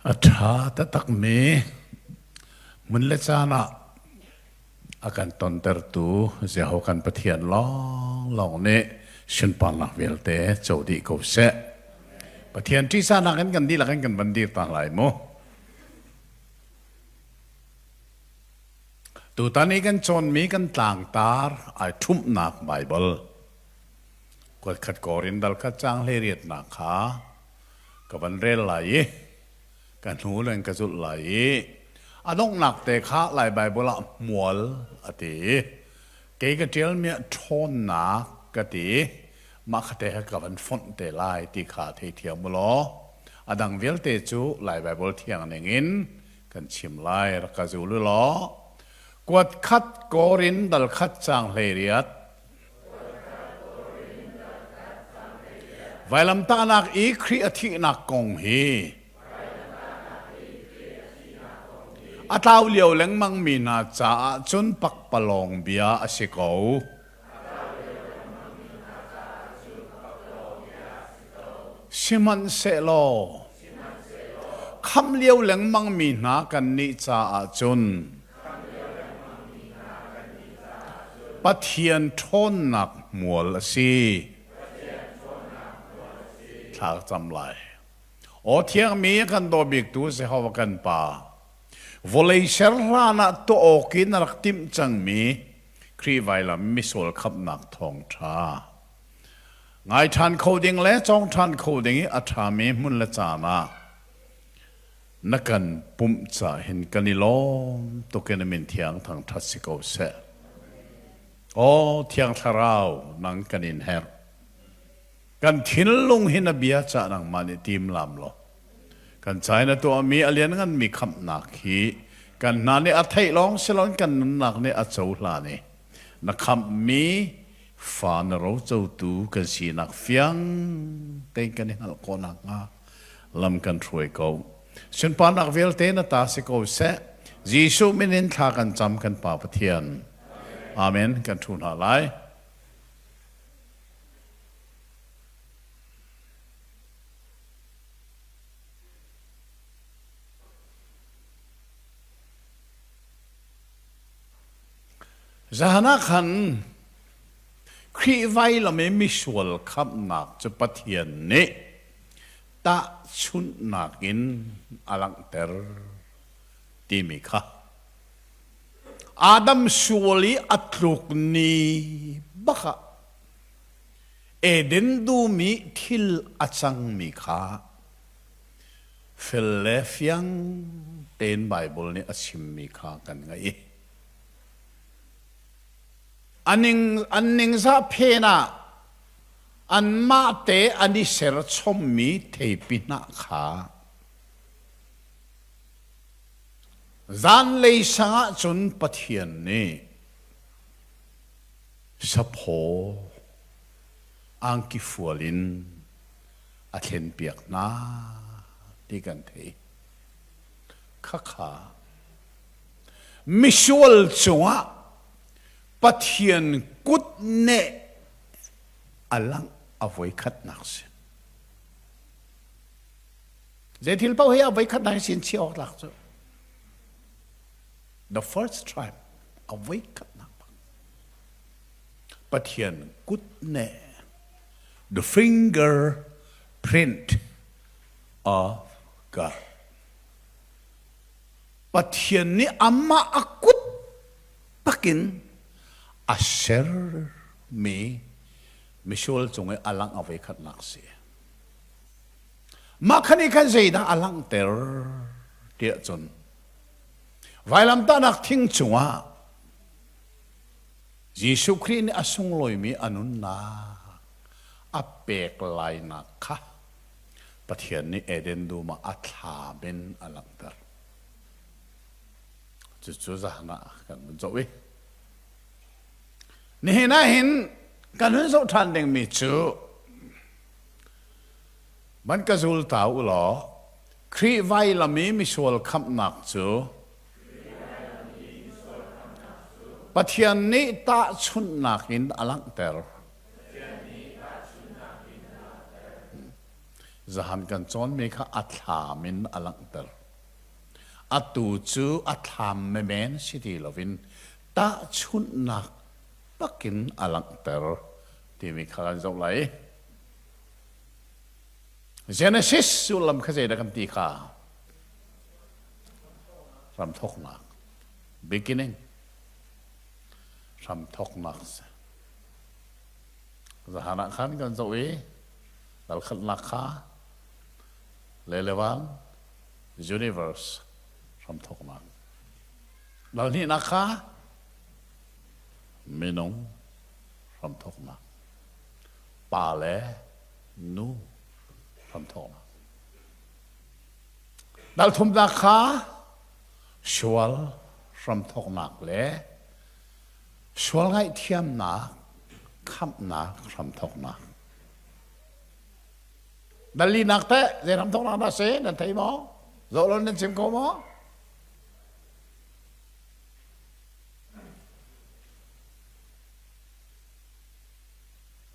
A ṭha taktakmi hmun le caan ah a kan tontertu Jehovah kan Pathian lawnglawng nih sunparnak vialte co dih ko seh. Pathian ṭihzahnak in kan dihlak in kan van dir ta lai mu. Tutan i kan cawnmi kan tlangtar ai ṭhumhnak Baibal kuatkhat Korin dal khat caang 18nak kha ka van rel lai i ka hnu len ka zulh lai i a donghnak te kha Lai Baibal ah hmual a ti i kei ka ṭialmi ah ṭhawnnak ka ti i mah kha te kha ka van fonh te lai ti kha theithiam u law a dang vialte cu Lai Baibal thiang ning in kan chim lai rak ka zul u law kuat khat Korin dal khat caang 18 Vailamtahnak i Khrih a thihnak kong hi a tlau lio lengmang mi hna caah cun pakpalawng bia a si ko. Sihmanhsehlaw khamh lio lengmang mi hna kannih caah cun Pathian ṭhawnnak hmual a si. Thla ka cam lai. Aw thiangmi a kan daw biktu Jehovah kan Pa, vawlei ser hlan ah tuah awk in a rak timh cangmi Khrih vailam misual khamhnak thawngṭha. Ngai ṭhan kho ding le cawng ṭhan kho ding i a ṭhami hmun le caan ah na kan pumh cah hin kan i lawm tuk in a min thiang thangṭhat si ko seh. Aw Thiang Thlarau, nang kan in herh. Kan thinlung hi na bia cah nangmah nih tim lam law kan cai na tuahmi a liannganmi khamhnak hi kan hna nih a theih lawng si loin kan nunnak nih a cohlan i na khamhmi fa na rocotu kan sinak fiang tein kan i hngalh khawh nakhnga lam kan hruai ko. Sunparnak vialte na ta si ko seh. Jesuh min in thla kan cam kan Pa Pathian. Amen. Kan thu hna lai. Zahan ah khan Khrih vailam i misual khamhnak cu Pathian nih tahchunhnak in a langhter timi kha Adam sual i a tluk ni bak ah Eden dum i thil a cangmi kha fel le fiang tein Baibal nih a chimmi kha kan ngaih. An ningzah phen ah anmah te an i serchommi theipi hnah kha zanlei sang ah cun Pathian nih saphaw angki fual in a thlenpiak hna ti kan theih. Khakha misual cungah Pathian kutneh a langh a voikhatnak si. Zei thil paoh hi a voikhatnak sin chiah awk tlak cu. The first time a voikhatnak bak. Pathian kutneh the finger print of God. Pathian nih amah a kut takin a sermi misual cung i a langh a voikhatnak si. Mah khan i khan zeidah a langhter tiah cun vailamtahnak thing cungah Jesuh Khrih nih a sunglawimi a nunnak a pek lainak kha Pathian nih Eden dum ah a thlam in a langhter. Cucu zan ah kan vun zoh i nihin ah hin kan hun zoh ṭhan dingmi cu man ka zul ta u law Khrih vailam i misual khamhnak cu Pathian nih tahchunhnak in a langhter. Zahan kan cawnmi kha a thlam in a langhter. Atu cu a thlam menmen si ti loin tahchunhnak bakin a langhter timi kha kan zoh lai. Genesis sullam kha zeidah kan ti kha? Hramthawknak. Beginning. Hramthawknak. Zahan ah khan kan zoh i dalkhatnak kha lelewang universe hramthawknak. Dal hnihnak kha minung hramthawknak. Pa le nu hramthawknak. Dal thumnak kha sual hramthawknak le sual ngaihthiamnak khamhnak hramthawknak. Dal linak teh zei hramthawknak dah si nan thei maw? Zoh lo nan chim kho maw?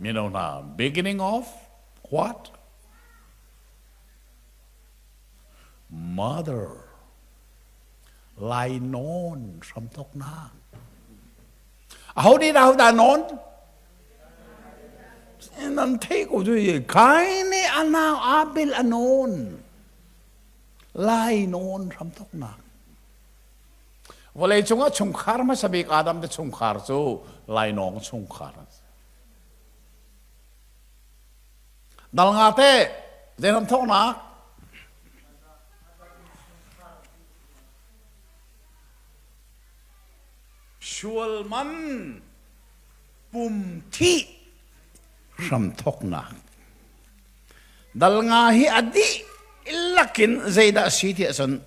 Mino hna, beginning of what? Mother. Lainawn hramthawknak. Aho nih dah dah nawn? Nan theih ko cu Kain nih a nau Abel a nawn. Lainawn hramthawknak. Vawlei cungah chungkhar hmasa bik Adam te chungkhar cu lainawng chungkhar an si. Dal nga te zei hramthawknak? Sual man pum thih hramthawknak. Dal nga hi a dih lakin zeidah a si ti ahcun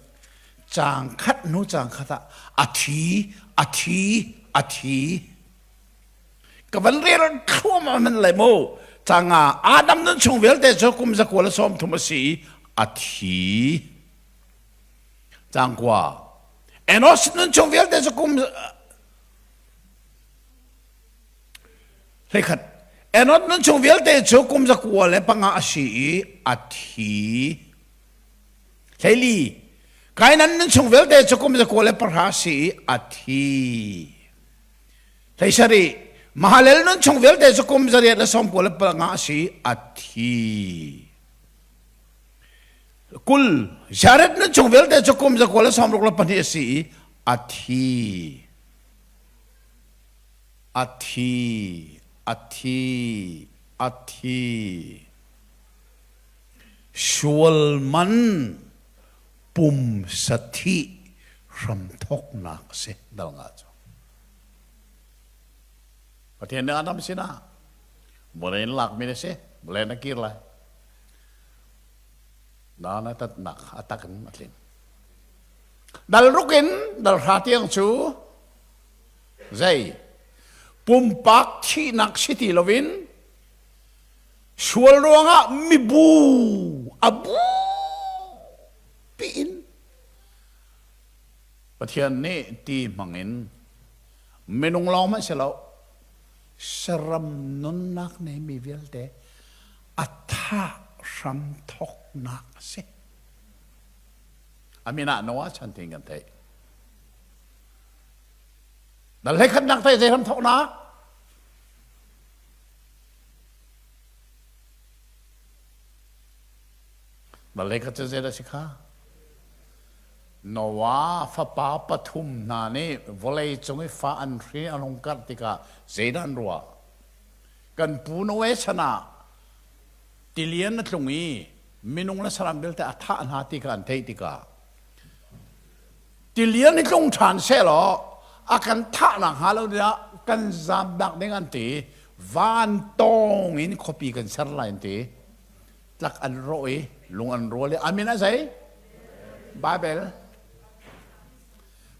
caang khat hnu caang khat ah a thi, a thi, a thi. Ka van rel thluahmah man lai mu. Caang nga Adam nun chung vialte cu kum zakua le 30 a si i a thi. Caang kua Enos nun chung vialte cu kum 11. Enos nun chung vialte cu kum 95 a si i a thi. 14. Kainan nun chung vialte cu kum 110 a si i a thi. 17. Mahalel nun chung vialte cu kum 895 a si i a thi. 20. Jared nun chung vialte cu kum 162 a si i a thi. A thi, a thi, a thi. Sual man pumsa thih hramthawknak a si dal nga cu. Pathian nih Adam sinah vawlei in lakmi na si, vawlei na kir lai. Dan a tatnak a tak in a tling. Dal ruk in dal hra tiang cu Zei? Pumpak thihnak si ti loin sual ruangah mibu a bu piin Pathian nih ti hmangin minung lawng hmanh si lo saram nunnak neimi vialte a thah hram thawknak a si. A min ah Noah chan tiin kan theih. Dal hleikhatnak teh zei ram thawknak? Dal hleikhat cu zei dah si kha? Noah fapa pathum hna nih vawlei cung i fa an hrin an hung karh tikah zeidah an ruah? Kan pu Noe chan ah tilian a tlung i minung le saram vialte a thah hna ti kha an theih tikah Tilian hi tlung ṭhan sehlaw a kan thahnak hnga lo dingah kan zamnak ding an ti. Van tawng in khuapi kan ser lai an ti. Tlak an rawh i lung an rual i a min a zei? Bible.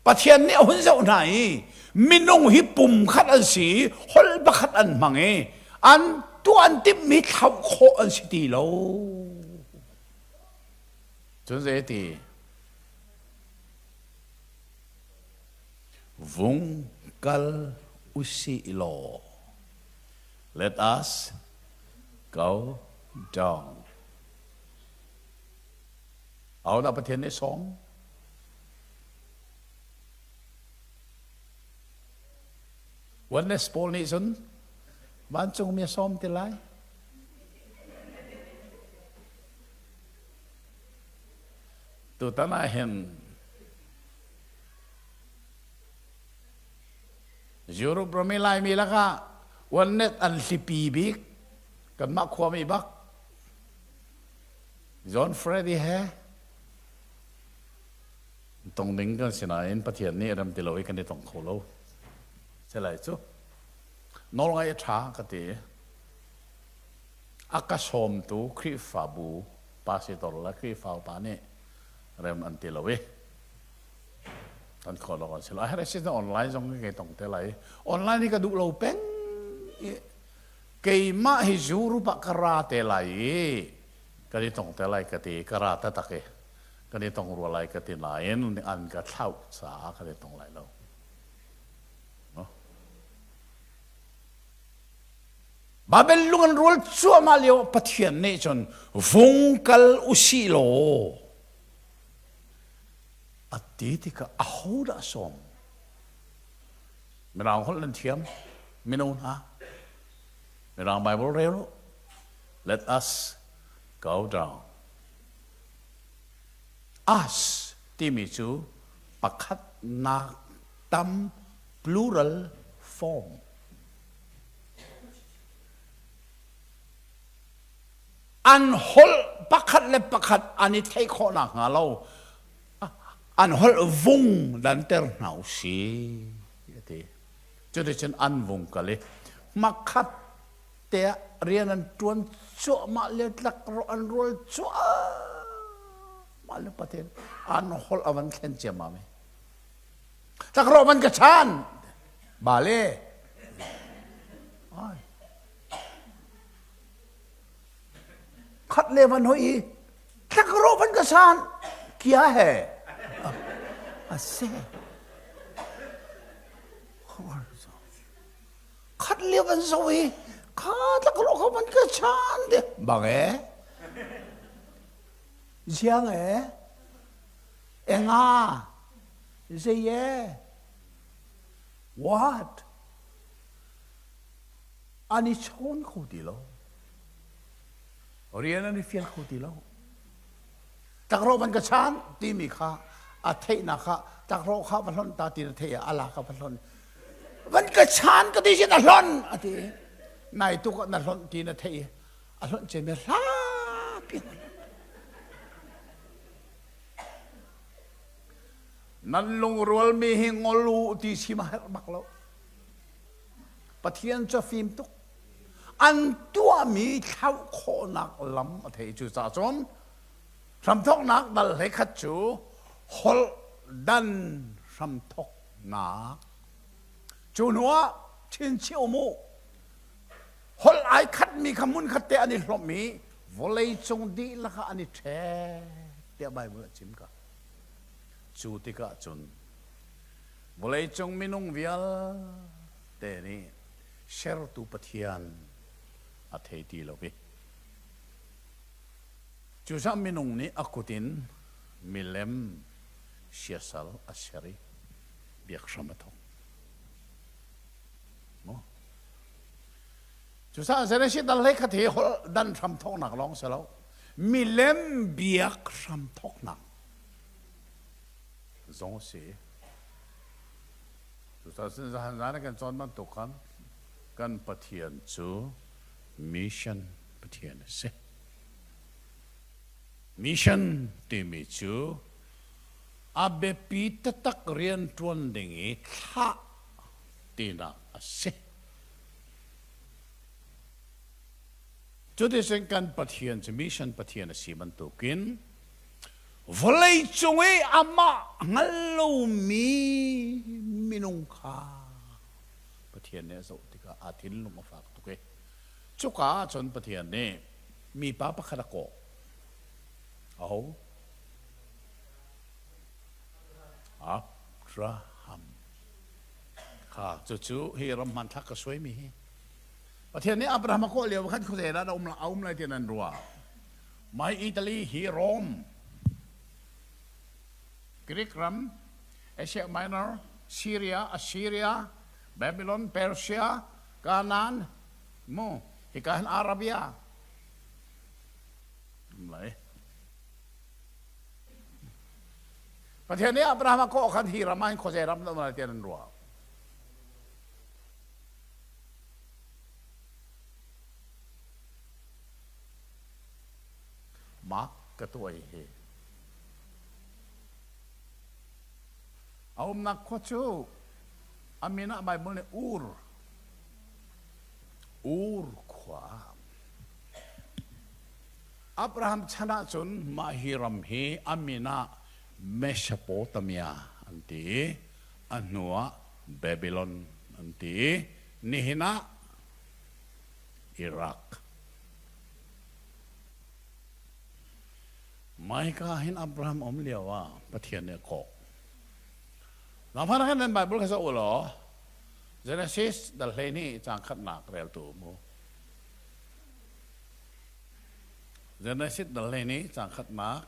Pathian nih a hun zoh hna i minung hi pum khat an si i holh pakhat an hmang i an tuah an timhmi thlauh khawh an si ti lo. Cun zei ti? Vung kal usih law. Let us go down. Ahodah Pathian nih sawm? Oneness pawl nih cun vancungmi a sawm ti lai. Tutan ah hin Europe ram i Laimi lakah Oneness an hlipi bik kanmah khuami bak John Freddy he tong ding kan si nain Pathian nih rem ti lo i kan i tong kho lo. Selai cu nawlngaih a ṭha ka ti. A ka sawmtu Khrihfabu pastor le Khrihfa upa nih rem an ti lo i kan khawh lo kan si lo. A herh si online zong ka tong te lai. Online hi ka duh lo peng i keimah hi Europe ah ka ra te lai i kan i tong te lai ka ti ka ra taktak i kan i tong rua lai ka ti nain an ka thlauh caah kan i tong lai lo. No? Babel lung an rual cuahmah lio Pathian nih cun vung kal usih law a ti tikah ahodah sawm Mirang holh nan thiam mino hna Mirang Bible rel u let us go down Us timi cu pakhatnak tam plural form. An holh pakhat le pakhat an i theih khawh nakhnga lo an holh vung danter hna u si ti. Cuticun an vung kal i hmakhat te ah rian an ṭuan cuahmah le tlak an rual cuahmah le Pathian an holh a van thlen ciammam i tlakrawh van ka chan bale ai khat le van hoi i tlakrawh van ka san kia he a se Khat lio kan zo i kha tlakrawh kha van ka chan te bang e ziang e enga zei e what an i chawn kho ti lo rian an i fial kho ti lo tlakrawh van ka chan timi kha a theihnak kha tlakrawh kha va hlonh ta ti na theih ah a la kha va hlonh van ka chan ka ti sin a hlonh a ti nai tuk ah na hlonh ti na theih a hlonh cem hla pi nan lungrual mi hi ngol u ti chim a herh bak lo Pathian cu fim tuk an tuahmi thlauh khawhnak lam a thei cu ca cun hramthawknak dal hlei khat cu holh dan hramthawknak cu hnuah chinchiah um u holh ai khatmi kha hmun khat te an i hlawmh i vawlei cung dihlak ah an i ṭhek tiah Baibal a chim ka cu tikah cun vawleicung minung vialte nih sertu Pathian a thei ti lo i cucaah minung nih a kut in milem siasal a ser i biak hram a thawk. Cucaah Genesis dal hlei khat hi holh dan hram thawknak lawng si lo milem biak hram thawknak zong a si. Cucaah zahan zan kan cawn bantuk khan kan Pathian cu mission Pathian a si. Mission timi cu a biapi taktak rian ṭuan ding i thlah tinak a si. Cuticun kan Pathian cu mission Pathian a si bantukin Vawleicung i amah hngal lomi minung kha Pathian nih a zoh tikah a thinlung a fak tuk i cuka ah cun Pathian nih mipa pakhat a kawh. Aho? Abraham. Kha cucu hi ram hmanthlak ka suaimi hi. Pathian nih Abraham a kawh lio khan khuazei dah a um lai ti nan ruah. My Italy hi Rome. Greek ram, Asia Minor, Syria, Assyria, Babylon, Persia, Canaan, mu hika hin Arabia. Lai. Pathian nih Abraham a kawh khan hi ram ah hin khuazei ram dah um lai tiah nan ruah. Mak ka tuai hi. A umnak khua cu a min ah Baibal nih Ur Ur khua. Abraham chan ahcun mah hi ram hi a min ah Mesopotamia an ti i a hnu ah Babylon an ti i nihin ah Iraq. Maika hin Abraham um lio ah Pathian nih a kawh. Nangmah khan nan Bible kha zoh u law Genesis dal 12 caang khatnak reltu mu. Genesis dal 12 caang khatnak.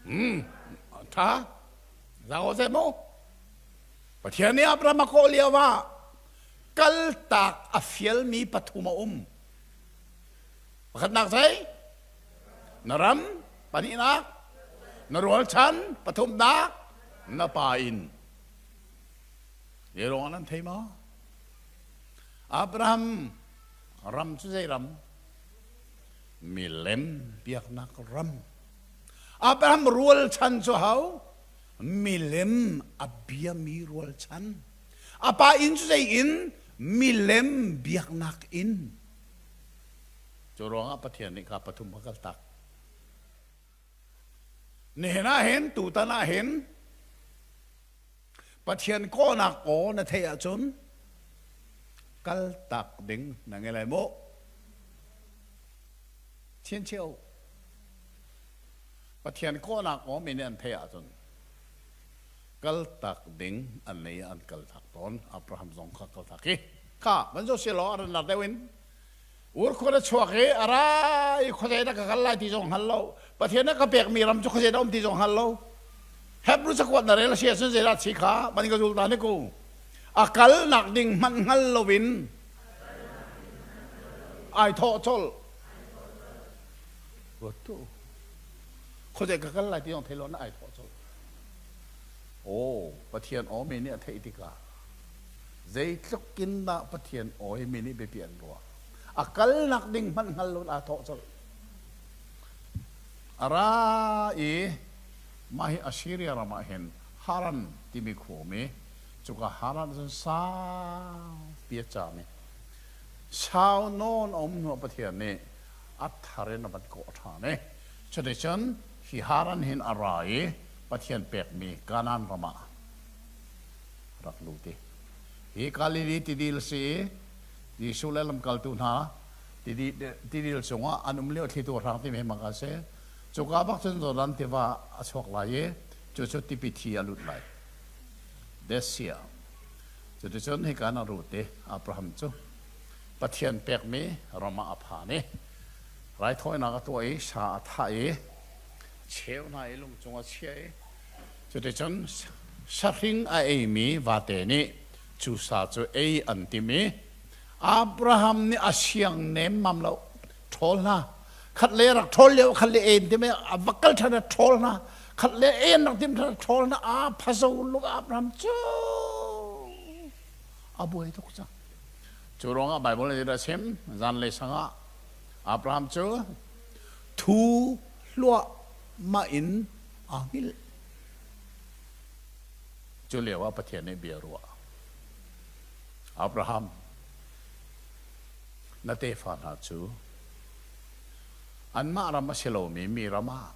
Hmm, tha. Zau ze mu. Pathian nih Abraham a kawh lio ah kaltak a fialmi pathum a um. Pakhatnak zei? Na ram, pahnihnak, na rualchan, pathumnak, na pa inn. Zei ruangah nan thei maw? Abraham ram cu zei ram? Milem biaknak ram. Abraham rualchan cu ho? Milem a biami rualchan. A pa inn cu zei inn? Milem biaknak inn. Cu ruangah Pathian nih kha pathum a kaltak. Nihin ah hin, tutan ah hin, Pathian kawhnak aw na theih ahcun kaltak ding na ngei lai mu. Chianchiah u. Pathian kawhnak aw mi nih an theih ahcun kaltak ding an nei an kaltak tawn. Abraham zong kha kaltak hi. Kha van zo silaw a rannak deuh in Ur khua na chuak i a ra i khuazei dah ka kal lai ti zong hngal lo. Pathian nih ka pekmi ram cu khuazei dah um ti zong hngal lo. Hebrew cakuat na rel a si ahcun zeidah si kha ban ka zul ta ne ku. A kalnak ding hmanh hngal loin ai thawh colh. Ruat tu. Khuazei ka kal lai ti zong thei lo na ai thawh colh. Aw, Pathian aw mi nih a theih tikah Zeitluk in dah Pathian aw hi mi nih biapi an ruah. A kalnak ding hmanh hngal lo in aa thawh colh. A ra i mah hi Assyria ram ah hin Haran timi khua um i cuka Haran cun saupi a caam i sau nawn a um hnuah Pathian nih a thar in a van kawh ṭhan i cuticun hi Haran hin a ra i Pathian pekmi Kanaan ram ah rak lut i hi Galilee tidil si i Jesuh le lamkaltu hna tidil cungah an um lio thlitu hrang timi hi maka si. Cuka bak cun Jordan tiva a chuak lai i cucu tipi thi a lut lai. Desia. Cuticun hika na rut i Abraham cu Pathian pekmi ram ah a phan i raithawinak a tuah i sa a thah i cheu hna i lung cung a chiah i Cuticun sahring a eimi vate nih cu sa cu ei an timh i Abraham nih a siang nemmam lo ṭhawl hna khat le rak ṭhawl lio khat le en tim a va kal ṭhan a ṭhawl hna khat le en rak tim ṭhan a ṭhawl hna a phazo luk Abraham cu a buai tuk cang cu ruangah Bible nih a chim zanlei sangah Abraham cu thu hluahmah in aa hngilh. Cu lio ah Pathian nih bia ruah. Abraham, na tefa hna cu anmah ram a si lomi mi ram ah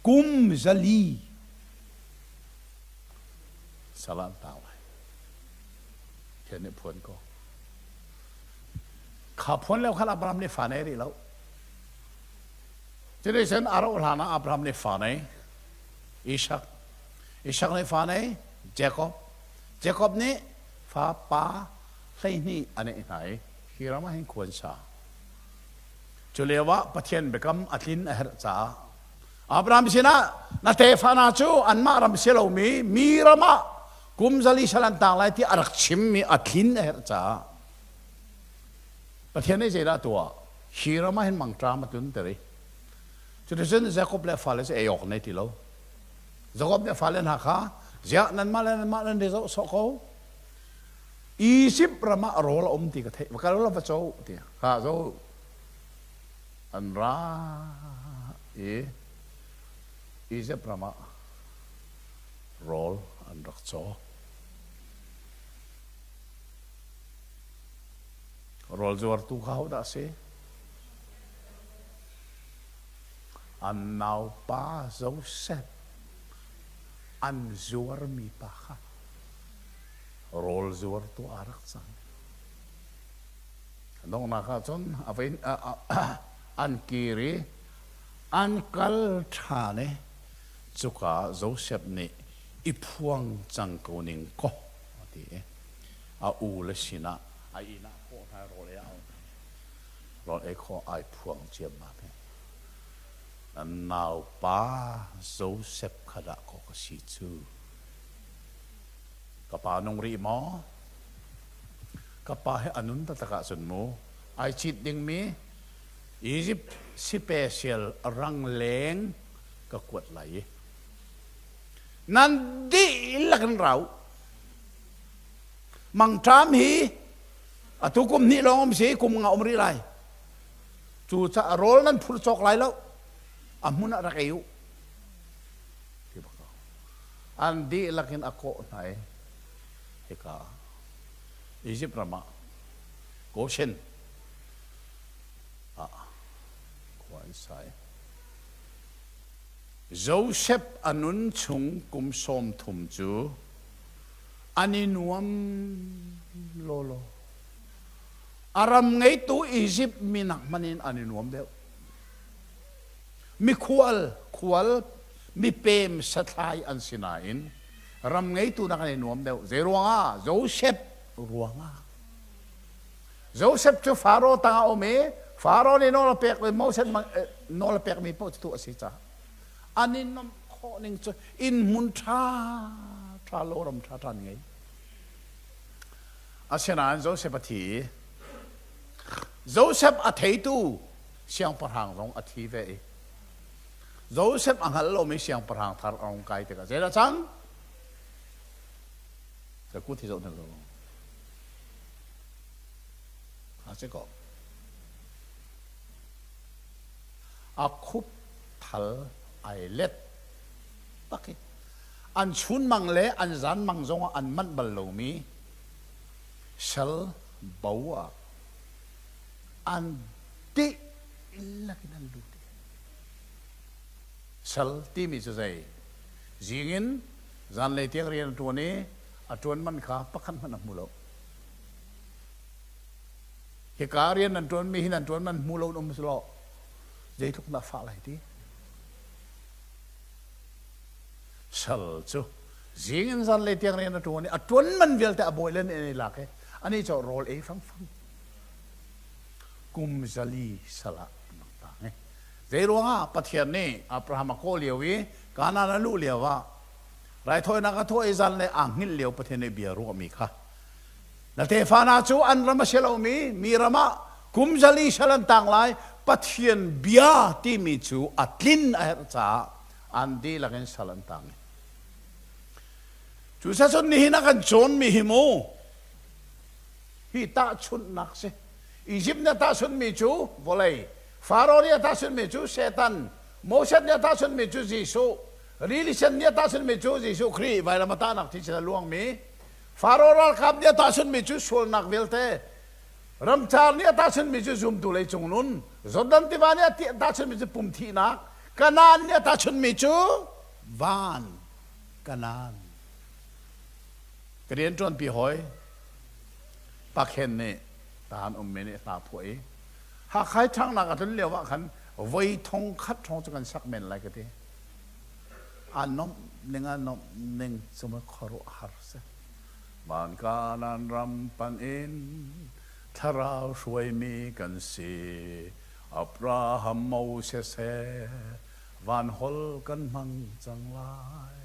kum 400 sal an tang lai. Pathian nih phuan ko. Kha phuan lio khan Abraham nih fa nei rih lo. Cuticun a rauh hlan ah Abraham nih fa nei, Isak. Isak nih fa nei, Jakob. Jakob nih fa pa 12 a neih hna i hi ram ah hin khua an sa. Cu lio ah Pathian biakam a tlin a herh caah Abraham sinah na tefa hna cu anmah ram si lomi mi ram ah kum zali sal an tang lai ti a rak chimmi a tlin a herh caah Pathian nih zeidah a tuah? Hi ram ah hin mangṭam a tlunter i cuticun Jakob le a fale cu ei awk nei ti lo. Jakob nih a fale hna kha ziah nanmah le nanmah nan i zoh sawh ko. Izipt ram ah rawl a um ti ka theih. Va kal law va co tiah. Kha zo an ra i Izipt ram ah rawl an rak caw. Rawl zuartu kha hodah a si? An naupa Josef an zuarmi pa kha rawl zuartu aa rak cang. Donghnak ah cun an kir i an kal ṭhan i cuka Josef nih i phuang cang ko ning kaw a ti i a u le sinah a inn ah kawh hna rawl ei au rawl ei khawh ai phuang ciammam hi nan naupa Joseph kha dah kaw ka si cu ka pa nung rih maw ka pa he a nun taktak ahcun mu ai cit dingmi Egypt special rangleng ka kuat lai i nan dihlak in rau Mangṭam hi atu kum hnih lawng um si kum nga um rih lai. Cu caah rawl nan phur cawk lai lo. A hmun ah rak ei u. An dihlak in a kawh hna i hika Egypt ram ah Goshen ah khua an sa i Joseph a nun chung kum 30 cu an i nuam lawlaw. A ram ngeitu Izipt mi nak hmanh in an i nuam deuh. Mikhual, khual, mipem sathlai an si nain ram ngeitu nak an i nuam deuh. Zei ruangah? Joseph ruangah. Joseph cu Faro tangah a um i Faro nih nawl a pek Moses nawl a pekmi paoh cu tuah a si caah an i nuamh khawh ning cu inn hmun ṭha ṭha loram ṭha ṭha an ngei. Asinain Joseph a thi i Joseph a theitu siangpahrang zong a thi ve i Joseph a hngal lomi siangpahrang thar a rung kai tikah zeidah cang? Ka kut hi zoh hna lo. A si ko. A khup thal ai let tak i an chunmang le an zanmang zongah an manh bal lomi sal bo ah an dihlak in an lut. Sal timi cu zei? Zing in zanlei tiang rian a ṭuan i a ṭuan man kha pakhat hmanh a hmu lo. Hika rian nan ṭuanmi hi nan ṭuan man hmu lo in um selaw zeitluk dah fah lai ti. Sal cu zing in zanlei tiang rian a ṭuan i a ṭuan man vialte a bawi le nih an i lak i anih cu rawl ei fangfang. Kum zali sal ah an rak tang i zei ruangah Pathian nih Abraham a kawh lio i Kanaan a luh lio ah raithawinak a thawh i zanlei aa hngilh lio Pathian nih bia ruahmi kha Na tefa hna cu an ram a si lomi mi ram ah kum zali sal an tang lai. Pathian bia timi cu a tlin a herh caah an dihlak in sal an tang. Cucaah nihin a kan cawnmi hi mu hi tahchunhnak si. Egypt nih a tahchunhmi cu vawlei, Faro nih a tahchunhmi cu Satan, Moses nih a tahchunhmi cu Jesuh, Rili Sen nih a tahchunhmi cu Jesuh Khrih vailam a tahnak thisen a luangmi Faro ralkap nih a tahchunhmi cu sualnak vialte, ramcar nih a tahchunhmi cu zumtu leicung nun, Jordan tiva nih a tahchunhmi cu pum thihnak, Kanaan nih a tahchunhmi cu van Kanaan. Ka rianṭuanpi hawi Pakhen nih tahan ummi nih hla phuah i Hakha i ṭhanghnak a tlun lio ah khan Voi thong khat hrawng cu kan sak men lai ka ti. A nomh ning a nomh ning cu ma khuaruahhar si. Van Kanaan ram pan in thlarau hruaimi kan si. Abraham Moses he van hol kan hmang cang lai.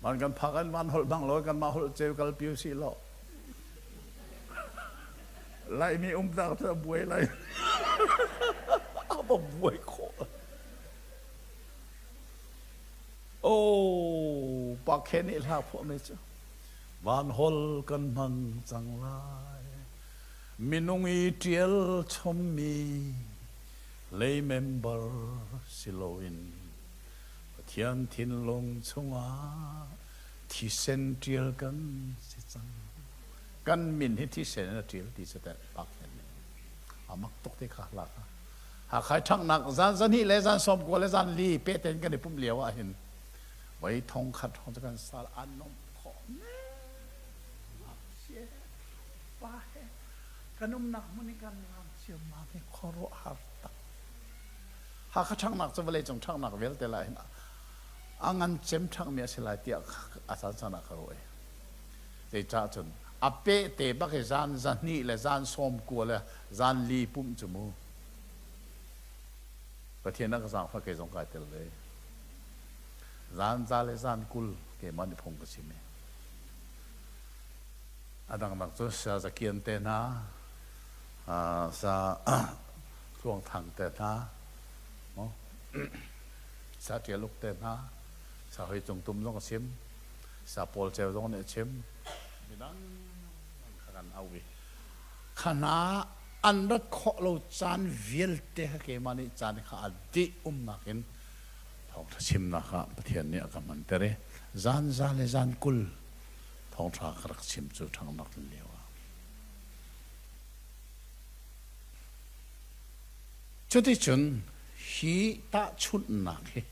Van kan phak an van holh hmang lo kan mah holh ceu kal piu si lo. Laimi um tak cu a buai lai. A va buai khawh. Oh, pa khe nih hla phuah mi cu van hol kan hmang cang lai. Minung i ṭial chommi lei member si loin Pathian thinlung chungah thisen ṭial kan si cang. Kan min hi thisen in a ṭial ti cu teh pak hen nih. A mak tuk te kha hla kha. Hakhai ṭhanghnak zan zahnih le zan 19 le zan li pehten kan i pumh lio ah hin voi thong khat hrawng cu kan sal an nomh khawh ngakchia pa he kan umnak hmun i kan lam ciammam hi khuaruahhar tak. Hakha ṭhanghnak cu vawleicung ṭhanghnak vialte lah hin a ngan cem ṭhanghmi a si lai tiah a caan caan ah ka ruah i zeicah cun a pehte bak i zan 200 le zan 90 le zan li pumh cu mu Pathian a ka zaangfah kei zong kai tel ve zan za le zan 20 keimah nih phung ka chim i a dangdang cu sa zakian te hna sa Tluang Thang te hna sa Ṭial Uk te hna sa Hoi Cung Tum zong a chim sa Paul Ceu zong nih a chim midang kha kan au i khana an rat khawh lo caan vialte kha keimah nih caan kha a dih umnak in thawngṭha chimnak ah Pathian nih a ka hmanter i zan za le zan 20 thawngṭha ka rak chim cu ṭhangnak lio ah. Cuticun hi tahchunhnak hi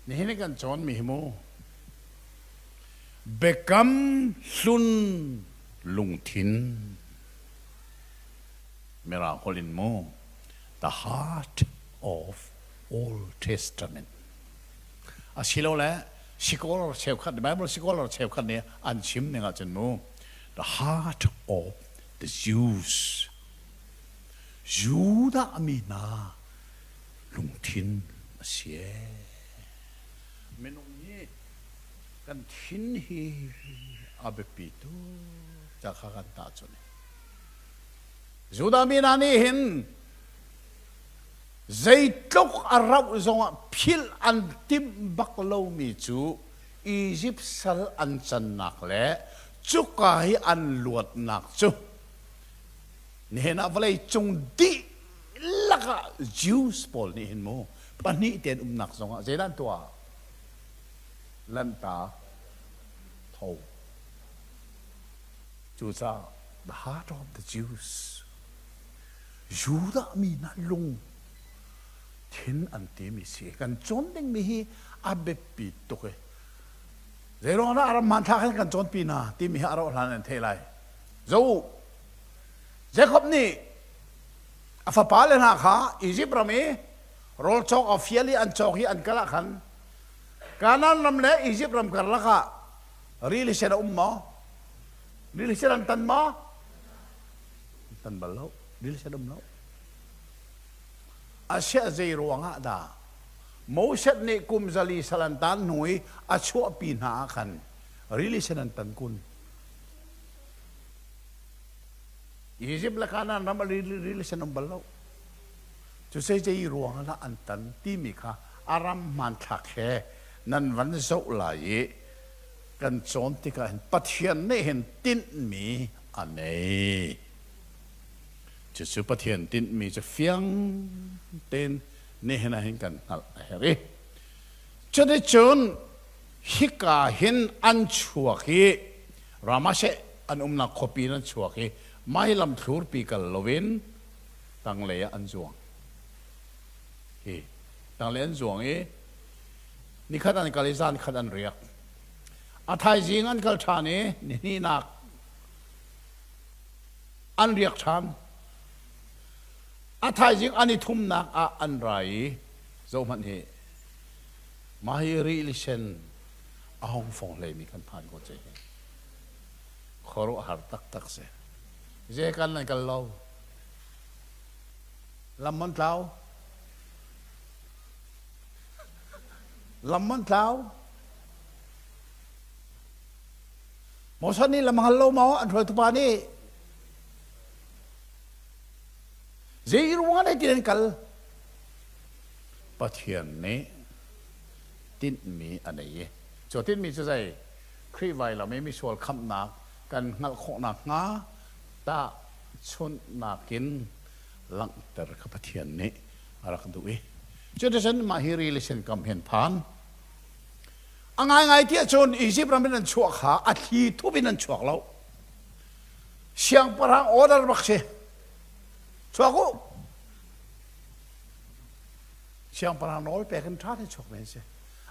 nihin i kan cawnmi hi mu biakam hlun lungthin Mirang holh in mu the heart of Old Testament asilole scholar cheukhat Bible scholar cheukhat nih an chim ning ahcun mu the heart of the Jews Judah mi hna lungthin a si minung nih kan thin hi a biapi tuk ca kha kan tahchunh Judah mi hna nih hin zeitluk a rauh zongah philh an timh bak lomi cu Izipt sal an cannak le cuka hi an luatnak cu nihin ah vawlei cung dihlak ah Jews pawl nih hin mu pahnih tein umnak zongah zeidah an tuah? Lanhtak tho. Cucaah the heart of the Jews Judah mi hna lung thin an timi si kan cawn dingmi hi a biapi tuk i zeiruang dah ram hmanthlak hin kan cawnpi hna timi hi a rauh hlan an theih lai zo Jacob nih a fapale hna kha Izipt ram i rawl cawk a fial i an cawk i an kal ah khan Kanaan ram le Izipt ram karlak ah rili sen a um maw? Rili sen an tan maw? Tan bal lo. Rili sen um lo. Asiah zei ruangah dah Moses nih kum zali sal an tan hnu i a chuahpi hna ah khan rili sen an tan kun? Izipt le Kanaan ram a rili sen um bal lo. Cu zei ruangah dah an tan timi kha a ram hmanthlak he nan van zoh lai i kan cawn tikah hin Pathian nih hin tinhmi a nei. Cucu Pathian tinhmi cu fiang tein nihin ah hin kan hngalh a herh i cuticun hika hin an chuak i Ramasheh an umnak khuapi in an chuak i mah hi lamthlurpi kal loin tanglei ah an zuang. Hi tanglei an zuang i nikhat an kal i zan khat an riak. A thaizing an kal ṭhan i nihnihnak an riak ṭhan. A thaizing an i thumnak ah an ra i zohhmanh hi mah hi rili sen a hung fong hleimi kan phan ko ce hi. Khuaruahhar taktak si. Zei kan nan kal lo. Lam an tlau. Lam an tlau. Moses nih lam hngal lo maw an hruaitu pa nih zei ruangah dah tin an kal Pathian nih tinhmi a nei i cu tinhmi cu zei Khrih vailam i misual khamhnak kan hngalh khawh nakhnga tahchunhnak in langhter kha Pathian nih a rak duh i cuticun mah hi rili sen kam hin phan A ngaingai tiah cun Izipt ram in an chuah kha a thli thup in an chuak lo. Siangpahrang order bak si. Chuak u. Siangpahrang nawl pek in ṭha te chuak men si.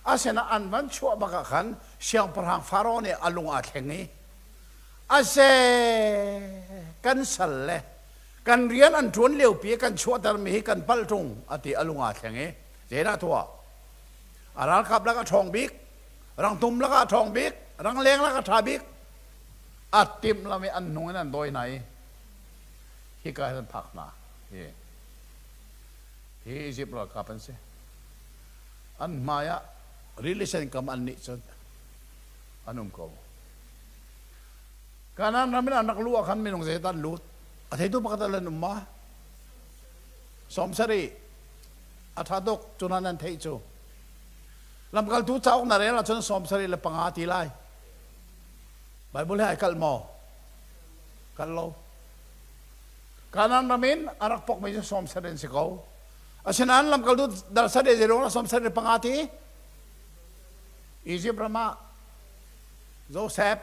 Asinain an van chuah bak ah khan siangpahrang Faraoh nih a lung aa thleng i ase kan sal le kan rian an ṭuan liopi kan chuahtermi hi kan palh ṭung a ti a lung aa thleng i zeidah tuah A ralkap lakah a ṭhawng bik, rangtum lakah a ṭhawng bik, rangleng lakah a ṭha bik. A timh lam i an hnung in an dawi hna i hika hin an phak hna. Hi hi Izipt ralkap an si. An hmai ah rili sen kam an nih cun an um ko. Kanaan ram in an rak luh ah khan minung zeizat an lut? A theitu pakhat an um ma? 70. A ṭha tuk cu hna nan theih cu. Lamkaltu cauk na rel ahcun 75 ti lai. Bible he ai kalh maw? Kalh lo. Kanaan ram in a rak pokmi cu 70 an si ko. Asinain lamkaltu dal sarih zei ruangah 75 ti? Egypt ram ah Joseph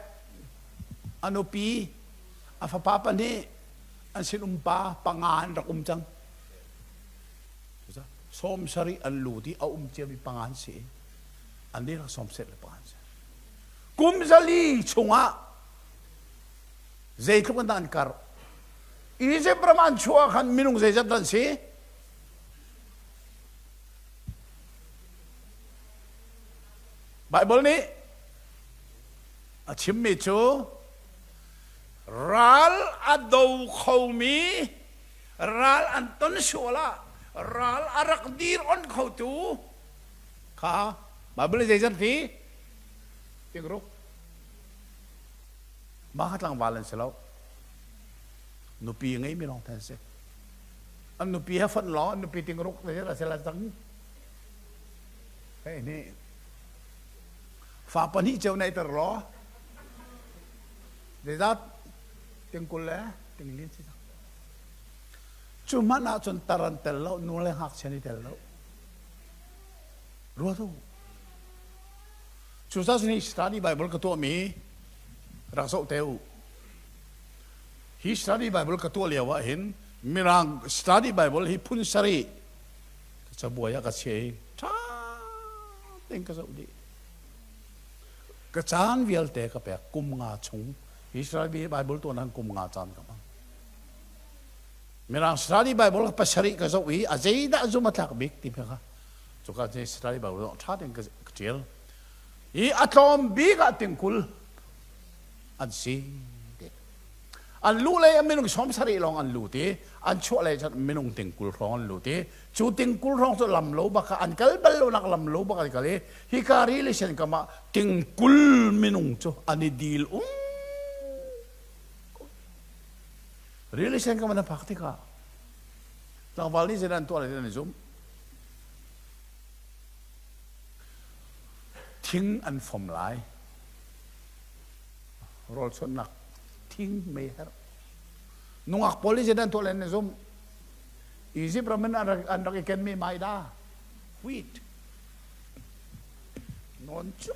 a nupi a fapa pahnih an sinum pa panga an rak um cang. 70 an lut i a um ciami panga an si an dihlak 75 an si. Kum zali chungah zeitluk in dah an karh? Egypt ram an chuah khan minung zeizat an si? Bible nih a chimmi cu ral a do khomi ral an ton sual ah ral a rak dir on khotu kha Bible zeizat ti tingruk mah kha tlangval an si lo nupi ngeimi lawng te an si an nupi he fonh lawng an nupi tingruk zeizat a si la cang hei nih fa pahnih ceu neihter law zeizat tingkul le tinglin si cang Cu hmanh ahcun tar an tel lo, nu le ngakchia an i tel lo. Ruat u. Cucaah cun hi study Bible ka tuahmi rak zoh te u. Hi study Bible ka tuah lio ah hin Mirang study Bible hi phun sarih ka cabuai ah ka chia i ṭha tein ka zoh dih. Ka caan vialte ka pek kum nga chung hi study Bible tuah kum nga caan ka hmang. Mirang study Bible pasarih ka zoh i a zeidah zum a tlak bik ti kha cuka cu study Bible zong ṭha tein ka ṭial i a tlawm bik ah tingkul an si an luh lei ah minung 70 lawng an lut i an chuah lei cun minung tingkul hrawng an lut i cu tingkul hrawng cu lam lo bak an kal bal lo nak lam lo bak an kal i hika rili sen kam ah tingkul minung cu an i dil um Rili sen ka van phak tikah tlangval nih zeidah an tuah lai ti an i zumh. Thing an fom lai. Rawlchuannak thing mei herh. Nungak pawl nih zeidah an tuah lai an i zumh. Egypt ram in an rak, an rak i kenmi maida, wheat, nawn cu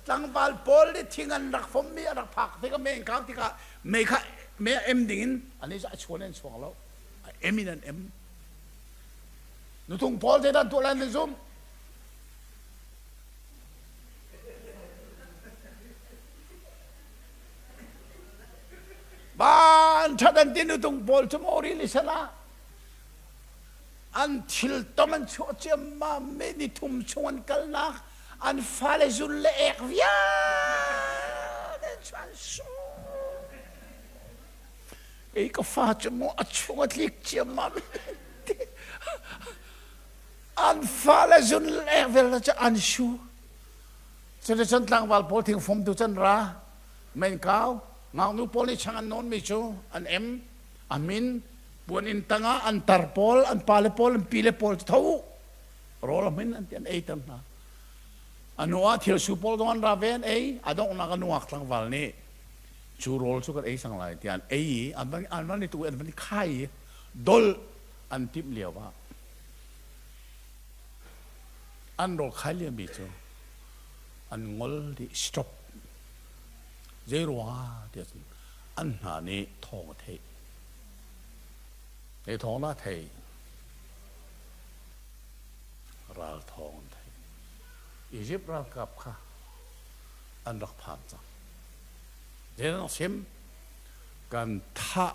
Tlangval pawl nih thing an rak fommi a rak phak tikah mei an kang tikah mei kha mei a em ding in an i a chuan an chuang lo. A em in an em. Nutung pawl zeidah an tuah lai nan zumh? Vanṭhat an ti nutung pawl cu maw rili sen ah an thil tom an chuah ciammam mi ni thum chung an kalnak an fale zun le ek vialte cu an sung. Kei ka fa cu maw a chung a tlik ciammam an fale zun le ek vialte cu an su. Cuticun tlangval pawl thingfum tu can ra menkau ngaknu pawl nih chang an nawnmi cu an em a min puan inn tangah an tar pawl an pale pawl an pile pawl cu tho u rawl a hmin an ti an ei ter hna a hnu ah thil su pawl zong an ra ve an ei a donghnak a nungak tlangval nih cu rawl cu kan ei cang lai tiah an ei i an van an van i tu an van i khai i dol an timh lio ah an rawl khai liomi cu an ngol dih stop zei ruangah tiah cun an hna nih thawng a theih zei thawng dah a theih ral thawng an theih Egypt ralkap kha an rak phan cang zei an rak sim kan thah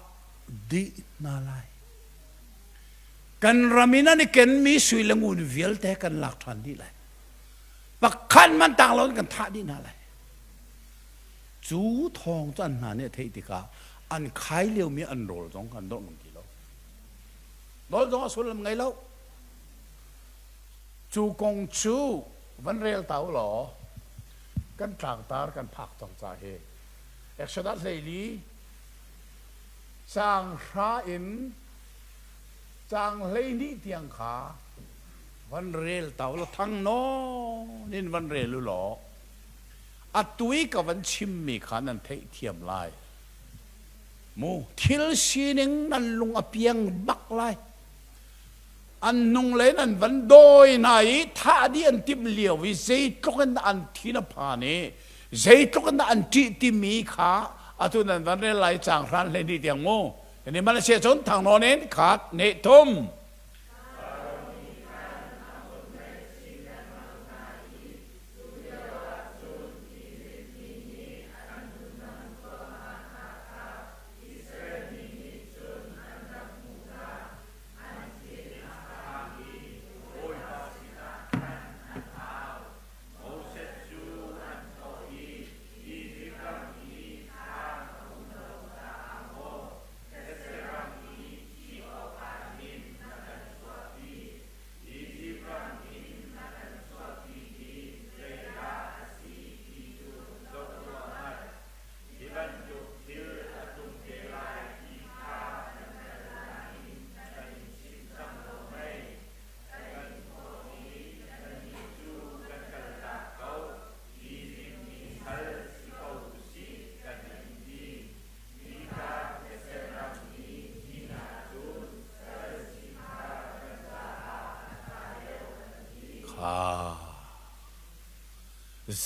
dih hna lai kan ram in an i kenmi sui le ngun vialte kan lak ṭhan dih lai pakhat man tang lo in kan thah dih hna lai cu thawng cu an hna nih a theih tikah an khai liomi an rawl zong an dolh ngam ti lo dolh zong a sullam ngei lo cu kong cu van rel ta u law kan tlangtar kan phak cang ca hi Exodus 14 caang hra in caang 12 tiang kha van rel ta u law thang nawn in van rel u law atu i ka van chimmi kha nan theihthiam lai mu thil sining nan lung a piang bak lai an hnung lei nan van dawi hna i thah dih an timh lio i zeitluk in an thin a phan i zeitluk in an ṭih timi kha atu nan van rel lai caang hran hlei ni tiang mu ni Malaysia cun thang nawn in khat ne thum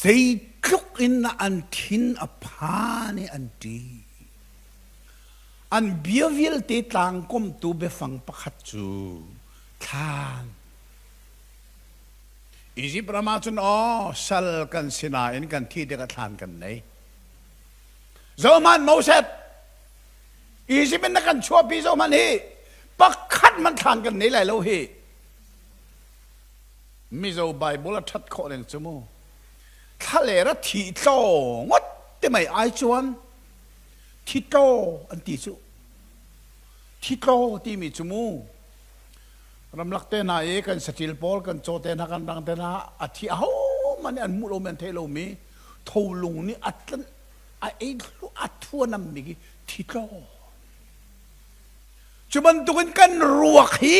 Zeitluk in an thin a phan i an ṭih. An bia vialte tlangkomtu biafang pakhat cu thlan. Izipt ram ah cun aw sal kan si nain kan thih tikah thlan kan nei. Zohhmanh Moses, Izipt in na kan chuahpi zohhmanh hi pakhat hmanh thlan kan nei lai lo hi. Mizo Bible a ṭhat khawh ning cu mu. Thlaler a thi tlaw ngawt te mei ai chuan thi tlaw an ti cu. Thi tlaw timi cu mu. Ramlak te hna i kan saṭil pawl kan caw te hna kan rang te hna a thi ahohmanh nih an hmuh lomi an theih lomi tholung nih a tlanh a ei thlu a thuanam mi khi thi tlaw. Cu bantukin kan ruak hi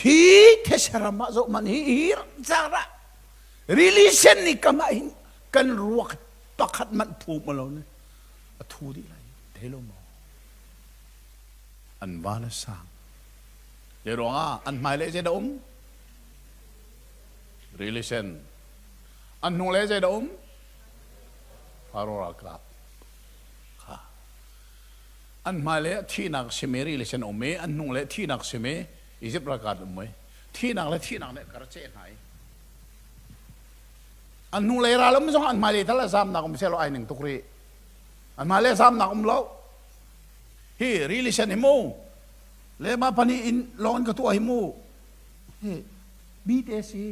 hi thesaram ah zoh man hi hi ramcar ah rili sen ni kam ah hin kan ruak pakhat manh phum lo ne a thu dih lai thei lo maw an van a sang Zei ruangah an hmailei zei dah um? Rili sen. An hnunglei zei dah um? Faro ralkap. Kha. An hmailei ah thihnak simi rili sen um i an hnunglei thihnak simi Egypt ralkap um i thihnak le thihnak nih kar ceh hna i an hnunglei ral um zong an hmailei tal a zamnak um selaw ai ning tuk rih. An hmailei zamnak um lo. Hi rili sen hi mu. Le mah pani in lawng in ka tuah hi mu. Hi bi te si.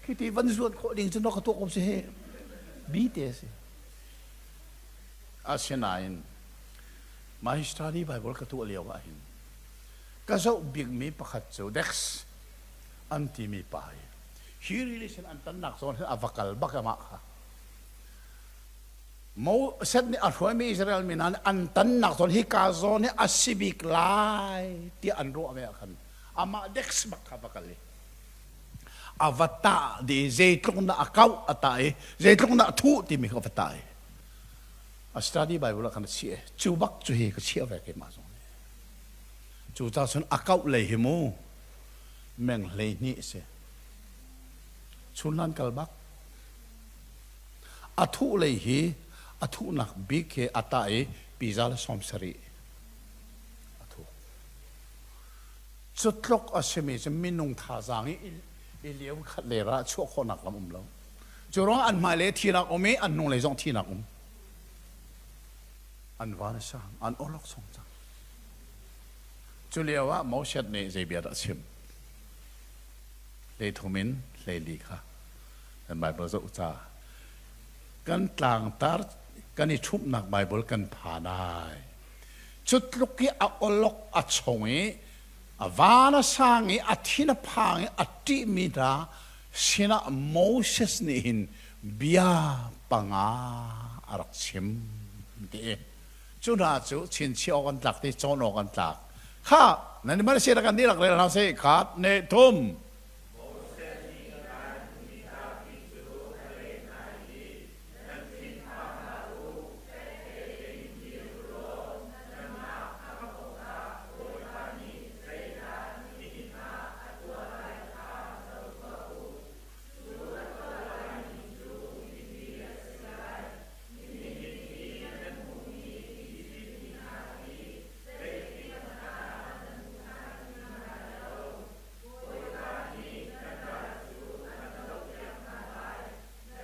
Khi ti van zuan khawh ding cu na ka tuah ko si hi. Bi te si. Asinain mah hi study Bible ka tuah lio ah hin ka zoh bikmi pakhat cu Dex an timi pa hi hi rili sen an tannak zawn hin a va kal bak amah kha Moses nih a hruaimi Israel mi hna nih an tannak zawn hika zawn hi a si bik lai tiah an ruah ve ah khan amah Dex bak kha va kal i a va tah dih i zeitluk dah a kauh a tah i zeitluk dah a thuh timi kha a va tah i a study Bible ah khan a chiah cu bak cu hi ka chiah ve keimah zong nih cu ca cun a kauh lei hi mu meng 12 si chunhlan kal bak a thuh lei hi a thuhnak bik hi a tah i piza le 70 a thuh Cu tluk a simi cu minung thazaang i i lio khat le ra chuah khawhnak lam um lo. Cu ruangah an hmailei thinak um i an hnunglei zong thinak um. An van a sang, an awlok song cang. Cu lio ah Moses nih zei bia dah a chim? Hleithum in hleili kha kan Bible zoh ca. Kan tlangtar kan i ṭhumhnak Bible kan phan ai. Cu tluk i a awlok a chong i a van a sang i a thin a phang i a ṭihmi hna sinah Moses nih hin bia panga a rak chim ti i cu hna cu chinchiah awk an tlak ti cawn awk an tlak kha nan i Malaysia kan dihlak rel hna sih khat ne thum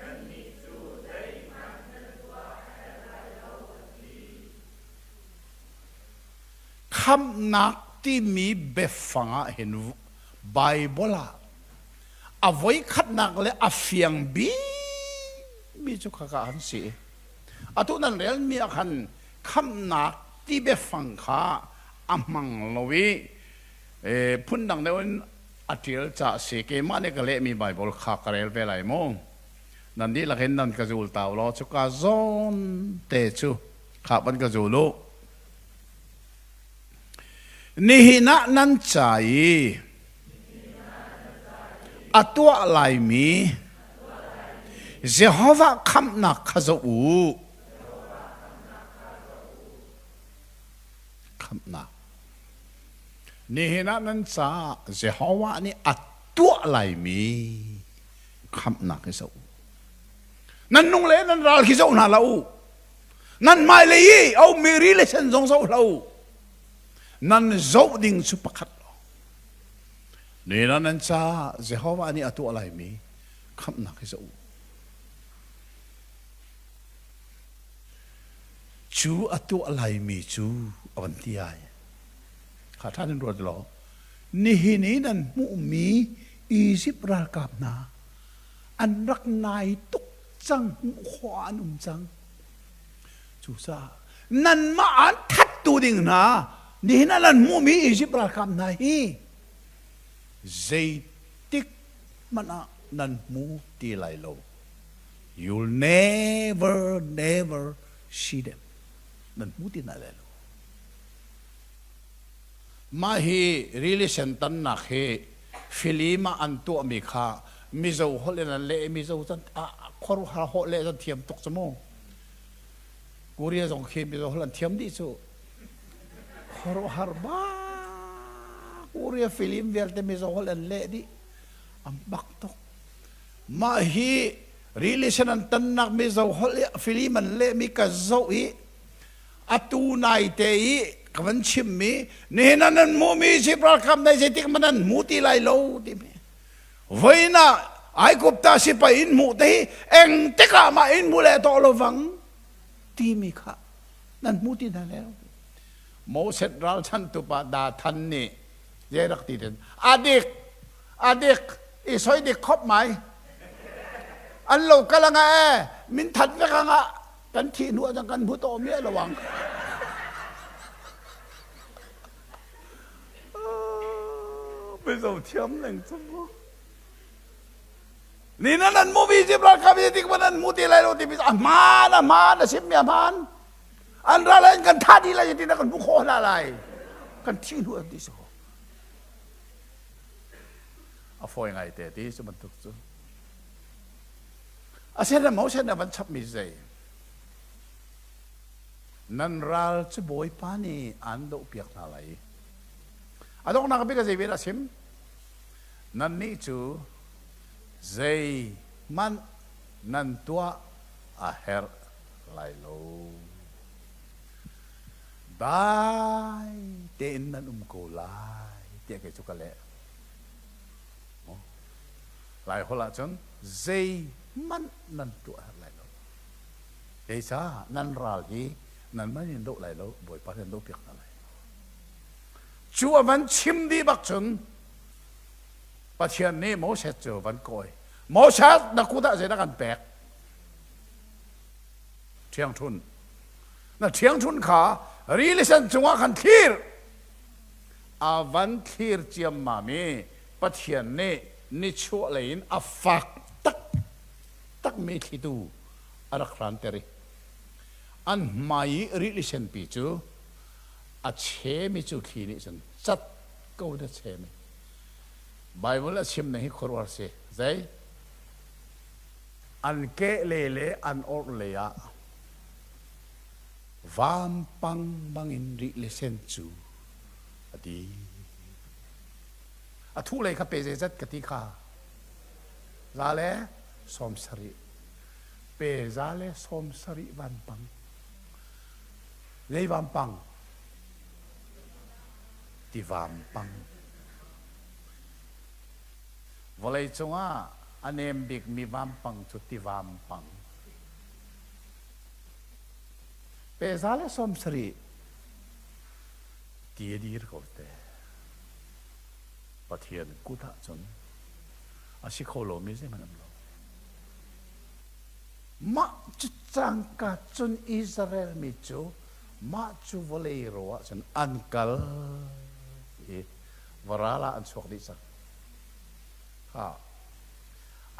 Nannih cu zeihmanh nan tuah a herh lai lo, a ti. Khamhnak timi biafang ah hin Baibal ah a voikhatnak le a fiang bikmi cu khaka an si. Atu nan relmi ah khan khamhnak ti biafang kha a hmang lo i phundang deuh in a ṭial ca a si. Keimah nih ka lehmi Baibal kha ka rel ve lai mu. Nan dihlak in nan ka zul ta u law cuka zawn te cu kha van ka zul u. Nihin ah nan ca i a tuah laimi Jehovah khamhnak kha zoh u. Khamhnak. Nihin ah nan caah Jehovah nih a tuah laimi khamhnak hi zoh u. Nan nung le nan ral khi zoh hna hlah u. Nan hmailei i a ummi ri le sen zong zoh hlah u. Nan zoh ding cu pakhat lawng. Nihin ah nan caah Jehovah nih a tuah laimi khamhnak hi zoh u. Cu a tuah laimi cu a van ti ai. Kha ṭhan in ruat law, nihin i nan hmuhmi Izipt ralkap hna an rak nai tuk cang, hmuh khawh ah an um cang. Cucaah nanmah an thattu ding hna nihin ah nan hmuhmi Izipt ralkap hna hi zeitik hmanh ah nan hmu ti lai lo. You'll never, never see them. Nan hmu ti hna lai lo. Mah hi rili sen tannak hi Filim ah an tuahmi kha Mizo holh in an leh i Mizo can khuaruahhar holh leh can thiam tuk cu mu. Korea zong khi Mizo holh an thiam dih cu. Khuaruahhar bak Korea film vialte Mizo holh an leh dih. An bak tuk. Mah hi rili sen an tannak Mizo holh i film an lehmi ka zoh i atu naite i ka van chimmi nihin ah nan hmuhmi Izipt ralkap nei zeitik hmanh nan hmu ti lai lo timi voin ah Aigupta sipai in hmuh te hi engtik ah mah in hmu le tawh lovang timi kha. Nan hmu ti hna leo. Moses ralchantu pa Dathan nih zei rak ti den adik adik i soi dik khop mai an lo kal anga e min that vek anga kan thi hnu ah kan hmu to mi lo ang Mizo thiam leng chung ko. Ni nan an movie Egypt ralkap hi tik man an mu ti lai lo ti a hmaan a hmaan a sim mi a hmaan. An ral in kan tha di lai ti na kan bu kho hla lai. Kan thi hnu an ti so. A fawi ngai te ti cu bantuk cu. A sen na mo sen na van chap mi zei. Nan ral cu Bawipa nih aan dohpiak hna lai. A donghnak bik a zei bia dah a chim? Nannih cu zeihmanh nan tuah a herh lai lo. Dai tein nan um ko lai tiah kei cu ka leh. Lai holh ahcun zeihmanh nan tuah a herh lai lo. Zeicah nan ral hi nanmah nih nan doh lai lo, Bawipa nih an dohpiak hna lai. Cu a van chim dih bak cun Pathian nih Moses cu van kawi. Moses, na kut ah zeidah kan pek? Ṭhiangṭhun. Na ṭhiangṭhun kha rili sen cungah khan thlir. A van thlir ciammam i Pathian nih nichuahlei in a fak taktakmi thlitu a rak hranter i an hmai i rili senpi cu a chemi cu thli nih cun cat ko in a chemi. Baibal a chim ning hi khuaruahhar si. Zei? An kehlei le an orhlei ah vampang bangin rili sen cu a ti. A thu lei kha pe zeizat ka ti kha? Za le 70. Pe za le 70 vampang. Zei vampang? Ti vampang. Vawlei cungah a nem bikmi vampang cu ti vampang. Pe za le 70 ti a dir ko te. Pathian kut ahcun a si kho lomi zeihmanh um lo. Mah cu cangka cun Israel mi cu mah cu vawlei ro ah cun an kal i varal ah an chuak dih cang. Ha.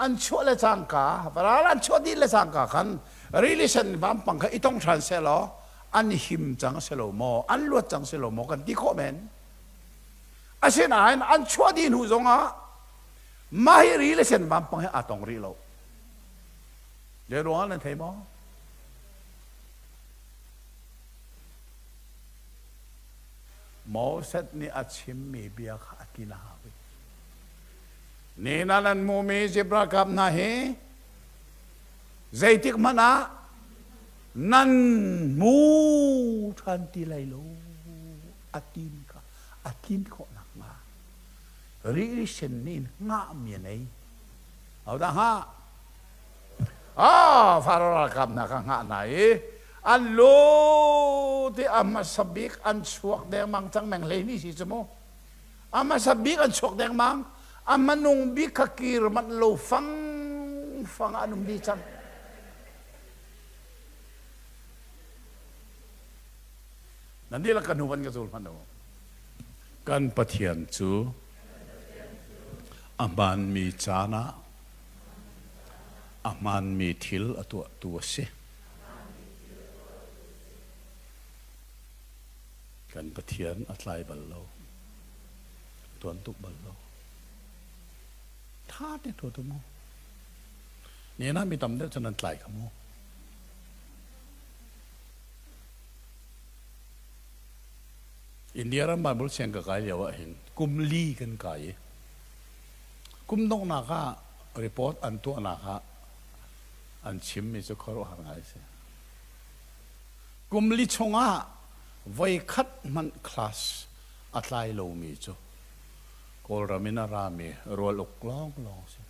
An chuah le cangka, varal an chuah dih le cangka khan rili sen vampang kha i tong ṭhan sehlaw an him cang si lo maw, an luat cang si lo maw kan ti khawh men. Asinain an chuah dih hnu zongah mah hi rili sen vampang hi aa tong rih lo. Zei ruangah nan thei maw? Moses nih a chimmi bia kha a tlin a hau i ni nan an hmumi Izipt ralkap hna hi zeitik hmanh ah nan hmu ṭhan ti lai lo a timi kha a tlin khawh nakhnga rili sen nih hngahmi a nei. Hodah hngah? Ah, Faro ralkap hna kha hngah hna i an lut i a hmasa bik an chuak dengmang cang meng 12 si cu mu. A hmasa bik an chuak dengmang, a hmanung bik kha kir manh lo fang fang ah an um dih cang. Nan dihlak ka hnu van ka zul hmanh u. Kan Pathian cu a hmaanmi caan ah a hmaanmi thil a tuahtu a si. Kan Pathian a tlai bal lo. Tuan tuk bal lo. Tha te tuah tu mu. Nena mi tam deuh cu nan tlai kha mu. India ram Bible siang ka kai lio ah hin kum li kan kai i kum donghnak ah report an tuahnak ah an chimmi cu khuaruahhar ngai a si. Kum li chungah voi khat hmanh class a tlai lomi cu Kawlram in a rami rual uk lawnglawng si.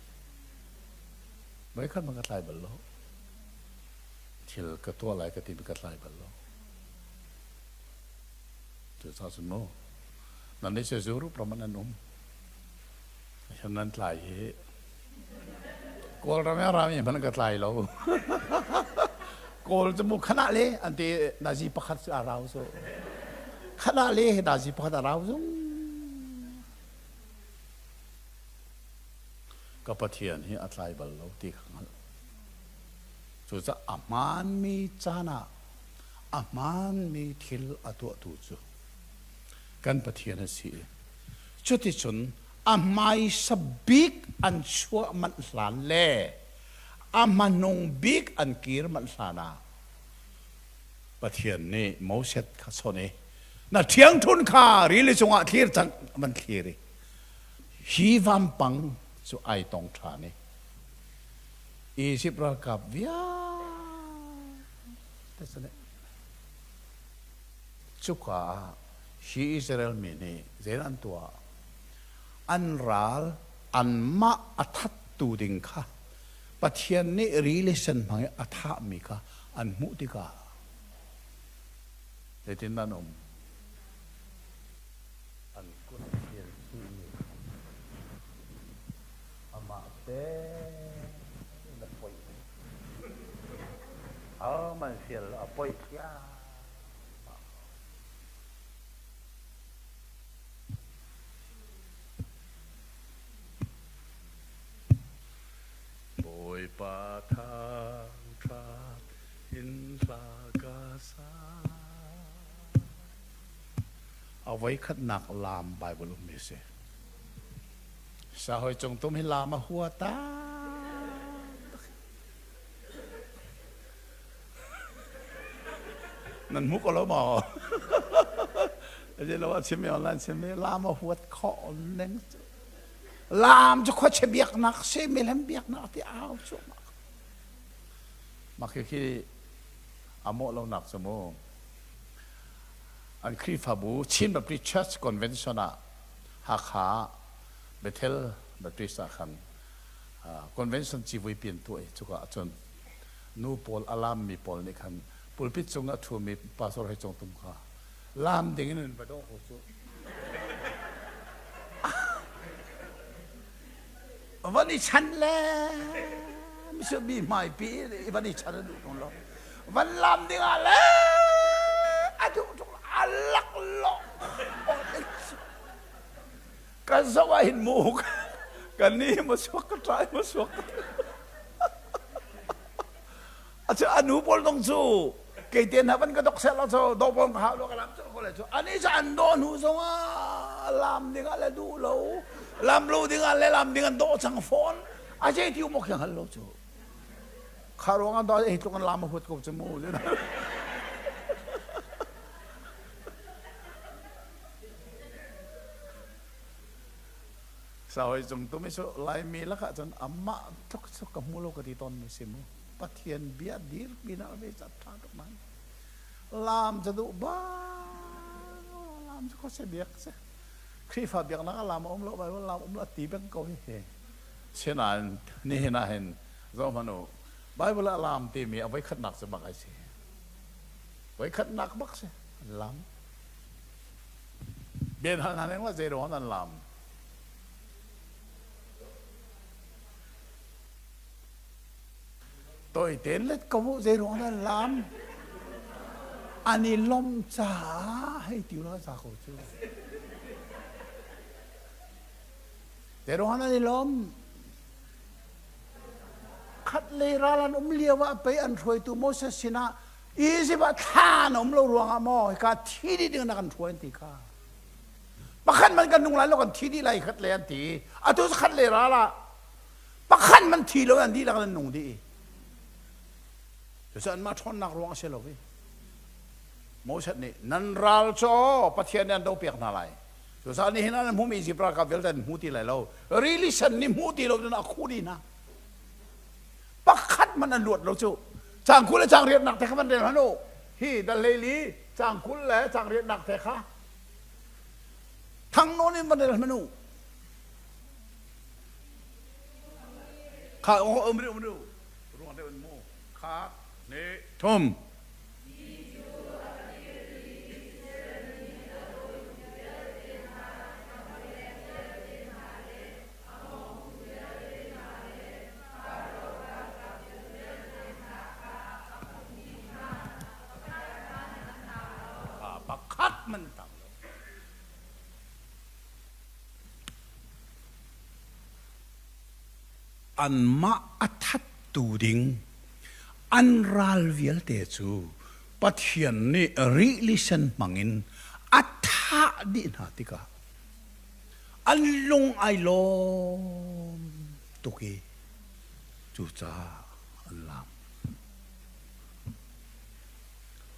Voi khat hmanh ka tlai bal lo. Thil ka tuah lai ka timi ka tlai bal lo. Cucaah cun mu nan nih cu Europe ram ah nan um. Hian nan tlai hi Kawlram i rami hmanh ka tlai lo. Kawl cu mu khanah le an ti nazi pakhat cu a rau cu. Khanah le nazi pakhat a rau zung. Ka Pathian hi a tlai bal lo ti ka hngalh. Cucaah a hmaanmi caan ah a hmaanmi thil a tuahtu cu kan Pathian a si i cuticun a hmaisa bik an chuah manh hlan le a hmanung bik an kir manh hlan ah Pathian nih Moses kha chawnh i na ṭhiangṭhun kha rili cungah thlir cang van thlir i hi vampang cu ai tong ṭhan i Izipt ralkap vialte Cuka ah hi Israel mi nih zeidah an tuah? An ral anmah a thattu ding kha Pathian nih rili sen hmang i a thahmi kha an hmuh tikah zeitindah an um? An kut thil chihmi kha amah tein a poih. Ahohmanh fial lo a poih thliahmah. Bawipa thangṭhat in hla ka sa. A voikhatnak laam Baibal ummi a si. Sahoi cungtum hi laam a hua ta. Nan hmu ko lo maw? Aje lo a chim online chim laam a huat khawh ning. Laam cu khuachia biaknak si milem biaknak ti au cu. Mah khi khi a mawh lo nak cu mu. An Khrihfabu Chin Baptist Church Convention ah Hakha Bethel Baptist ah khan convention civui pian tuah i cuka ahcun nu pawl a laammi pawl nih khan pulpit cung ah ṭhumi pastor Hei Cung Tum kha laam ding in an va dawh ko cu. Van i chan le mi hmaipi i van i chan a duh tung lo. Van laam ding ah le a duh tuk a lak lawh. Kan zoh ah hin mu kan ni ma suak ka ṭai ma suak ka a cu a nu pawl dong cu kei te hna van ka dok seh lo cu do pawl ka hau lo ka lam cu ko le cu ani cu an dawh hnu zong ah lam ding ah le duh lo lam lo ding ah le lam ding an dawh cang fawn a zei ti um ok hal lo cu kha ruang an dawh hi tluk an lam a huat ko cu mu Sahoi cung tum i cu Laimi lakah cun amah tluk cu ka hmu lo ka ti tawn mi si mu. Pathian bia dirpi na ve cat ṭha tuk man. Laam cu duh ba laam cu khuase biak si. Khrihfa biaknak ah laam a um lo Bible laam um lo a ti peng ko hi hi. Sinain nihin ah hin zoh hmanh u Bible ah laam timi a voikhatnak cu bak ai si. Voikhatnak bak si an laam. Bian hal hna ning la zei ruang nan lam. Toi ten let ko mu zei ruang nan lam. An i lom caah hei ti la za ko cu. Zei ruang nan i lom. Khat lei ral an um lio ah pei an hruaitu Moses sinah Izipt ah thla an um lo ruangah maw hika thi dih ding na kan hruai an ti kha. Pakhat man kan nung lai lo kan thi dih lai khat le an ti. Atu cu khat le ral ah pakhat man thi lo an dihlak an nung dih. Cucu anmah ṭhawnnak ruang a si lo i Moses nih nan ral cu Pathian nih an dopiak hna lai. Cucaah nihin ah nan hmumi Izipt ralkap vialte an hmu ti lai lo. Rili sen nih hmu ti lo in a khuh dih hna. Pakhat hmanh an luat lo cu. Caang 20 le caang riatnak te kha van rel hmanh u. Hi dal 14 caang 20 le caang riatnak te kha thang nawn in van rel hmanh u. Kha um rih um rih ruang deuh in mu. Kha ne thum. hmanh a tang lo. Anmah a thattu ding an ral vialte cu Pathian nih rili sen hmangin a thah dih hna tikah an lung ai lawm tuk i cucaah an laam.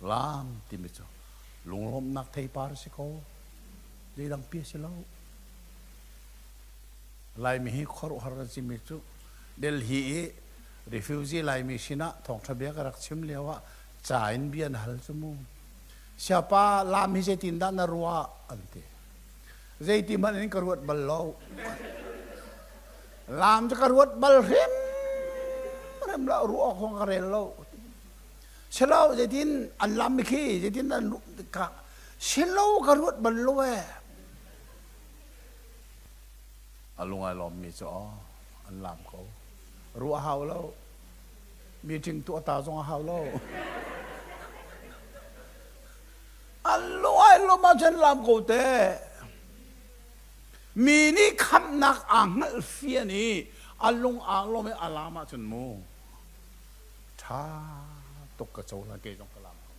Laam timi cu lunglawmhnak theipar a si ko. Zeidang pi a si lo. Laimi hi khuaruahhar kan simi cu Delhi i refugee Laimi sinah thawngṭha bia ka rak chim lio ah ca in bia na hal cu mu. Siapa laam hi zeitindah na ruah an ti. Zeiti hmanh in ka ruat bal lo. Laam cu ka ruat bal hrim hrim lo, ruah awk zong ka rel lo. Silo zeitin an lam mi khi zeitin an ka silo ka ruat bal lo ee. A lung ai lawm mi cu an lam ko. Ruah hau lo. Meeting tuah ta zong a hau lo. An lung ai lawm ahcun lam ko te. Mi nih khamhnak aa hngalh fian i a lung aa lawm i a lam ahcun mu ṭha tuk ka cohlan kei zong ka lam ko.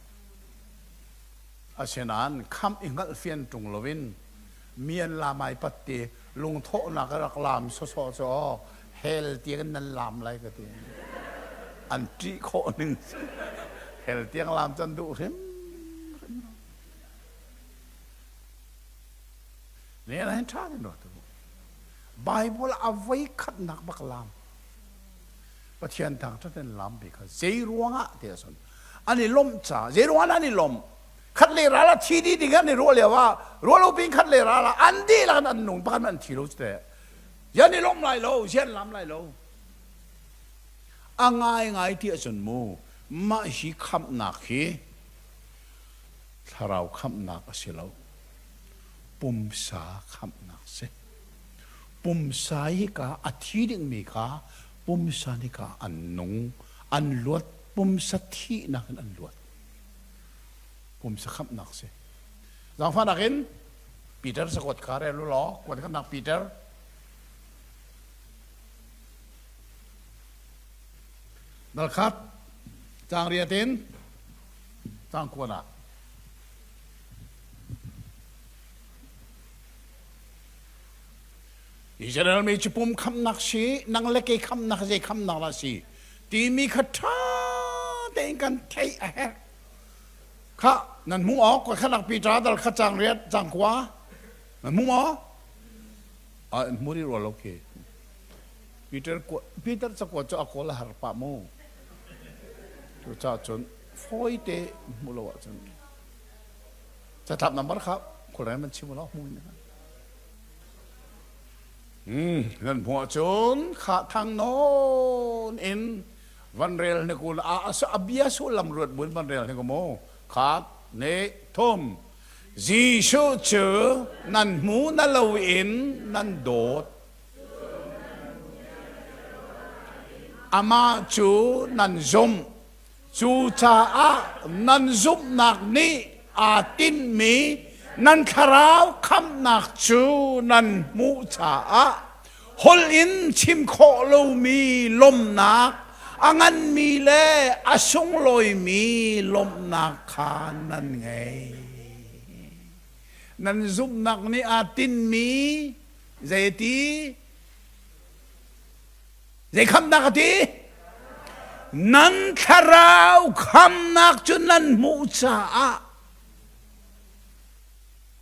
Asinain khamh i hngalh fian ṭung loin mi an lam ai pat ti lungthawhnak a rak lam sawsawh cu aw hell tiang nan lam lai ka ti. An ṭih khawh ning hell tiang lam cu an duh hrim. Ne la hin ṭha tin ruat u. Bible a voi khatnak bak lam. Pathian thangṭhat in lam bi kha zei ruangah ti ahcun an i lawmh ca zei ruangah an i lawmh khat le ral ah thi dih ding an i ruah lio ah ruah lo pin khat le ral ah an dihlak in an nung pakhat an thi lo cu teh yan i lawmh lai lo zian lam lai lo a ngai ngai ti ahcun mu mah hi khamhnak hi thlarau khamhnak a si lo pumsa khamhnak si pumsa hi ka a thi dingmi kha pumsa nih ka an nung an luat pumsa thihnak in an luat pumsa khamhnak si zaangfahnak in Peter cakuat kha rel u law kuat khatnak Peter dal khat caang riat in caang kuanak Israel mi cu pum khamnak si, nang le kei khamnak zei khamnak lah si timi kha ṭha tein kan theih a herh. Kha nan hmu awk ka khanak Peter dal kha cang riat cang kua nan hmu maw? Ah hmu ri rua lo khi. Peter Peter cakuat cu a kawl a har pah mu. Cucaah cun fawi te hmu lo ahcun catlap number kha khualrem an chim lo hmu in. Nan hmuh ahcun kha thang nawn in van rel hnik u a a bia sullam ruat buin van rel hnik u mu khat ne thum Jesuh cu nan hmu na lo in nan dawt amah cu nan zumh Cucaah nan zumhnak nih aa tinhmi nan thlarau khamhnak cu nan hmuh caah holh in chim khawh lomi lawmhnak a nganmi le a sunglawimi lawmhnak kha nan ngei. Nan zumhnak nih aa tinhmi zeiti Zei khamnak a ti? Nan thlarau khamnak cu nan hmuh caah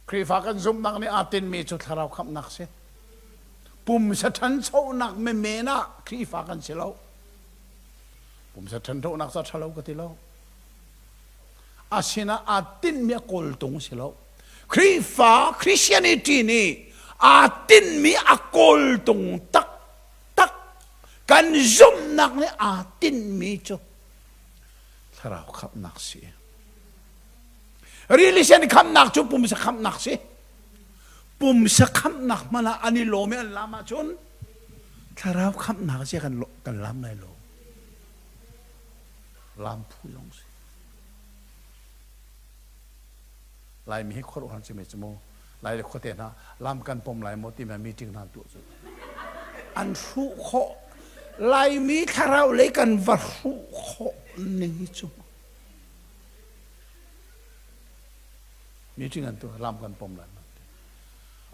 Khrihfa kan zumhnak nih aa tinhmi cu thlarau khamhnak si. Pumsa ṭhanchonak menmen ah Khrihfa kan si lo. Pumsa ṭhanchonak cu a ṭhalo ka ti lo. Asinain aa tinhmi a kawltung si lo. Khrihfa Christianity nih aa tinhmi a kawltung tak tak kan zumhnak nih aa tinhmi cu thlarau khamhnak si. Religion khamhnak cu pumsa khamhnak si. Pumsa khamhnak hmanh ah an i lawm i an lam ahcun thlarau khamhnak sia kan kan lam lai lo. Lam phu zong si. Laimi hi khuaruahhar si me cu mu. Lai le khuate hna lam kan pom lai maw timi meeting hna tuah cu. An hruh khawh. Laimi thlarau lei kan va hruh khawh ning hi cu. Meeting an tuah lam kan pom lai maw.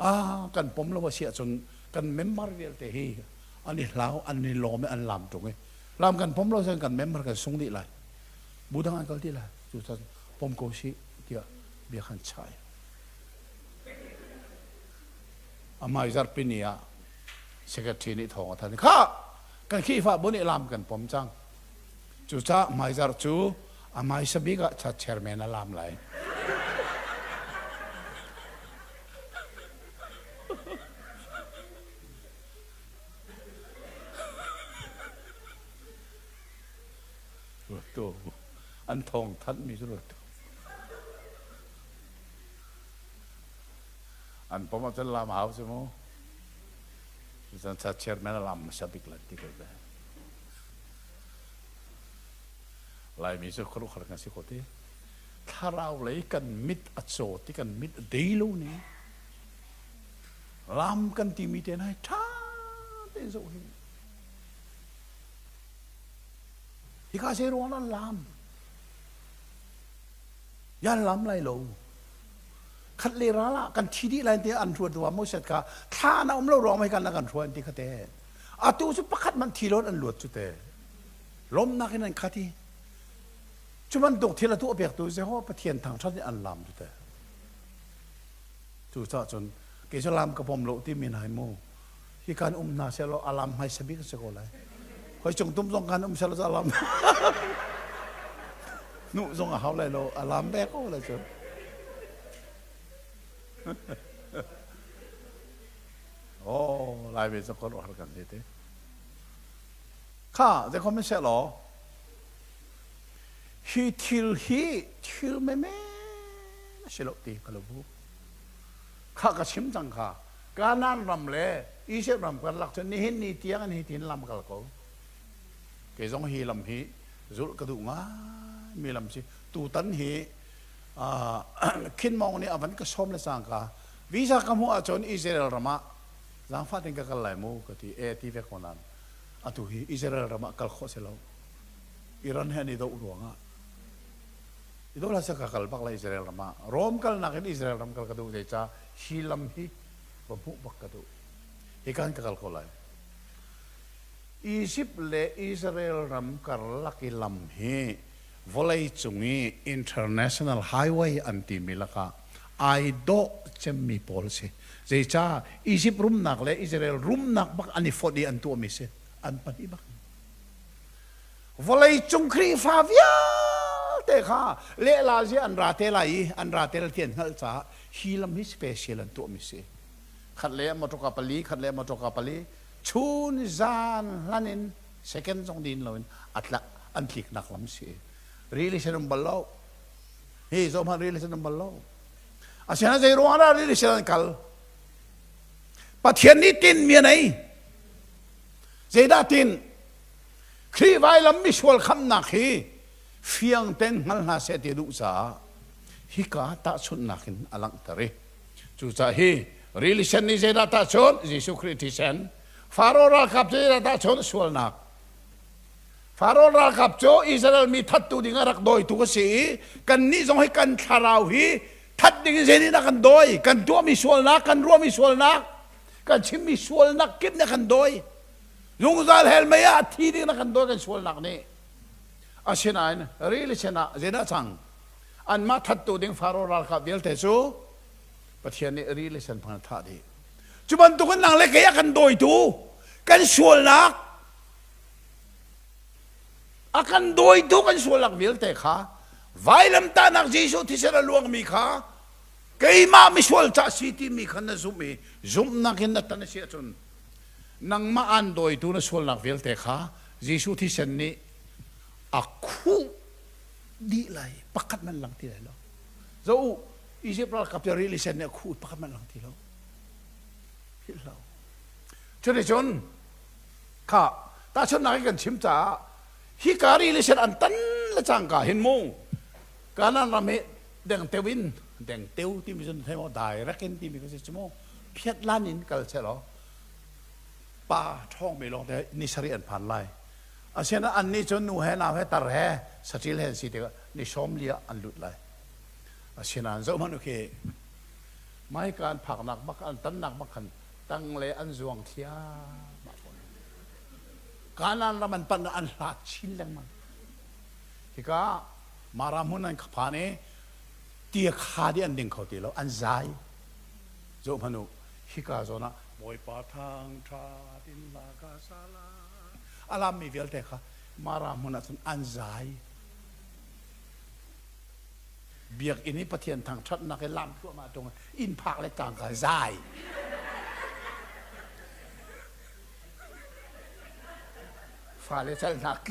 Ah kan pom lo a si ahcun kan member vialte hi an i hlau an i lawm i an lam ṭung i lam kan pom lo cun kan member kan sung dih lai. Bu dang an kal ti lai. Cucaah pom ko sih tiah bia khan chai. A hmai zarhpi ni ah secretary nih thawng a thanh. Kha kan Khrihfabu nih lam kan pom cang. Cucaah hmaizarh cu a hmaisa bik ah church chairman a lam lai. Ruat an thawng thanhmi cu ruat An pom ahcun lam hau si mu. Cun church chairman a lam hmasa bik lan ti ko te. Laimi cu khuaruahhar kan si ko ti. Thlarau lei kan mit a caw ti kan mit a dei lo ni. Lam kan timi te nai ṭha tein zoh hi. Hika zei ruang an lam? Yan lam lai lo. Khat le ral ah kan thi dih lai ti an ruat ruam Moses kha thla na um lo ruang mei kan na kan hruai ti kha te. Atu cu pakhat man thi lon an luat cu te. Lawmnak in an khat i cu bantuk thil a tuah pektu Jehovah Pathian thangṭhat in an lam cu te. Cucaah cun kei cu lam ka pom lo timi hna hi mu hi kan um hna sehlaw a lam hmaisa bik a si ko lai. Hoi cung tum zong kan um sehlaw cu a lam hnuh zong a hau lai lo a lam ve ko lai cu. Oh, lai ve cu khuaruahhar kan si te. Kha, zeikhom in sehlaw hi thil hi thil menmen a si lo ti ka lo bu. Kha ka chim cang kha. Kanaan ram le Egypt ram karlak cu nihin ni tiang in hi tin lam kal ko. Kei zong hi lam hi zulh ka duh ngai mi lam si. Tutan hi Khin Mong nih a van ka sawm le cangka visa ka hmuh ahcun Israel ram ah zaangfah tein ka kal lai mu ka ti e ti ve ko nain atu hi Israel ram ah kal khawh si lo. Iran he an i doh ruangah i doh hlah seh ka kal bak lai Israel ram ah. Rome kalnak in Israel ram kal ka duh zeicah hi lam hi va hmuh bak ka duh. Hi kan ka kal ko lai. Egypt le Israel ram karlak i lam hi vawlei cung i international highway an timi lakah ai dawh cemmi pawl si. Zeicah Egypt rumnak le Israel rumnak bak an i fonh i an tuahmi si. An pahnih bak. Vawleicung Khrihfa vialte kha lehla zi an ra te lai i an ra te lai ti an hngalh caah hi lam hi special an tuahmi si. Khat le motorka pali, khat le motorka pali, chun zan hlan in second zong din loin a tla an tliknak lam si. Rili sen um bal lo. Hi zoh hmanh rili sen um bal lo. Asinain zei ruang ah rili sen an kal? Pathian nih tinmi a nei. Zeidah tin? Khrih vailam misual khamnak hi fiang tein hngal hna seh ti a duh caah hika tahchunhnak in a langhter i cucaah hi rili sen nih zeidah tahchunh? Jesuh Khrih thisen. Faro ralkap cu zeidah tahchunh? Sualnak. Faro ralkap cu Israel mi thattu ding a rak dawitu a si i kannih zong hi kan thlarau hi that ding in zeitindah kan dawi? Kan tuahmi sualnak, kan ruahmi sualnak, kan chimmi sualnak kip nih a kan dawi. Zungzal hell mei ah thi ding na kan dawi kan sualnak nih. Asinain rili sen ah zeidah cang? Anmah thattu ding Faro ralkap vialte cu Pathian nih rili sen hmang thah dih. Cu bantukin nang le kei a kan dawitu kan sualnak a kan dawitu kan sualnak vialte kha vailamtahnak Jesuh thisen a luangmi kha keimah misual ca si timi kha na zumh i zumhnak in na tan a si ahcun nangmah aan dawitu na sualnak vialte kha Jesuh thisen nih a khuh dih lai pakhat man lang ti lai lo zo u Egypt ralkap cu rili sen nih a khuh pakhat man lang ti lo philh lo cuticun kha tahchunhnak in kan chim caah hi ka rili sen an tan le cangka hin mu Kanaan ram hi dengteo in. Deng teu timi cun thei maw direct in timi ka si cu mu. Phiat lan in kal seh law pa ṭhawng mi lawng te ni sarih an phan lai. Asinain annih cu nu he nau he tar he saṭil he an si tikah ni sawm li ah an lut lai. Asinain zohhmanh u khi Maika an phaknak bak an tannak bak khan tang le an zuang thliahmah ko. Kanaan ram an panh an hlat chin lengmang. Hika Mara hmun an phan i tia kha di an ding kho ti lo an zai. Zohhmanh u hika zawn ah Bawipa thangṭhat in la ka sa lai. A lammi vialte kha Mara hmun ah cun an zai. Biakinn i Pathian thangṭhatnak i lam thluahmah ṭung inn phak le cangka zai. Fale calnak.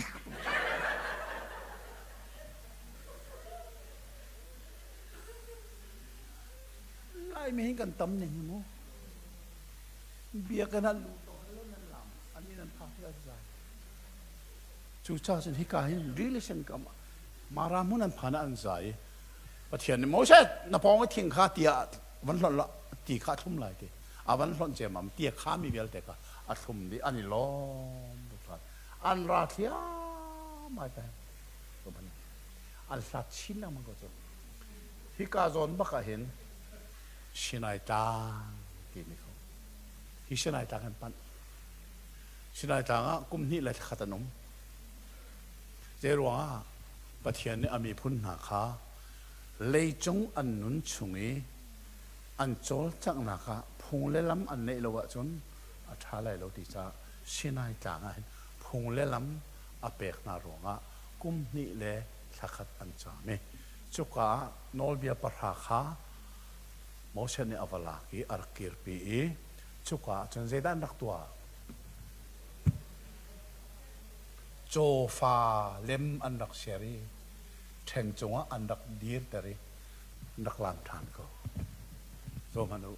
Laimi hin kan tam ning hi mu. Biakinn ah luh lo nan lam an inn an phak tikah zai. Cucaah cun hika hin relation kam Mara hmun an phan ah an zai i Pathian nih Moses na pawng i thing kha ti ah van hlonh la ti kha a thlum lai ti a van hlonh ciammam ti a khami vialte kha a thlum dih an i lawm tuk hlan an ra thliahmah te an hlat chin lengmang ko cu hika zawn bak ah hin Sinai Tlang timi ko hi Sinai Tlang an panh Sinai Tlang ah kum hnih le thla khat an um Zeiruangah Pathian nih a miphun hna kha leicung an nun chung i an cawlcanghnak ah phung le lam an neih lo ahcun a ṭha lai lo ti caah Sinai Tlang ah hin phung le lam a pek hna ruangah kum hnih le thla khat an caam i cuka ah nawlbia pahra kha Moses nih a va lak i a rak kirpi i cuka ah cun zeidah an rak tuah? Cawfa lem an rak ser i ṭheng cungah an rak dirter i an rak laam ṭhan ko. Zohhmanh u,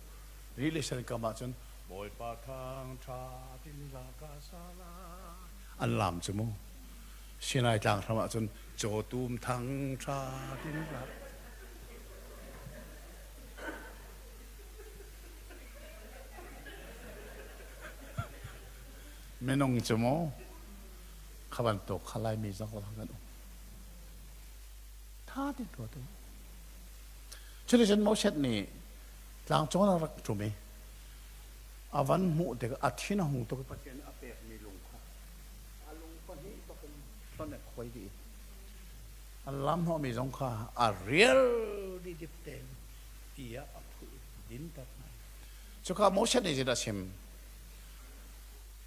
rili sen kam ah cun Bawipa thangṭhat in la ka sa lai. An laam cu mu. Sinai tlang hram ah cun cawtum thangṭhat in la. Minung cu maw kha bantuk kha Laimi zong kan um. Tha te ruat u. Cuticun Moses nih tlangcung a rak ṭum i a van hmuh tikah a thin a hung tuk i Pathian nih a pekmi lung kha a lung pahnih bakin hlonh a khuai dih i an lam hnawhmi zong kha a rial dih dip tein ti ah a phuh i dinter hna. Cuka Moses nih zeidah a chim?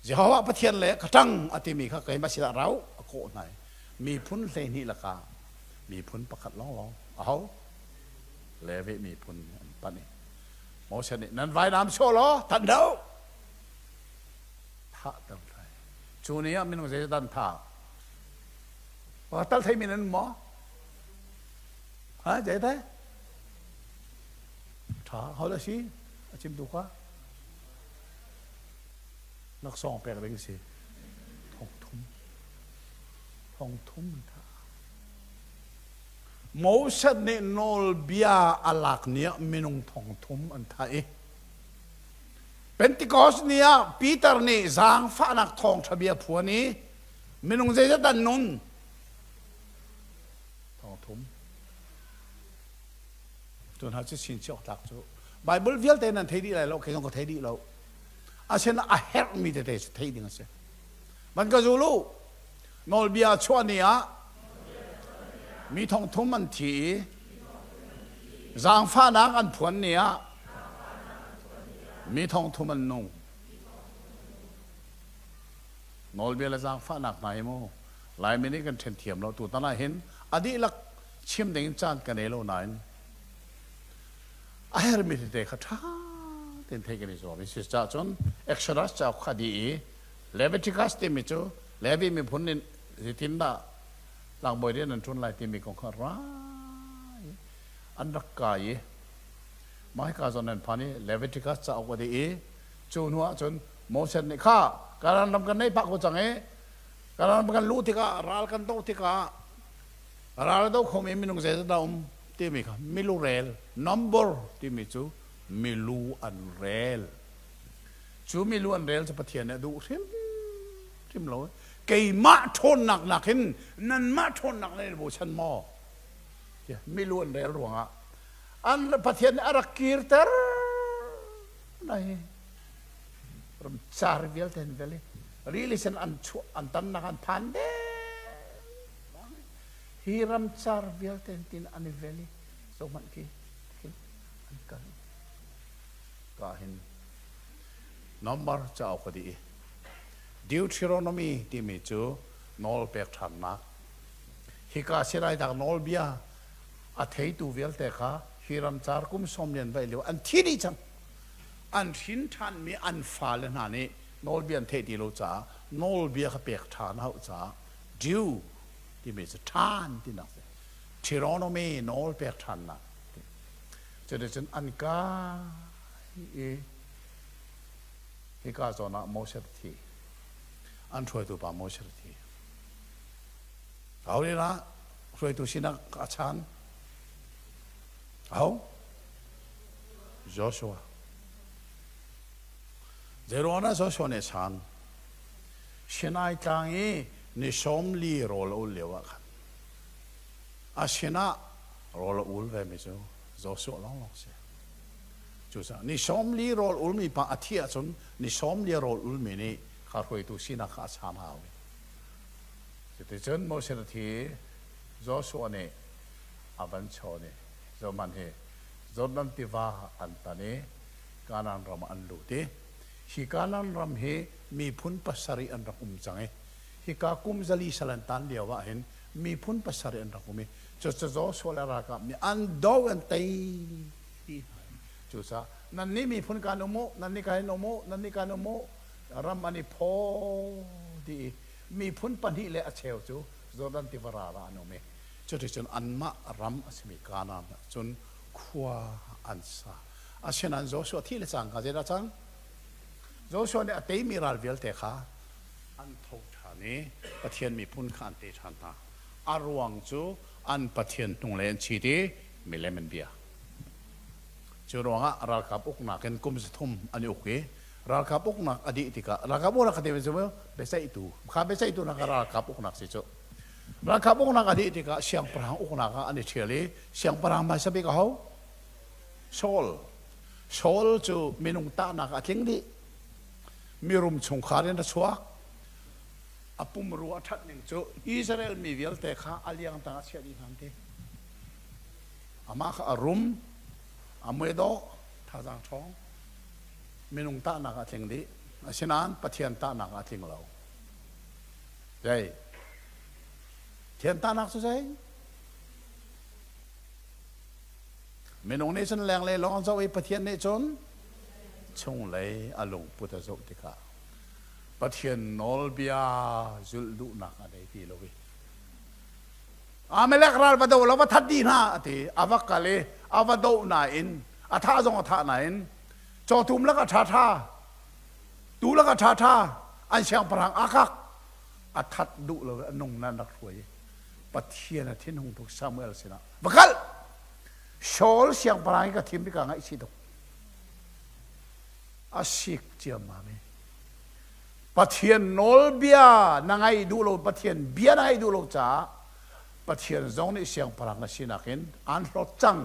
Jehovah Pathian le ka ṭang a timi kha keimah sinah rau a kawh hna i miphun 12 lakah miphun pakhat lawnglawng aho Levi miphun an panh i Moses nih nan vainam sawh law tan do thah ter thai cu ni ah minung zeizat an thah pakhat tal theimi nan maw ha zei te tha ho dah si a chim tu kha laksawng pek ding si thong thum thong thum tha Moses nih nawlbia a lak ni ah minung thong thum an thah i Pentecost ni ah Peter nih zaangfahnak thawngṭha bia phuan i minung zeizat an nun thong thum Cu hna cu chinchiah awk tlak cu Bible vialte nan thei dih lai lo, kei zong ka thei dih lo. Asinain a herhmi tete cu theih ding a si. Van ka zul u. Nawlbia chuah ni ah mi thong thum an thi i zaangfahnak an phuan ni ah mi thong thum an nung. Nawlbia le zaangfahnak hna hi mu Laimi nih kan ṭhen thiam lo. Tutan ah hin a dihlak chim ding in caan ka nei lo nain a hermi tete kha ṭha tein theih kan i zuam i cucaah cun Exodus cauk kha dih i Leviticus timi cu Levi miphun nih zeitindah tlangbawi rian an ṭuan lai timi kong kha ra i an rak kai i mah hika zawn an phan i Leviticus cauk a dih i cu hnu ah cun Moses nih kha Kanaan ram kan nei phak ko cang i Kanaan ram kan luh tikah ral kan doh tikah ral a do khomi minung zeizat dah um? timi kha milurel, number timi cu milu an rel. Cu milu an rel cu Pathian nih a duh hrimhrim lo. Keimah ṭhawnnak nakin nanmah ṭhawnnak nan i bochan maw? Tiah milu an rel ruangah an Pathian nih a rak kirter nai car vialte an vel i rili sen an chuah an tannak an phan deng hi ramcar vialte tin an i vel i zohhmanh khi khin an kal ka hin number cauk a dih i Deuteronomy timi cu nawl pek ṭhannak hika Sinai dak nawlbia a theitu vialte kha hi ramcar kum sawm lian vaih lio an thi dih cang an hrin ṭhanmi an fale hna nih nawlbia an theih ti lo caah nawlbia kha pek ṭhan a hauh caah Jew timi cu ṭhan tinak si Deuteronomy nawl pek ṭhannak cuticun an kai i hika zawn ah Moses thi an hruaitu pa Moses thi Aho nih dah hruaitu sinak a chan? Aho? Joshua. Zeiruang dah Joshua nih a chan? Sinai tlang i ni sawm li rawl a ul lio ah khan a sinah rawl a ul vemi cu Joshua lawnglawng si. Cucaah ni sawm li rawl ulmi pa a thih ahcun ni sawm li rawl ulmi nih kha hruaitu sinak kha a chan hau. Cuticun Moses a thi i Joshua nih a van chawn i zohhmanh hi Jordan tiva an tan i Kanaan ram ah an lut i hi Kanaan ram hi miphun pasarih an rak um cang i hika kum zali sal an tan lio ah hin miphun pasarih an rak um i cucu Joshua le ralkap nih an do an tei ti hna. Cucaah nannih miphun kan um u, nannih kan um u, nannih kan um u, ram an i phaw dih i miphun pahnih le a cheu cu Jordan tiva ral ah an um i cuticun anmah ram a simi Kanaan ah cun khua an sa. Asinain Joshua thih le cangka zeidah cang? Joshua nih a teimi ral vialte kha an tho ṭhan i Pathian miphun kha an tei ṭhan hna. A ruang cu an Pathian hnunglei an chit i milem an bia. Cu ruangah ralkap uknak in kum zathum an i uk i ralkap uknak a dih tikah ralkap uknak ka ti cu biaceihtu kha biaceihtu nak ralkap uknak si cu ralkap uknak a dih tikah siangpahrang uknak ah an i ṭhial i siangpahrang hmaisa bik aho Saul Saul cu minung tahnak a tling dih mirum chungkhar in a chuak a pumrua a ṭhat ning cu Israel mi vialte kha a liang tang a chiah dih hna ti amah kha a rum a mui dawh thazaang ṭhawng minung tahnak a tling dih. Asinain Pathian tahnak a tling lo. Zei? Pathian tahnak cu zei? Minung nih cun lenglei lawng an zoh i Pathian nih cun chunglei a lungput a zoh tikah Pathian nawlbia zulh duhnak a nei ti lo i Amalek ral va do lo va that dih hna a ti a va kal i a va doh nain a thah zong a thah nain cawtum lakah ṭhaṭha tu lakah ṭhaṭha an siangpahrang akak a that duh lo a nung nan rak hruai i Pathian a thinhung tuk Samuel sinah va kal Saul siangpahrang hi ka thim bika ngaihchih tuk a sik ciammam i Pathian nawlbia na ngaih duh lo Pathian bia na ngaih duh lo caah Pathian zong nih siangpahrang na sinak in aan hlawt cang.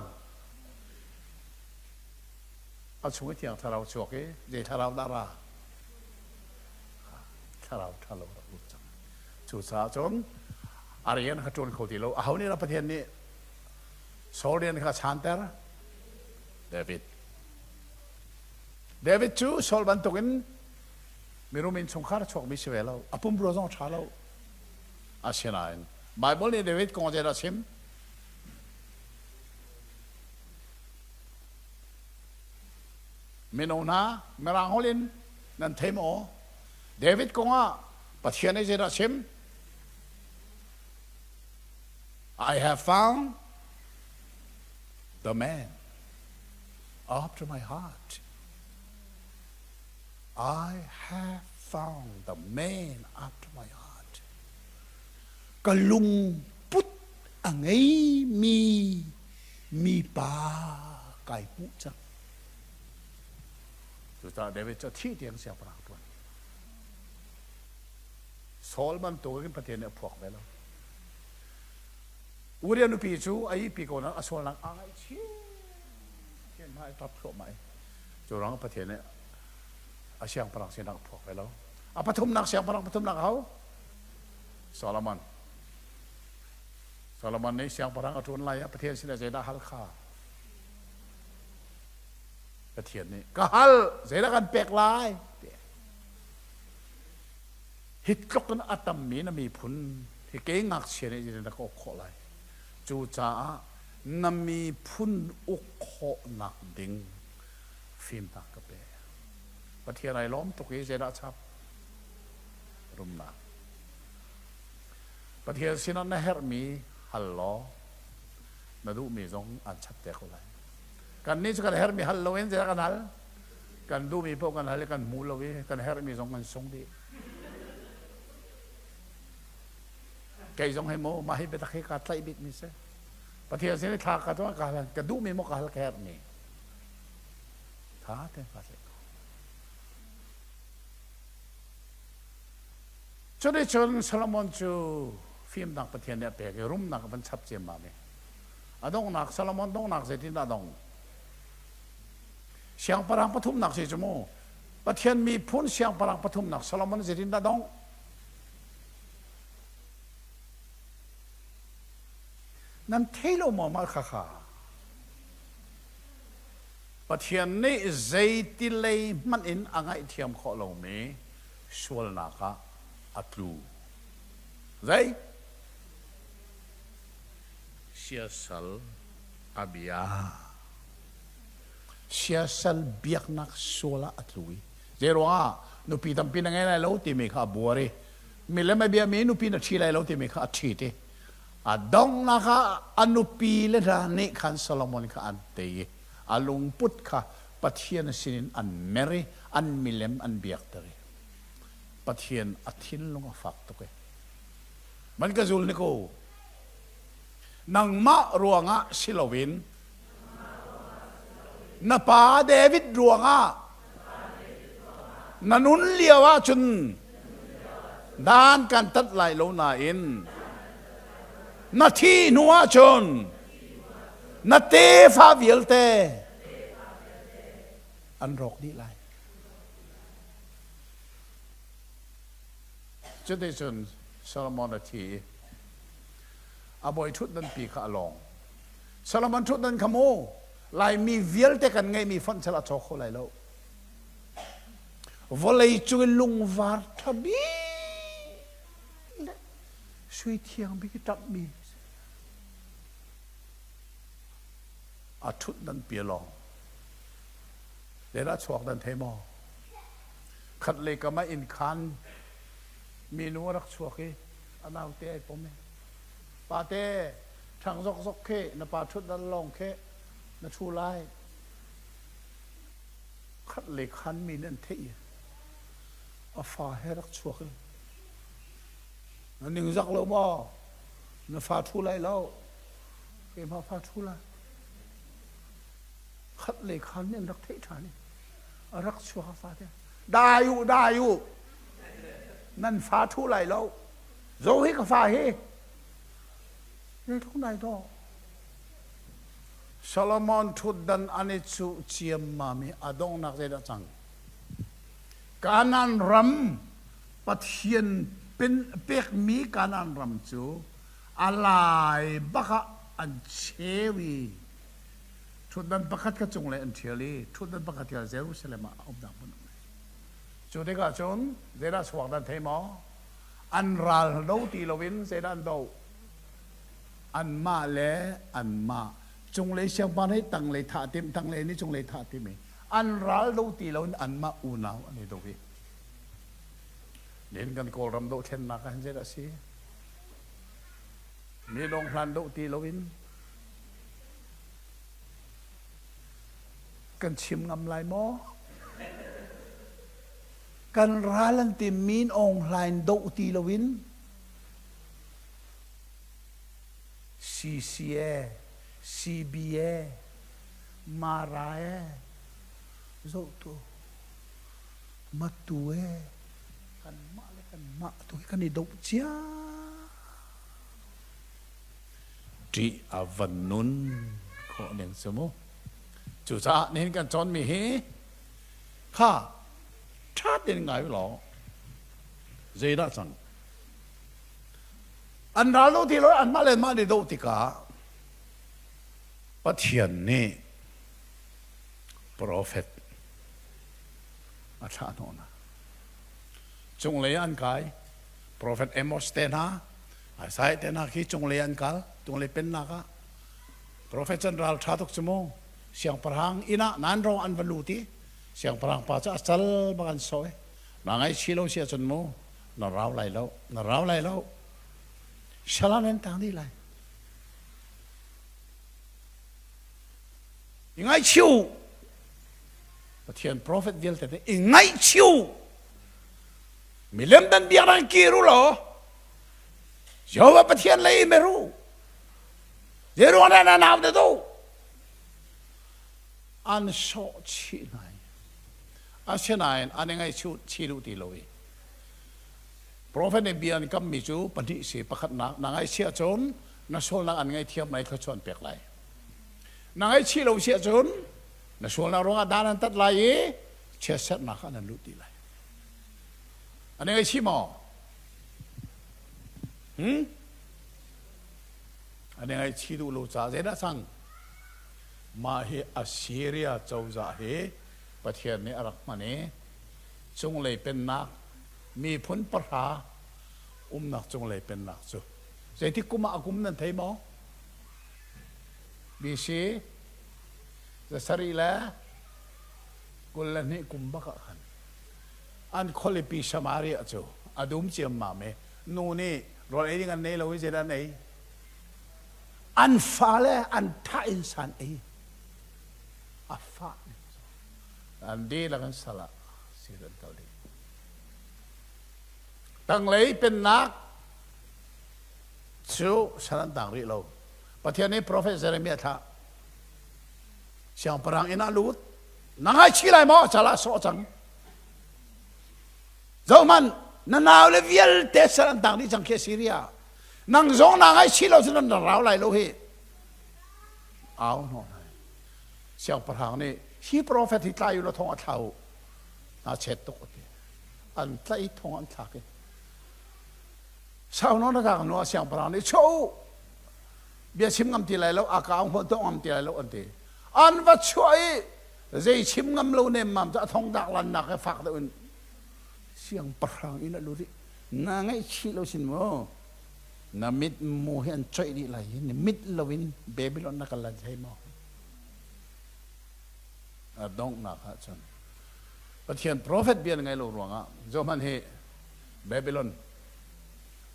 A chung i thiang thlarau chuak i zei thlarau dah ra? Thlarau ṭhalo rak lut cang. Cucaah cun a rian kha ṭuan kho ti lo. Aho nih dah Pathian nih Saul rian kha a chanter? David. David cu Saul bantukin mirum innchungkhar chuakmi si ve lo. A pumrua zong a ṭha lo. Asinain Baibal nih David kong zeidah a chim? Mino hna, Mirang holh in nan thei maw? David kong ah Pathian nih zeidah a chim? I have found the man after my heart. I have found the man after my heart. Ka lungput a ngeimi Mipa kai hmuh cang. Cucaah David cu a thih tiang siangpahrang ṭuan. Saul bantuk in Pathian nih a phuak ve lo. Uriah nupi cu a ihpi ko nain a sualnak aa ngaihchih. Pathian hmai a ṭap thluahmah i cu ruangah Pathian nih a siangpahrang sinak a phuak ve lo. A pathumnak siangpahrang pathumnak a ho? Solomon. Solomon nih siangpahrang a ṭuan lai ah Pathian sinah zeidah hal kha? Pathian nih ka hal zeidah kan pek lai? Hi tluk in a tammi na miphun hi kei ngakchia nih zeitin na ka uk khawh lai? Cucaah na miphun uk khawhnak ding fimnak ka pe. Pathian ai lawm tuk i zeidah a chap? Rumnak. Pathian sinah na herhmi hal law na duhmi zong an chap te ko lai. Kannih cu kan herhmi hal loin zeidah kan hal? Kan duhmi paoh kan hal i kan hmu lo i kan herhmi zong kan sung dih. Kei zong hi maw mah hi biatak hi kaa tlaih bikmi si. Pathian sin i thla ka tuah ka hal ka duhmi maw ka hal ka herhmi. Tha tein kaa tlaih ko. Cuticun Solomon cu fimnak Pathian nih a pek i rumnak a van chap ciammam i a donghnak Solomon donghnak zeitindah a dong? Siangpahrang pathumnak si cu mu Pathian miphun siangpahrang pathumnak Solomon zeitindah dong? Nan thei lo maw mah khakha? Pathian nih zeiti lei hmanh in a ngaihthiam khawh lomi sualnak ah a tlu. Zei? Siasal a bia. Siasal biaknak sual ah a tlu i zei ruangah nupi tampi na ngei lai lo timi kha a buar i milem a biami nupi na ṭhi lai lo timi kha a ṭhit i a donghnak ah a nupi le hna nih khan Solomon kha an tei i a lungput kha Pathian sinin an mer i an milem an biakter i Pathian a thinlung a fak tuk i man ka zul ni ko nangmah ruangah si loin na pa David ruangah na nun lio ahcun dan kan tat lai lo nain na thih hnu ahcun na tefa vialte an rawk dih lai. Cuticun Solomon a thi i a bawi ṭhutdanpi kha a lawng. Solomon ṭhutdan kha mu Laimi vialte kan ngeihmi fonh sal a caw kho lai lo. Vawlei cung i lungvar ṭha bik le sui thiang bik i ṭamhmi a ṭhutdanpi a lawng. Zeidah chuak nan thei maw? Khat lei kam ah inn khan minu a rak chuak i a naute ai pom i pate ṭhang zokzok khi na pa ṭhutdan lawng khi na ṭhu lai. Khat lei khan mi nih an theih i a fa he rak chuak i na ningzak lo maw? Na fa ṭhu lai lo. Keimah fa ṭhu lai. Khat lei khan nih an rak theih ṭhan i a rak chuak a fate dai u dai u nan fa ṭhu lai lo zo hi ka fa hi zeitluk nai dawh Solomon ṭhutdan an i cuh ciammam i a donghnak zeidah cang Kanaan ram Pathian pekmi Kanaan ram cu a lai bak ah an cheu i Ṭhutdan pakhat kha cunglei an ṭhial i ṭhutdan pakhat kha Jerusalem ah a umnak hmun a um. Cu tikah cun zeidah chuak nan thei maw? An ral do ti loin zeidah an doh? Anmah le anmah cunglei siangpahrang nih tanglei thah a timh, tanglei nih cunglei thah a timh i an ral do ti loin anmah unau an i do i nihin kan Kawlram dohthlennak ah hin zeidah a si? Mi lawng hlan doh ti loin Kan chim ngam lai maw? Kan ral an ti Min Aung Hlaing doh ti loin CCA. CBA, Mara e, zohtu, Matu e, kanmah le kanmah tu hi kan i doh cia. Ṭih a van nun khawh ning cu mu. Cucaah nihin kan cawnmi hi kha ṭha tein ngai u law zeidah cang? An ral lo ti lo anmah le anmah an i doh tikah Pathian nih profet a thlah hnawh hna. Cunglei ah an kai. Profet Amos te hna, Isaiah te hna khi cunglei an kal, cunglei pennak ah. Profet can ral ṭha tuk cu mu. Siangpahrang inn ah nan ro an va lut i siangpahrang pa cu a cal bak an sawh i na ngaihchih lo si ahcun mu na rau lai lo, na rau lai lo. Shala nan tang dih lai. I ngaihchih u. Pathian profet vialte nih i ngaihchih u. Milem dan biaknak kir u law Jehovah Pathian lei i mer u. Zeiruang dah na nau te tu? An sawh chih hna i asinain an i ngaihchih chih duh ti lo i Profet nih bia an kammi cu pahnih si pakhatnak na ngaihchih ahcun na sualnak an ngaihthiam lai thluachuah an pek lai. Na ngaihchih lo si ahcun na sualnak ruangah dan an tat lai i chiatserhnak ah nan lut dih lai. An i ngaihchih maw? Hmm? An i ngaihchih duh lo caah zeidah cang? Mah hi Assyria cozah hi Pathian nih a rak hman i cunglei pennak miphun pahra umnak cunglei pennak cu zeitik kum ah a kum nan thei maw? BC zasarih le 22 kum bak ah khan an khualipi Samaria cu a dum ciammam i nu nih rawl ei ding an nei lo i zeidah an ei? An fale an thah in san ei. A fah ning cu an dihlak in sal ah sir an kal dih. Tanglei pennak cu sal an tang rih lo. Pathian nih profet Jeremiah thlah. Siangpahrang inn ah lut. Na ngaichih lai maw? Cal ah sawh cang. Zohhmanh, na naule vialte sal an tang dih cang khi Syria. Nang zong naa ngaihchih lo cun na rau lai lo hi. Au hnawh hna. Siangpahrang nih hi profet hi tlai u law thong a thla u. Na chet tuk a ti. An tlaih thong an thlak i sau nawn a thlak hnu ah siangpahrang nih chuah u bia chim ngam ti lai lo a ka hmuh tuah ngam ti lai lo an ti. An va chuah i zei chim ngam lo nemmam cu a thong dak lannak he fak deuh in siangpahrang inn a lut i na ngaihchih lo sin mu na mit mu hi an coih dih lai i mit loin Babylon na kal lai thei maw a donghnak ah cun Pathian profet bia ngai lo ruangah zohman hi Babylon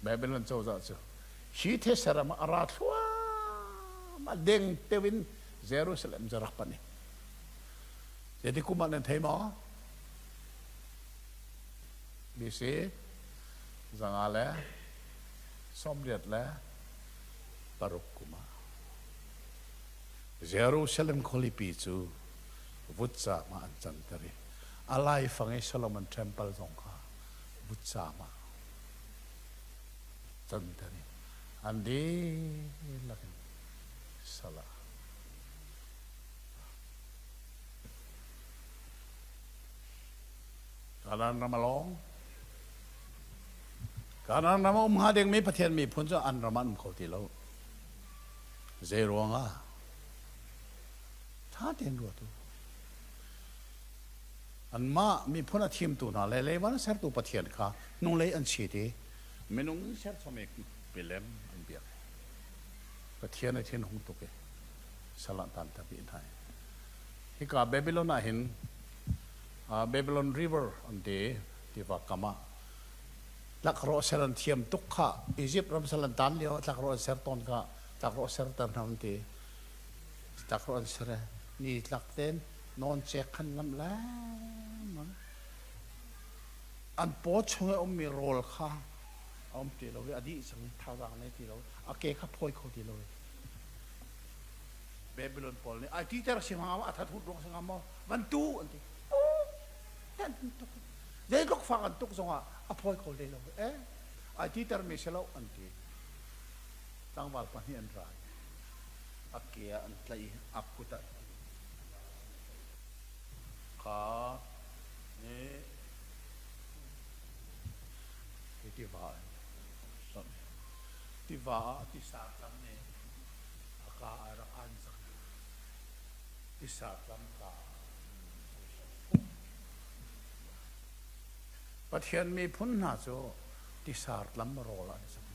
Babylon cozah cu hi thesaram ah a ra thluahmah deng teuin Jerusalem cu rak pan i zeiti kum ah nan thei maw BC zanga le 86 kum ah Jerusalem khualipi cu vutcam ah an canter i a laifang i Solomon Temple zong kha vutcam ah canter i an dihlak in sal ah Kanaan ram a lawng. Kanaan ram a um hnga dingmi Pathian miphun cu an ram ah an um kho ti lo. Zei ruangah? Ṭha tein ruat u. Anmah miphun a thimtu hna le leivan a sertu Pathian kha hnulei an chit i minung serchom i milem an biak. Pathian a thinhung tuk i sal ah tanter dih hna. Hika Babylon ah hin Babylon River an ti tiva kam ah tlakrawh ser an thiam tuk kha Egypt ram sal an tan lio ah tlakrawh an ser tawn kha tlakrawh serter hna an ti. Tlakrawh an ser ni tlak ten nawn cek khan lamh lengmang. An paw chung i ummi rawl kha a um ti lo i a dih cang thazaang nei ti lo a ke kha phawi kho ti lo i. Babylon pawl nih ai titer si hnga maw a that hut ruang si hnga maw van tu an ti. Ten tuk. Zeitluk fak an tuk zongah a phawi kho hlei lo. Eh ai titer mi si lo an ti. Tlangval pahnih an ra. A ke ah an tlaih i a kut ah kha nih hi tiva in tiva ah tisa tlam nih a ka a rak an cang. Tisa tlam ka Pathian miphun hna cu tisar tlam rawl an cang.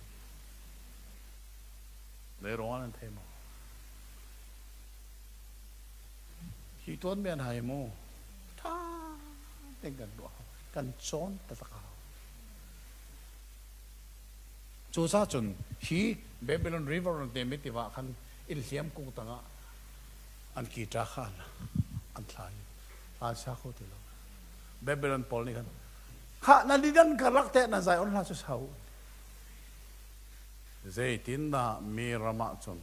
Zei ruangah nan thei maw? Hi tuanbia hna hi mu ṭha tein kan ruah kan cawn taktak a hau. Cucaah cun hi Babylon River an timi tiva khan inn hliam kung tangah an kita kha an thla i an sa kho ti lo. Babylon pawl nih khan khah nan i nan karlak te nan zai on hla cu sau. Zeitindah mi ram ah cun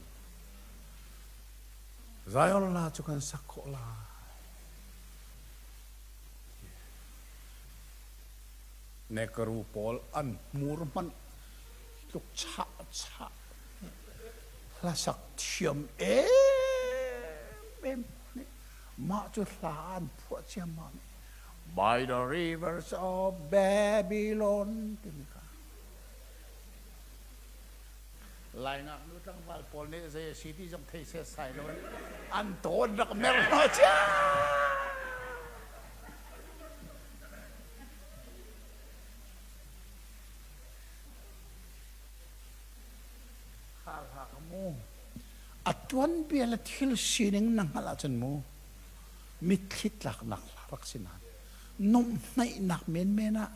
Zion hla cu kan sak khawh lai? Nekaru pawl an hmur hmanh tluk chah chah hlasak thiam em nih mah cu hla an phuah ciammam By the rivers of Babylon timi kha Lai ngaknu tlangval pawl nih zei a si ti zong thei set sai lo in an tawn rak mer hna cia. Mu. A tuanbia le thil sining na hngalh ahcun mu mitthli tlaknak rak si nain nuamhhnaihnak menmen ah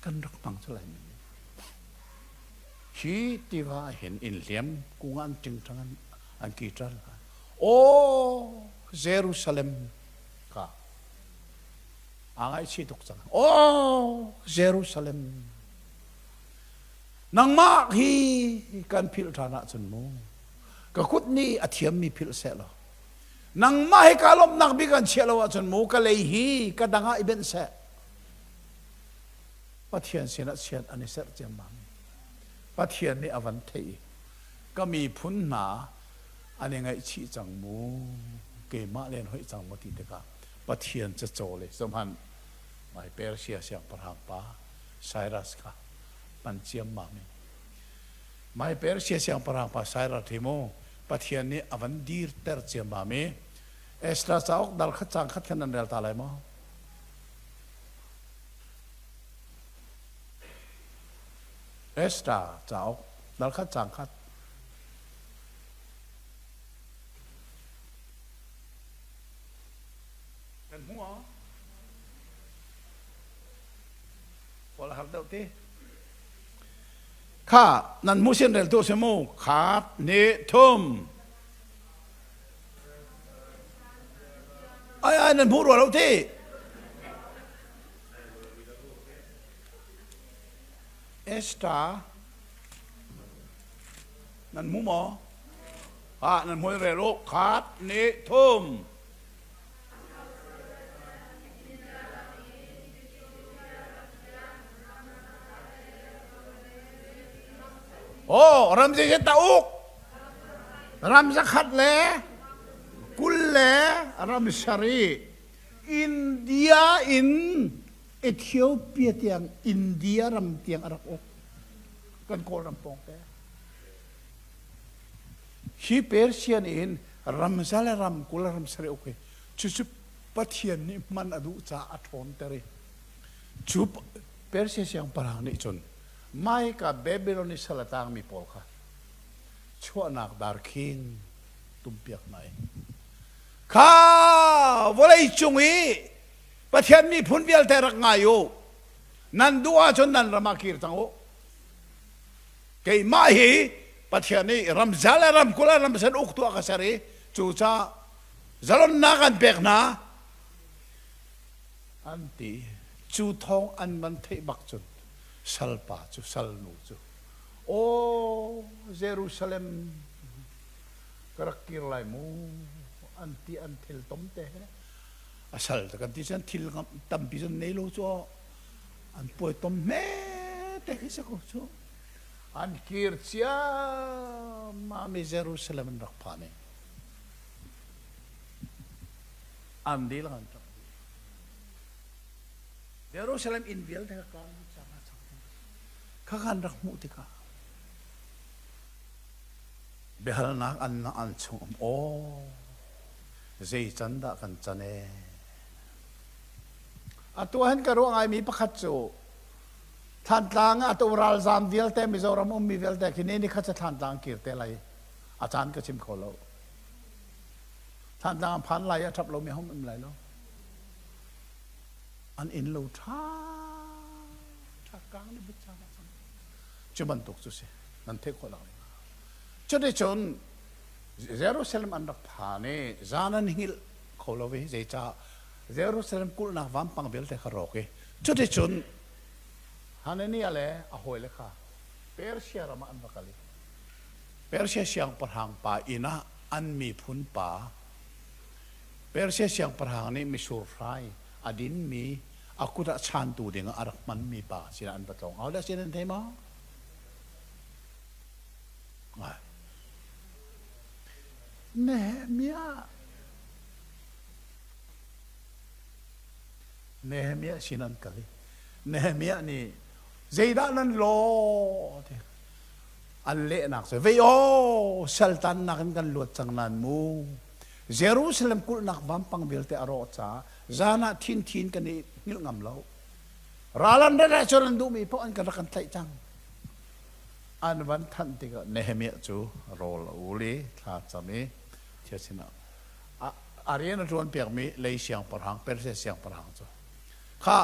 kan rak hmang cu lai men. Hi tiva ah hin inn hliam kung ah an ṭingṭang an kiṭal. Aw Jerusalem ka aa ngaihchih tuk cang. Aw Jerusalem nangmah hi kan philh ṭhan ahcun mu ka kut nih a thiammi philh seh law nangmah hi kaa lawmhnak bik an chiah lo ahcun mu ka lei hi ka dang ah i benh seh. Pathian sinah chiat an i serh ciammam. Pathian nih a van theih i ka miphun hna an i ngaihchih cang mu, keimah len hoih cang mu ti tikah Pathian cacawl i zohhmanh mai Persia siangpahrang pa Cyrus kha hman ciammam in mai Persia siangpahrang pa Cyrus hi mu Pathian nih a van dirter ciammam i Ezra cauk dal khat cang khat khan nan rel ta lai maw? Esther cauk dal khat cang khat. Kan hmu ah kawl har deuh ti. Kha nan hmu sin rel tu si mu khat ni thum. Ai ai nan hmu rua lo ti. Esther nan hmu maw? Ah nan hmu rel u khat ni thum. Oh, ram zei ta uk? Ram zakhat le kul le ram sarih India in Ethiopia tiang India ram tiang a rak uk. Kan Kawlram pawngte. Hi Persia nih hin ramza le ramkul ram sarih uk hi cucu Pathian nih hman a duh caah a ṭhawnter i cu Persia siangpahrang nih cun Maika Babylon i sal a tangmi pawl kha chuahnak darkhing tumpiak hna i kha vawlei cung i Pathian miphun vialte rak ngai u nan duh ahcun nan ram ah kir cang u keimah hi Pathian nih ramza le ramkul ah ramsen uktu a ka ser i cucaah zalonnak an pek hna an ti cu thawng an van theih bak cun salpa cu salnu cu aw Jerusalem. Ka rak kir lai mu an ti an thil tom te he a sal te kan ti cun thil tampi cun nei lo cu an puai tom hme te khi si ko cu. An kir ciammam i Jerusalem an rak phan i an dihlak an ṭap dih. Jerusalem inn vialte kha kaan cang a cang. Kha kan rak hmuh tikah biahalnak an an chung um aw zei can dah kan can e. Atu han ka ruah ngaimi pakhat cu Thlantlang ah atu ralzaam vialte Mizoram ummi vialte khi ni khat cu Thlantlang kir te lai a caan ka chim kho lo. Thlantlang an phan lai a ṭap lomi hom um lai lo. An inn lo ṭha ṭha kang ni but cang cang. Cu bantuk cu si nan theih khawh nak ding. Cuticun Jerusalem an rak phan i zan an hngilh kho lo i zeicah Jerusalem kulhnak vampang vialte kha rawk i cuticun Hananiah le a hawile kha Persia ram ah an va kal i Persia siangpahrang pa inn ah an miphun pa Persia siangpahrang nih misur hrai a dinmi a kut ah chaantu ding ah a rak hmanmi pa sinah an va tlawng. Ahodah sin an thei maw? Nehemiah Nehemiah sin an kal i Nehemiah nih zeidah nan law ti an lehnak cu vei aw saltannak in kan luat cang nan mu Jerusalem kulhnak vampang vialte a rawh caah zan ah thin kan i hngilh ngam lo ral an rat ahcun an duhmi paoh an kan rak kan tlaih cang an van thanh tikah Nehemiah cu rawl a ul i thla cam i thil sinah a rian a ṭuan piakmi lei siangpahrang Persia siangpahrang cu kha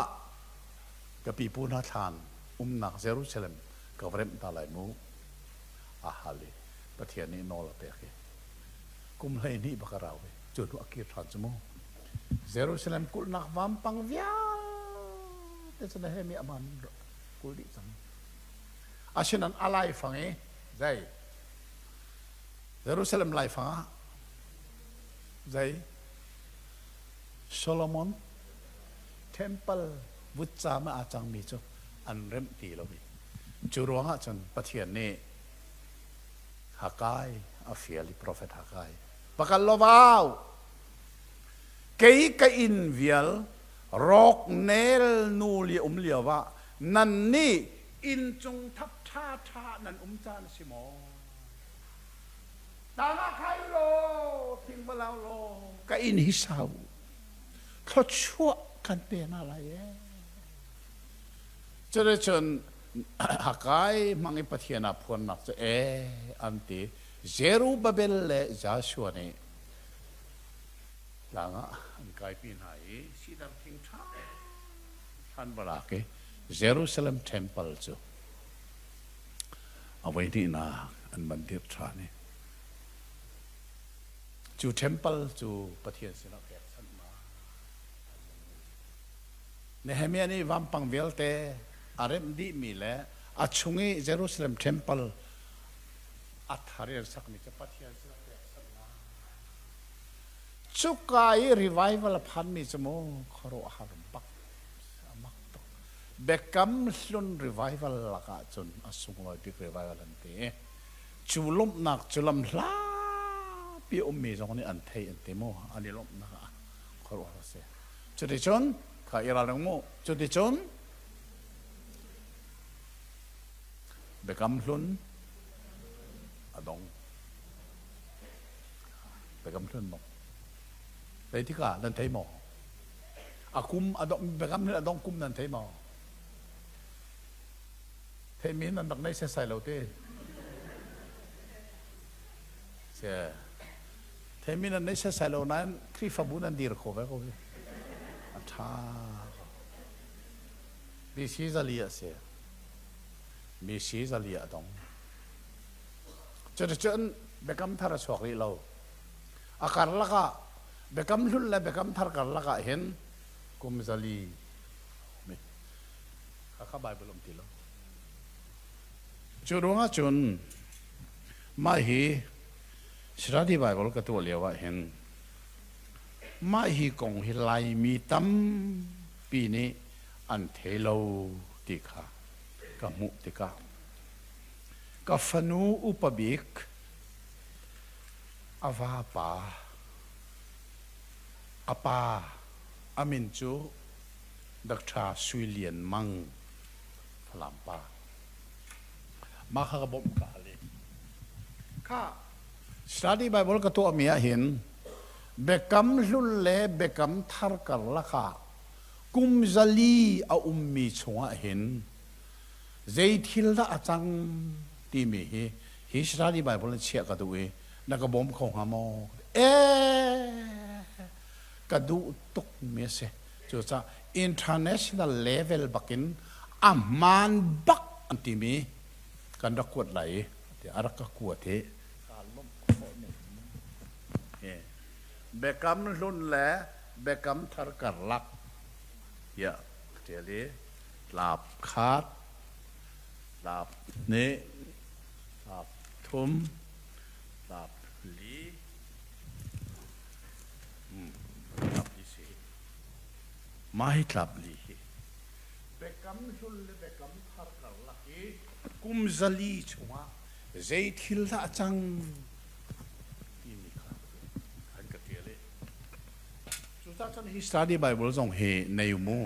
ka pipu hna thlan umnak Jerusalem ka va remh ta lai mu a hal i Pathian nih nawl a pek i kum 12 bak a rau i cu hnu a kir ṭhan cu mu Jerusalem kulhnak vampang vialte cu Nehemiah aman kul dih cang asinain a laifang i zei Jerusalem laifang ah zei Solomon temple vutcaam ah aa cangmi cu an remh ti lo i cu ruangah cun Pathian nih Hakai a fial i profet Hakai pakal lo vau kei ka inn vial rawk nel nu li um lio ah nan nih inn cung thap ṭha ṭha nan um caan a si maw Tang ah khai law, thing va lau law, ka inn hi sau. Thluachuah kan pe hna lai ee. Cuticun Hakai hmang i Pathian ah phuannak cu ee an ti. Zerubbabel le Joshua nih tlang ah an kaipi hna i sidar thing ṭha an va lak i Jerusalem temple cu A voihnihnak an van dirh ṭhan i cu temple cu Pathian sinah pekchanhnak Nehemiah nih vampang vialte a remh dihmi le a chung i Jerusalem temple a thar i an sakmi cu Pathian sinah pekchanhnak cuka i revival a phanmi cu mu khuaruahhar bak a mak tuk Biakam Hlun revival lakah cun a sunglawi bik revival an ti. Cu lawmhnak cu lamhlapi a ummi zong nih an thei an ti mu. An i lawmhnak ah khuaruahhar a si. Cuticun kha i ralring mu. Cuticun Biakam Hlun a dong. Biakam Hlun dong. Zeitikah nan thei maw? A kum a dong biakam nih a dong kum nan thei maw? Theimi nan rak nei setsai lo te. Se. Theimi nan nei setsai lo nain Khrihfabu nan dir kho ve ko hi. A ṭha. BC zali a si. BC zali a dong. Cuticun biakam thar a chuak rih lo. A karlak ah Biakam Hlun le Biakam Thar karlak ah hin kum 400 mi kha Bible um ti lo. Cu ruangah cun mah hi Study Bible ka tuah lio ah hin mah hi kong hi Laimi tampi nih an thei lo ti kha ka hmuh tikah ka fanu upa bik a vapa a pa a min cu Dr. Sui Lian Mang Falam pa mah kha ka bawmh ka hal i kha study Bible ka tuahmi ah hin biakam hlun le biakam thar karlak ah kum 400 a ummi chungah hin zei thil dah a cang timi hi hi study Bible in chiah ka duh i na ka bawm kho hnga maw? Eh, ka duh tuk mi a si. Cucaah international level bakin a hmaan bak an timi kan rak kuat lai i tiah a rak ka kuat i kaa lawmh khawh ning. Biakam hlun le biakam thar karlak tiah ka ṭial i tlap khat, tlap hnih, tlap thum, tlap li, tlap li si. Mah hi tlap li hi biakam hlun le biakam thar karlak i kum 400 chungah zei thil dah a cang timi kha an ka ṭial i cucaah cun hi study Bible zong hi nei mu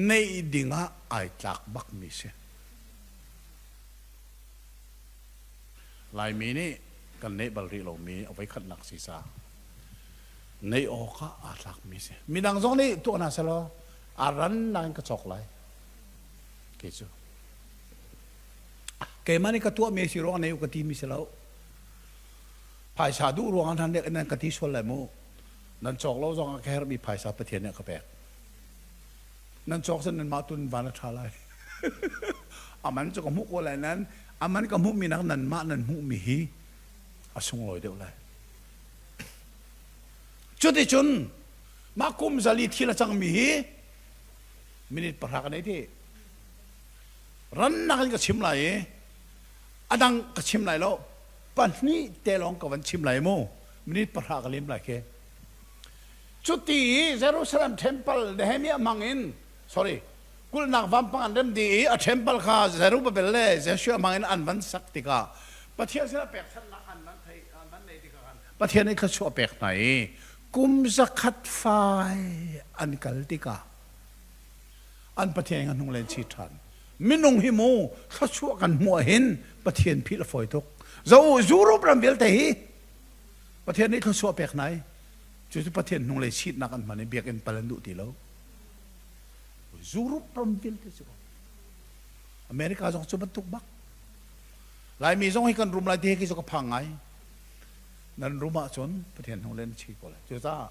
neih dingah ai tlak bakmi si. Laimi nih kan neih bal rih lomi a voikhatnak si caah neih awkah aa tlakmi si. Midang zong nih tuah hna selaw a rannak in ka cawk lai. Kei cu. Keimah nih ka tuahmi si ruang nei u ka timi si lo. Phaisa duh ruangah nan nek nan ka ti sual lai mu. Nan cawk lo zong ah ka herhmi phaisa Pathian nih a ka pek. Nan cawk cun nanmah tu nan van a ṭha lai. A man cu ka hmuh ko lai nan a man ka hmuhmi nak nanmah nan hmuhmi hi a sunglawi deuh lai. Cuticun mah kum 400 thil a cangmi hi minute 10 ka nei ti. Rannak in ka chim lai i a dang ka chim lai lo. Pahnih te lawng ka van chim lai mu. Minute 10 ka lim lai khi. Cuti i Jerusalem temple Nehemiah hmang in sorry kulhnak vampang an rem dih i a temple kha Zerubbabel le Joshua hmang in an van sak tikah Pathian sinah pekchanhnak an van thei an van nei tikah khan Pathian nih thluachuah a pek hna i kum 100 fai an kal tikah an Pathian in hnung len chi ṭhan. Minung hi mu thluachuah kan hmuh ahhin Pathian philh a fawi tuk. Zo Europe ram vialte hi Pathian nih thluachuah pek hna i cucu Pathian hnunglei chitnak an hman i biakinn pal an duh ti lo. Europe ram vialte cu America zong cu bantuk bak. Laimi zong hi kan rum lai ti hi cu ka phang ngai. Nan rum ahcun Pathian hnunglei nan chi ko lai. Cucaah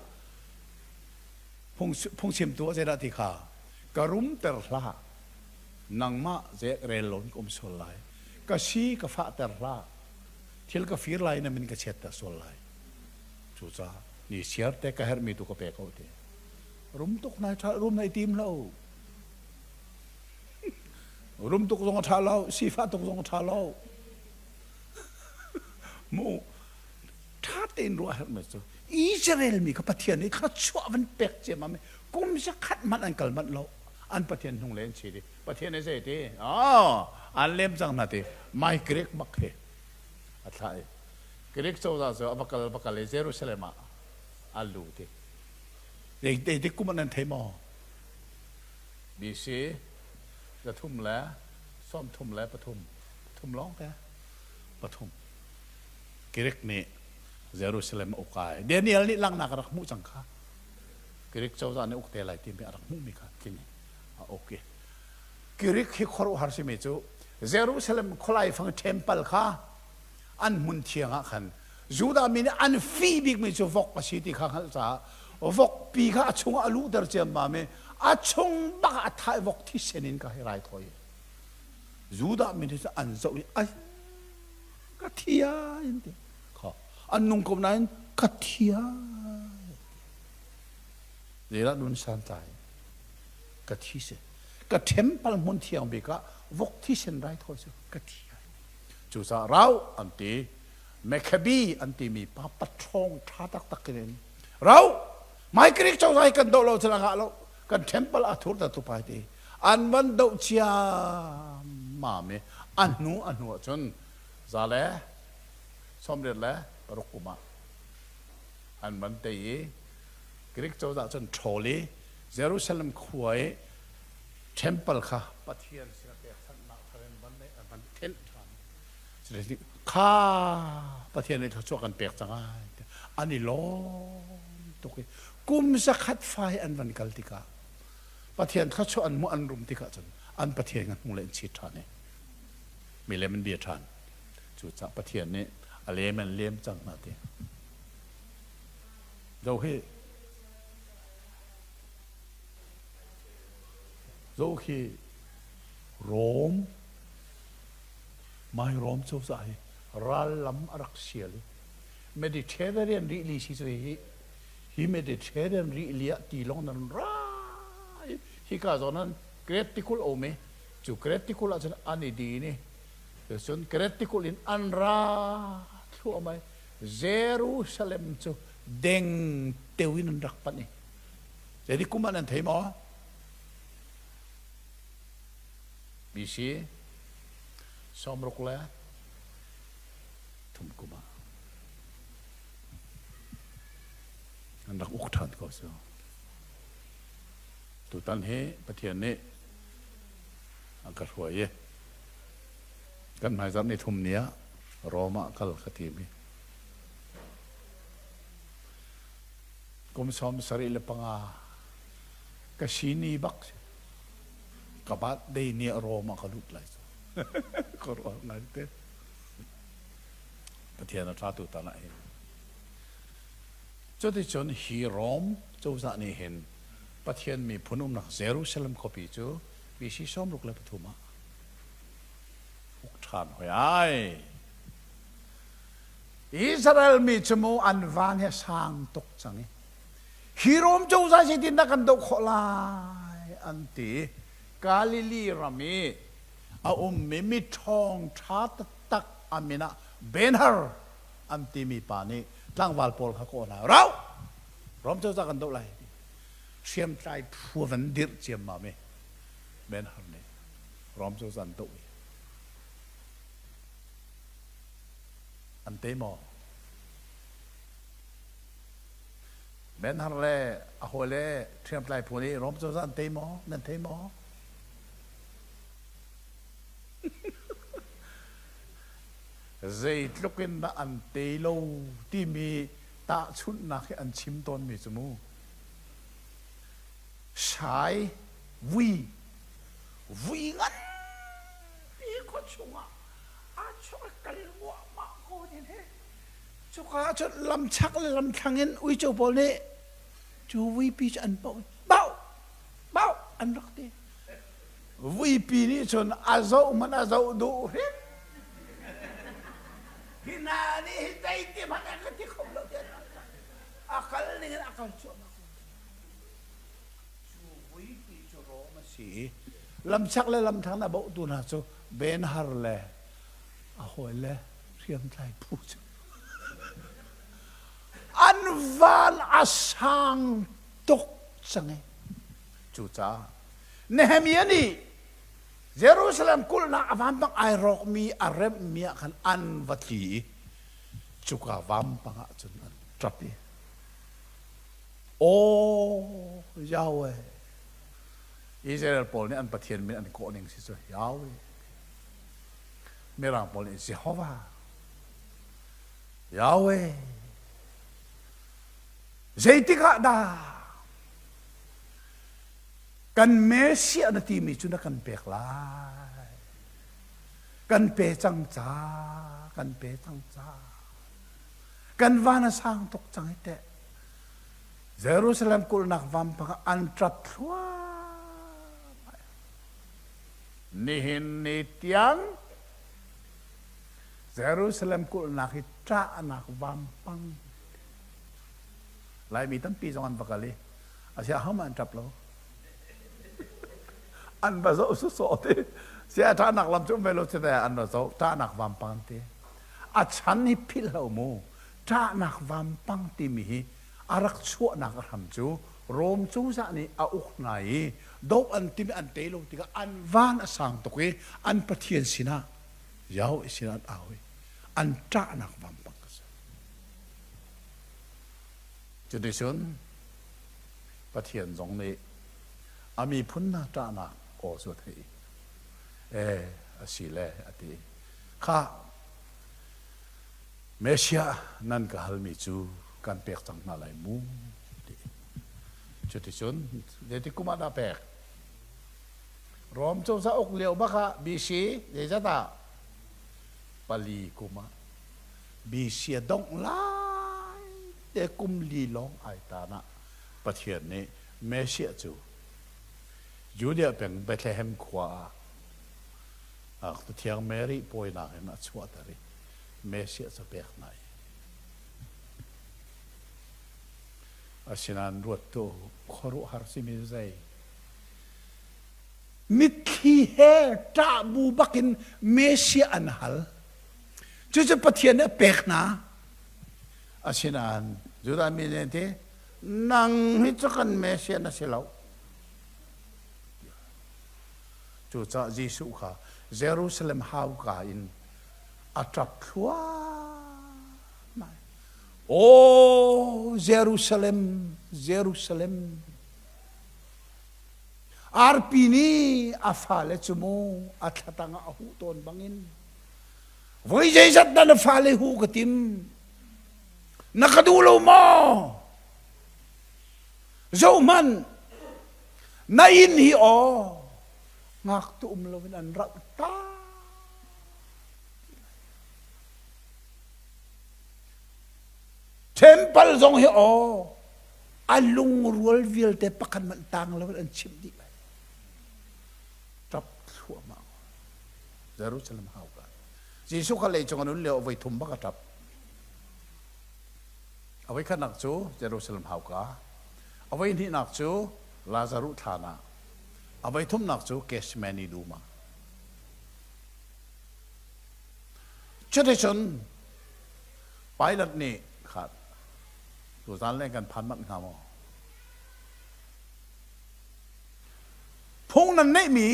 phungchimtu a zeidah ti kha ka rumter hlah nangmah zei rel lo in ka um sual lai ka si ka fahter hlah thil ka fir lai na min ka chiatter sual lai cucaah ni siar te ka herhmi tu ka pe ko te rum tuk nai ṭha rum nai tim lo rum tuk zong a ṭha lo sifah tuk zong a ṭha lo mu ṭha tein ruah herhmi cu Israel mi kha Pathian nih thluachuah van pek ciammam i kum 100 hmanh an kal manh lo an Pathian hnung le an chi di Pathian nih zei ti oh an lem cang hna ti mai Greek bak hi a thlah i Greek cozah cu a va kal va kal i Jerusalem ah a lut i zeitik kum an thei maw BC 333 thum lawng te pathum Greek nih Jerusalem a uk ai. Daniel nih langhnak a rak hmuh cang kha. Greek cozah nih uk te lai timi a rak hmuhmi kha tling a uk i Greek hi khuaruahhar simi cu Jerusalem khualai fang temple kha an hmun thiang ah khan Judah mi nih an fih bikmi cu vok a si ti kha hngalh caah vokpi kha a chungah a luhter ciammam i a chung bak ah a thah i vok thisen in ka hei raithawi. Judah mi nih an zoh i ai ka thia in ti kha an nung ko nain ka thia zeidah nun santlai ka thi si ka temple hmun thiang bik ah vok thisen raithawi cu ka thi cucaah rau an ti. Mekhabi an timi pa paṭhawng ṭha taktak in rau mai Greek cozah hi kan doh lo cun a ngah lo kan temple a thur ta tupai ti an van doh ciammam i a hnu a hnu ahcun za le 86 kum ah an van tei i Greek cozah cun ṭhawl i Jerusalem khua i temple kha Pathian sinah pekchanhnak thar in van an van thenh ṭhan. Kha Pathian nih thluachuah kan pek cang ai an i lawm tuk i kum zakhat fai an van kal tikah Pathian thluachuah an hmuh an rum tikah cun an Pathian kan hmu le an chit ṭhan i milem an bia ṭhan. Cucaah Pathian nih a lem an lem cang hna ti. Zo hi zo khi Rom mai Rom cozah hi ral lam a rak sial i Mediterranean rili si cu hi hi Mediterranean rili ah tilawng nan ra i hika zawn an Great tikulh a um i cu Great tikulh ah cun an i din i cun Great tikulh in an ra thluahmah i Jerusalem cu deng teu in an rak panh i zeiti kum ah nan thei maw? BC 63 kum ah an rak uk ṭhan ko cu. Tutan hi Pathian nih a ka hruai i kan hmaizarh ni thum ni ah Rom ah kal ka tim i kum 75 ka sini bak si ka birthday ni ah Rom ah ka lut lai cu ka ruah ngai te Pathian a ṭha tu tan ah hin cuticun hi Rom cozah nih hin Pathian miphun umnak Jerusalem khuapi cu BC 63 ah uk ṭhan hoi ai. Israel mi cu mu an van he sang tuk cang i hi Rom cozah zeitindah kan doh khawh lai an ti. Galilee ram i a ummi mi ṭhawng ṭha taktak a min ah Ben-Hur an timi pa nih tlangval pawl kha kawh hna rau Rom cozah kan doh lai hriamtlai phu van dirh ciammam i Ben-Hur nih Rom cozah an doh i an tei maw? Ben-Hur le a hawile hriamtlai phu nih Rom cozah an tei maw? Nan thei maw? Zeitluk in dah an tei lo timi tahchunhnak hi an chim tawnmi cu mu. Sai vui vui nganpi khua chungah a chuak kal nguahmah ko din he cuka ah cun lamchak le lamthlang in uico pawl nih cu vuipi cu an poh bauh bauh an rak ti vuipi nih cun a zoh hmanh a zoh duh hrim hi hna nih hi zeiti hmanh an ka ti kho lo tiah a kal ning in a kal cuahmah Cu vuipi cu Rom a si i lamchak le lamthlang a bawhtu hna cu Ben-Hur le a hawile hriamtlai phu cu an van a sang tuk cang i cucaah Nehemiah nih Jerusalem kulhnak a vampang ai rawkmi a remhmi ah khan an va tli i cuka vampang ah cun an ṭap i Aw Yahweh, Israel pawl nih an Pathian min an kawh ning si cu Yahweh. Mirang pawl nih Jehovah. Yahweh. Zeitik ah dah kan Messiah na timi cu na kan pek lai? Kan pe cang ca, kan pe cang ca. Kan van a sang tuk cang hi teh. Jerusalem kulhnak vampang ah an ṭap thluahmah. Nihin ni tiang Jerusalem kulhnak hi ṭahnak vampang Laimi tampi zong an va kal i asiah ahohmanh an ṭap lo. An va zoh sawsawh ti. Sia ṭahnak lam cu um ve lo cu an va zoh ṭahnak vampang an ti. A chan hi philh hlah mu. Ṭahnak vampang timi hi a rak chuahnak a hram cu Rom cozah nih a uk hna i doh an timi an tei lo tikah an van a sang tuk i an pathian sinah Yahweh sinah an au i an ṭahnak vampang a si. Cuticun Pathian zong nih a miphun hna ṭahnak aw cu a theih. Ee, a si le a ti. Khah, Messiah nan ka halmi cu kan pek cang hna lai mu ti. Cuticun zeitik kum ah dah pek? Rom cozah uk lio bak ah BC zeizat ah? Pali kum ah BC a dongh lai te kum li lawng ai tan ah Pathian nih Messiah cu Judea peng Bethlehem khua ah Thiang Mary pawinak in a chuahter i Messiah cu pek hna i asinain ruattu khuaruahhar simi zei mitthli he ṭah bu bakin Messiah an hal cucu Pathian nih a pek hna asinain Judah mi nih ti nang hi cu kan Messiah na si lo cucaah Jesuh kha Jerusalem hauka in a ṭap thluahmah. Aw Jerusalem, Jerusalem, arpi nih a fale cu mu a thlatang ah a huh tawn bangin voi zeizat dah na fale hu ka tim na ka duh lo maw zohhmanh na inn hi aw ngaktu um loin an rauh ta Temple zong hi aw a lungrual vialte pakhat hmanh tang lo in an chimh dih lai. Ṭap thluahmah. Jerusalem hauka. Jesuh kha leicung an un lio voi thum bak a ṭap. A voi khatnak cu Jerusalem hauka. A voi hnihnak cu Lazarus thlan ah. A voi thumnak cu Gethsemane dum ah. Cuticun Pilate nih khat tuzan leng kan phan manh hnga maw? Phung nan neihmi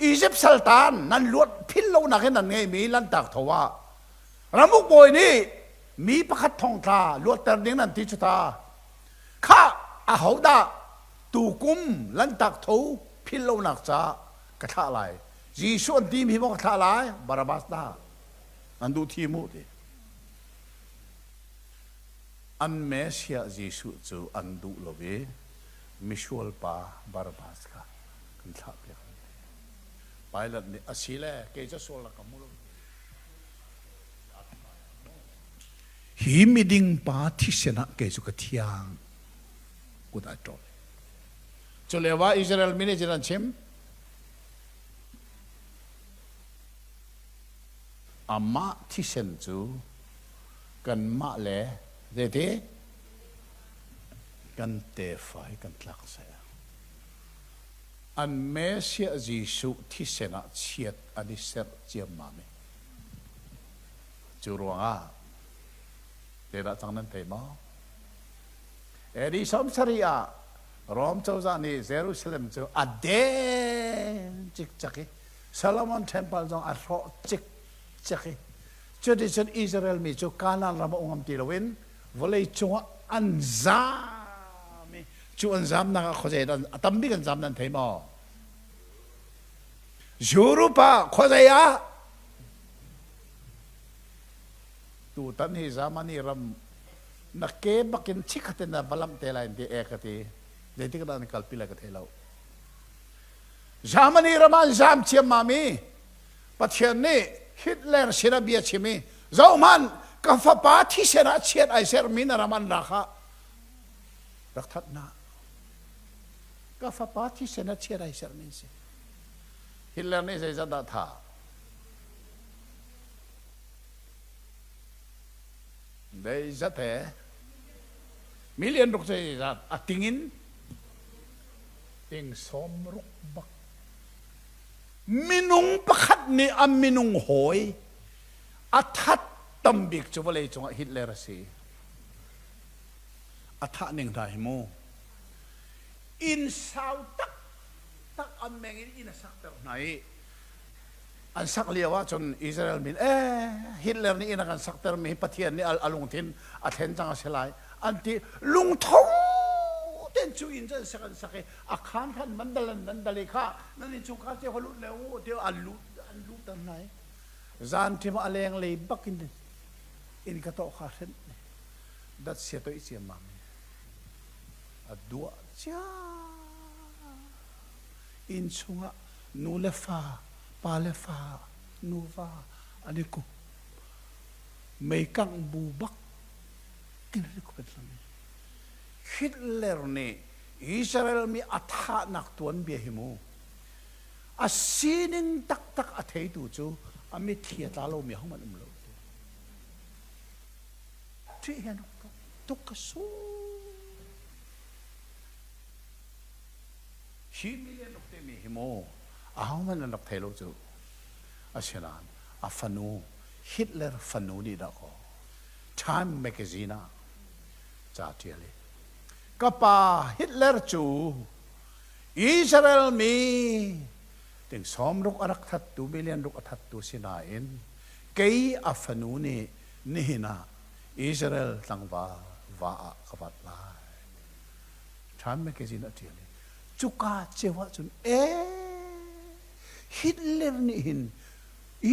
Izipt saltan nan luat phil lonak in nan ngeihmi lantak tho ah ramuk bawi nih mi pakhat thongtla luatter ding nan ti cu ta. Khah ahodah tukum lantak tho phil lonak ca ka thlah lai Jesuh an timi hi maw ka thlah lai Barabbas dah an duh thi mu ti an Messiah Jesuh cu an duh lo i misual pa Barabbas kha kan thlah piak an ti Pilate nih a si le kei cu sual ka hmu lo hi miding pa thisen ah kei cu ka thiang kut ai ṭawl cu lio ah Israel mi nih cun an chim Amah thisen cu kanmah le zeiti kan tefa hi kan tlak seh. An Messiah Jesuh thisen ah chiat an i serh ciammam i cu ruangah zeidah cang nan thei maw? AD 70 ah Rom cozah nih Jerusalem cu a den cikcek i Solomon Temple zong a hrawh cikcek i cuticun Israel mi cu Kanaan ram ah um ngam ti loin vawlei cungah an zaam i cu an zaamnak ah khuazei dah a tam bik an zaam nan thei maw? Europe ah khuazei ah tutan hi Germany ram na ke bakin chikhat in na va lamh te lai ti e ka ti zeitik dah na kalpi lai ka thei lo Germany ram ah an zam ciammam i Pathian nih Hitler sin ah bia chim i zohhmanh ka fapa thisen ah chiat ai sermi na ram an ra kha rak that hna ka fapa thisen ah chiat ai sermi si Hitler nih zeizat dah tha Zeizat he million ruk zeizat a ting in ting sawm ruk bak minung pakhat nih a minung hawi a that. tam bik cu vawlei cungah Hitler a si. A thah ning hna hi mu. Inn sau taktak an meng in inn a sakter hna i an sak lio ahcun Israel min eh Hitler nih inn a kan sakter mi hi Pathian nih a lungthin a thlen cang a si lai an ti lungtho ten cu inn cu an sak an sak i a khan khan man dal an nan dal i kha nan inn chungkhar cio kha lut le u ti an lut an lut ter hna i zan ṭim a leng lei bak in inn ka tawh kha hrenh dat sia toih ciammam a duah cia inn chungah nu le fa pa le fa nuva an i kup meikangh bu bak in an i kup Hitler nih Israel mi a thahnak tuanbia hi mu a sining taktak a theitu cu a mitthli a tla lomi ahohmanh um lo. Ṭih hian tuk ka su. Hi million ruk timi hi mu ahohmanh an rak thei lo cu. Asinain a fanu Hitler fanu nih dah kaw Time magazine ah ca ṭial i ka pa Hitler cu Israel mi ting sawm ruk a rak thattu million ruk a thattu si nain kei a fanu nih nihin ah Israel tlangval va ah ka vat lai. Time magazine a ṭial i cuka ceu ahcun ee Hitler nih hin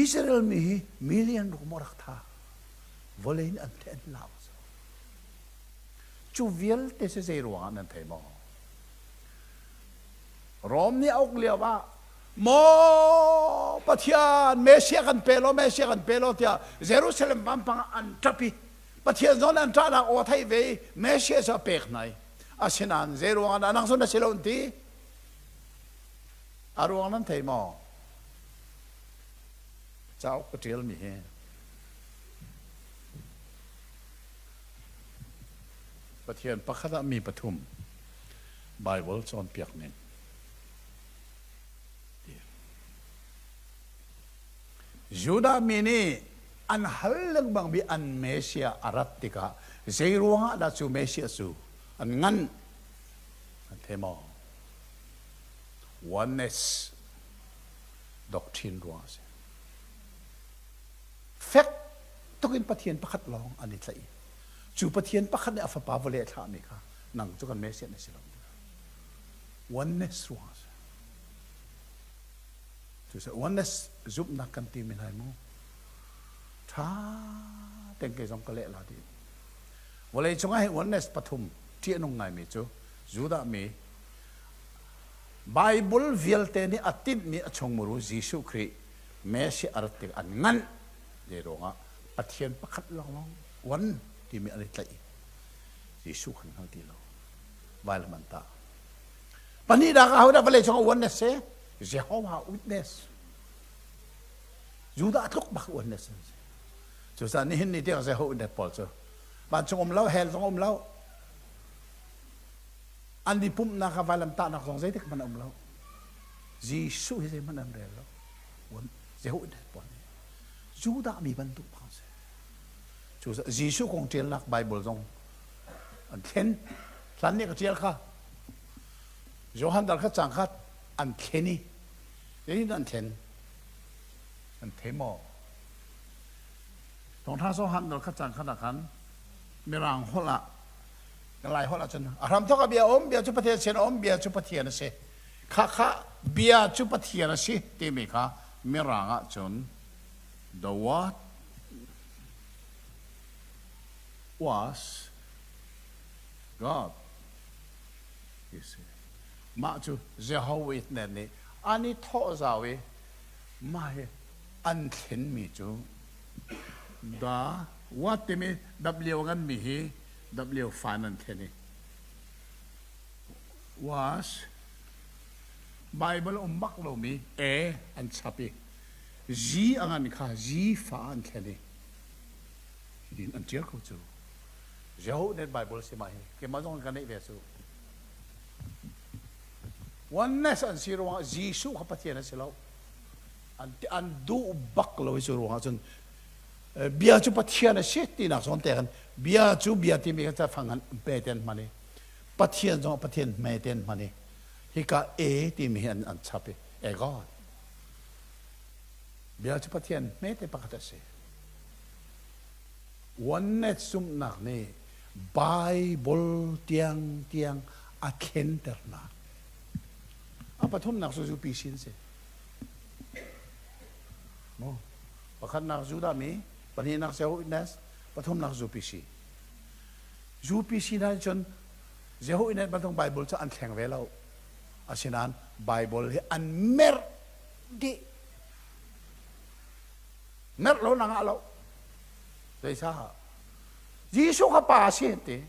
Israel mi hi million ruk maw rak tha vawlei nih an an lau cu vialte si zei ruangah nan thei maw Rom nih a uk lio ah maw Pathian Messiah kan pe law Messiah kan pe law tiah Jerusalem vampang ah an ṭap i Pathian zawn an ṭahnak aw thei ve i Messiah cu a pek hna i asinain zei ruangah dah nang cu na si lo an ti a ruang nan thei maw cauk ka ṭialmi hi Pathian pakhat ah mi pathum Baibal cawnpiak ning. Judah mi nih an hal lengmang mi an Messiah a rat tikah zei ruangah dah cu Messiah cu an ngan? An thei maw? Oneness doctrine ruangah a si. Fek tuk in Pathian pakhat lawng an i tlaih. Cu Pathian pakhat nih a fapa vawlei a thlahmi kha nang cu kan Messiah na si lo. Oneness ruangah a si. Cucaah oneness zumhnak kan timi hna mu ṭha tein kei zong ka leh la dih. Vawlei cungah hi oneness pathum ṭih a nung ngaimi cu Judah mi Bible vialte nih a tinhmi a chungmuru Jesuh Khrih Messiah a rat tik an nganh zei ruangah Pathian pakhat lawnglawng one timi an i tlaih Jesuh kan hngal ti lo vailam an tah pahnih dah ka hodah vawlei cungah oneness si Jehovah Witness Judah tluk bak oneness an si cucaah nihin ni tiang Jehovah Witness pawl cu vancung um lo hell zong um lo an i pumhnak ah vailam tahnak zong zeitik hmanh um lo Jesuh hi zeihmanh an rel lo Jehovah Witness pawl nih Judah mi bantuk bang si Cucaah Jesuh kong ṭialnak Baibal zong an thlen. Hlan nih ka ṭial kha. Johan dal kha cang kha an thlen i zeitin an thlen? An thei maw? Thawngṭha Johan dal kha cang khat ah khan Mirang holh ah Lai holh ah cun a hramthawk ah bia a um, bia cu Pathian sin a um, bia cu Pathian a si. Kha kha bia cu Pathian a si timi kha Mirang ah cun the word was God. You see. Mah cu Jehovah Witness nih an i thawh zau i mah hi an thlenmi cu the what timi W nganmi hi W fan an thlen i was Bible um bak lomi A an chap i Z a ngan kha Z fa an thlen i hitin an ṭial ko cu. Jehovah nih Bible si mah hi keimah zong ka neih ve cu. Oneness an si ruangah Jesuh kha Pathian a si lo. An, an duh bak lo i cu ruangah cun. Bia cu Pathian a si tinak zawn te khan bia cu bia timi kha cafang an pe ten hman i Pathian zong Pathian hme ten hman i hika e timi hi an, an chap i e God. Bia cu Pathian hmete pakhat a si. Oneness zumhnak nih Bible tiang tiang a thlenternak. A pathumnak cu UPC an si. Mu. Pakhatnak Judah mi, pahnihnak Jehovah Witness, pathumnak UPC. UPC hna cun Jehovah Witness bantuk Bible cu an thleng ve lo. Asinain Bible hi an merh dih. Merh lo na ngah lo. Zeicah? Jesuh kha pa a si an ti.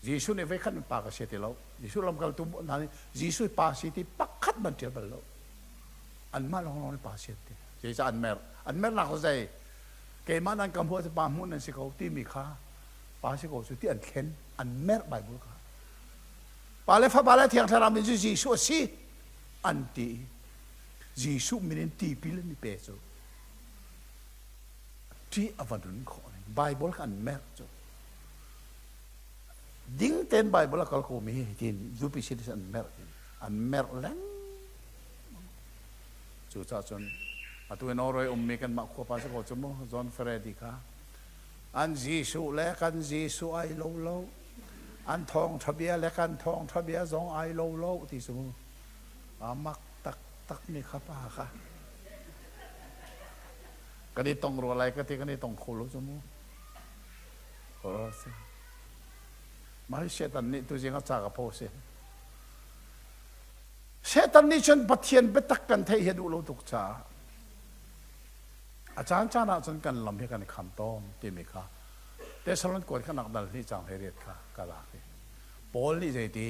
Jesuh nih voikhat in pa ka si ti lo. Jesuh lamkaltu hna nih Jesuh pa si ti pakhat man ṭial bal lo. Anmah lawnglawng nih pa si an ti. Zeicah an merh? An merhnak cu zei? Keimah nan ka hmuh ahcun pa hmuh nan si ko timi kha pa si ko cu ti an thlen. An merh Bible kha. Pa le Fapa le Thiang Thlarau min cu Jesuh a si an ti. Jesuh min in tipil an i pe cu. Ṭih a va nun khawh ning. Bible kha an merh cu. Ding tein Bible a kal ko mi hi tin UPC an merh an merh lengmang. Cucaah cun atu i Norway ummi kanmah khuapa si ko cu mu John Ferredi kha an Jesuh le kan Jesuh ai lo lo an thawngṭha bia le kan thawngṭha bia zong ai lo lo ti cu mu a mak taktak mi kha pa kha kan i tong rua lai ka ti kan i tong kho lo cu mu. Si. Mah hi Satan nih tuzing a ca ka pho si. Satan nih cun Pathian biatak kan theih hi a duh lo tuk caah a caan caan ah cun kan lam hi kan i kham tawn timi kha Thessalon kuat kha nak dal hnih cang hlei kha ka lak i Paul nih zeiti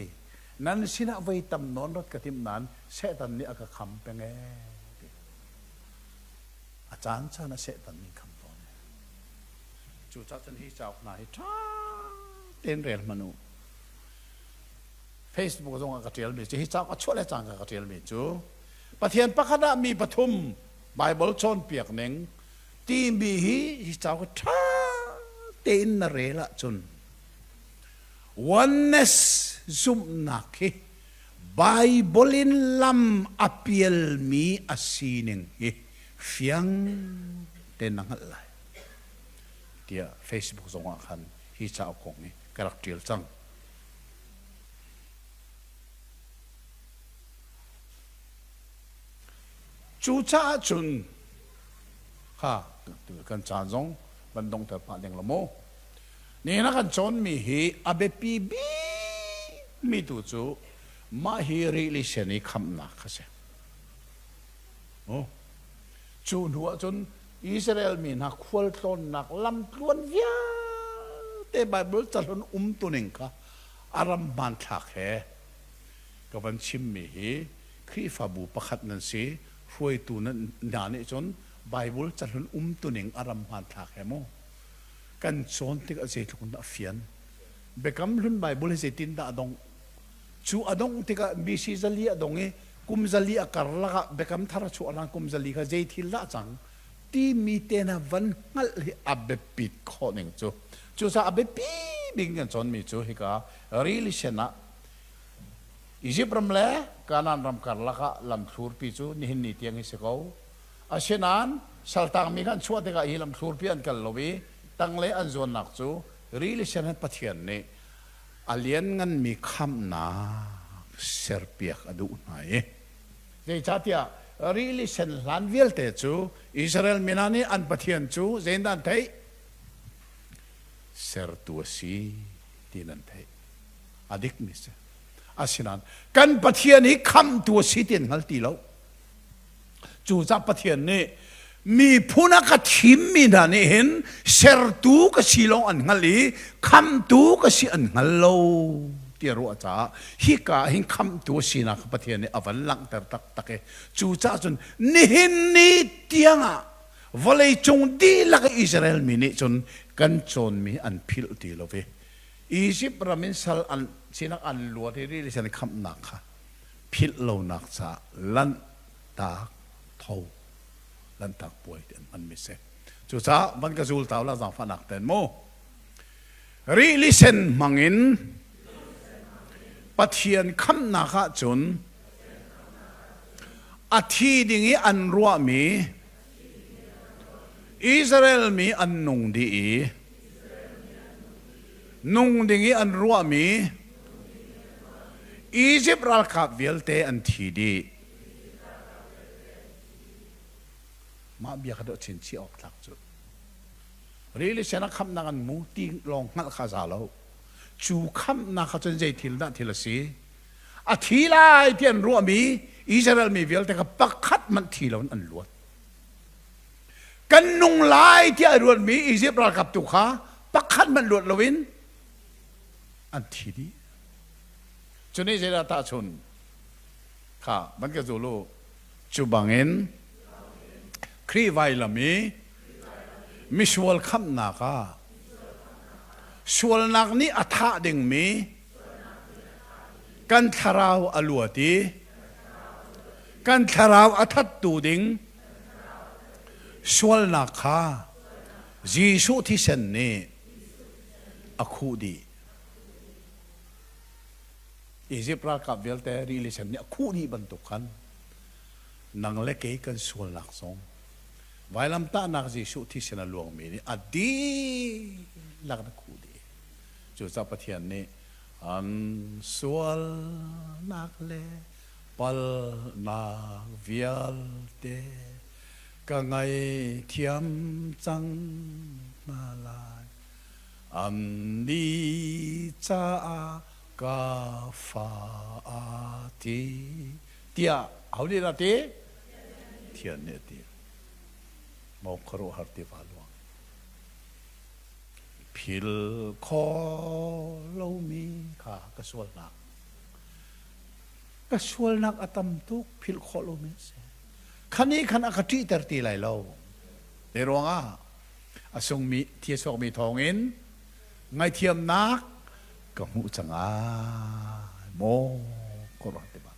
nan sinah voi tam nawn rat ka timh nain Satan nih a ka kham peng ee ti. A caan caan ah Satan nih kham tawn. Cucaah cun hi cauk hna hi ṭha tein rel hmanh u. Facebook zong ah ka ṭialmi cu hi cauk a chuah le cangka ka ṭialmi cu Pathian pakhat ah mi pathum Baibal cawnpiak ning timi hi hi cauk hi ṭha tein na rel ahcun oneness zumhnak hi Baibal in lam a pialmi a sining hi fiang tein na hngalh lai tiah Facebook zong ah khan hi cauk kong hi ka rak ṭial cang. Cucaah cun kha kan caan zong van donghter pah ding lo mu. Nihin a kan cawnmi hi a biapi bikmi tu cu mah hi rili sen i khamhnak kha si. Cu hnu ah cun Israel mi hna khualtlawnnak lamtluan vialte Baibal cahlun umtuning kha a ram hmanthlak he ka van chimmi hi Khrihfabu pakhat nan si hruaitu nan hna nih cun Baibal cahlun umtuning a ram hmanthlak he mu kan cawn tikah zeitluk in dah a fian Biakam Hlun Baibal hi zeitindah a dongh Cu a dongh tikah BC 400 a dong i kum 400 a karlak ah Biakam Thar a chuah hlan kum 400 kha zei thil dah a cang timi te hna van hngalh hi a biapit khawh ning cu. Cucaah a biapi bik kan cawnmi cu hika rili sen ah Izipt ram le Kanaan ram karlak ah lamthlurpi cu nihin ni tiang hi si ko. Asinain saltangmi kha an chuah tikah hi lamthlurpi an kal lo i tanglei an zuannak cu rili sen han Pathian nih a liannganmi khamhnak serpiak a duh hna i zeicahtiah rili sen hlan vialte cu Israel mi hna nih an Pathian cu zeitindah an theih? Sertu a si tiin an theih. A dikmi si. Asinain kan Pathian hi khamhtu a si ti an hngal ti lo. Cucaah Pathian nih miphun a ka thimmi hna nih hin sertu ka si lawng an hngalh i khamhtu ka si an hngal lo ti a ruah caah hika ah hin khamhtu a sinak kha Pathian nih a van langhter taktak i cucaah cun nihin ni tiangah vawleicung dihlak i Israel mi nih cun kan cawnmi an philh ti lo i Izipt ram in sal an sinak an luat i rili sen khamhnak kha philh lonak caah lanhtak tho lanhtak puai ti an hmanmi si. Cucaah van ka zul tau la zaangfahnak ten mu. Rili sen hmangin Pathian khamhnak ahcun a thi ding i an ruahmi Israel mi an nung dih i nung ding i an ruahmi Izipt ralkap vialte an thi dih. Mah bia kha dawh chinchin awk tlak cu. Rili sen ah khamhnak an mu ti lawng hngalh kha za lo. Cu khamhnak kha cun zei thil dah thil a si? A thi lai ti an ruahmi Israel mi vialte kha pakhat hmanh thi loin an luat. Kan nung lai tiah ai ruatmi Izipt ralkap tu kha pakhat hmanh luat loin an thi dih. Cu nih zeidah tahchun? Kha van ka zul u. Cu bangin Khrih vailam i misual khamhnak ah sualnak nih a thah dingmi kan thlarau a luat i kan thlarau a thattu ding sualnak kha Jesuh thisen nih a khuh dih. Izipt ralkap vialte rili sen nih a khuh dih bantuk khan nang le kei kan sualnak zong vailamtahnak Jesuh thisen a luangmi nih a dihlak in a khuh dih. Cucaah Pathian nih an sualnak le palnak vialte ka ngaithiam cang hna lai. Annih caah ka fa a ti tiah aho nih dah ti? Thian nih a ti. Maw khuaruahhar tiva luang. Phil kho lomi kha ka sualnak. Ka sualnak a tam tuk philh khawh lomi a si. Khan nih khan a ka ṭihter ti lai lo. Zei ruangah a sungmi thi a chuakmi thawngin ngaihthiamnak ka hmuh cang ai maw khuaruah ti bak.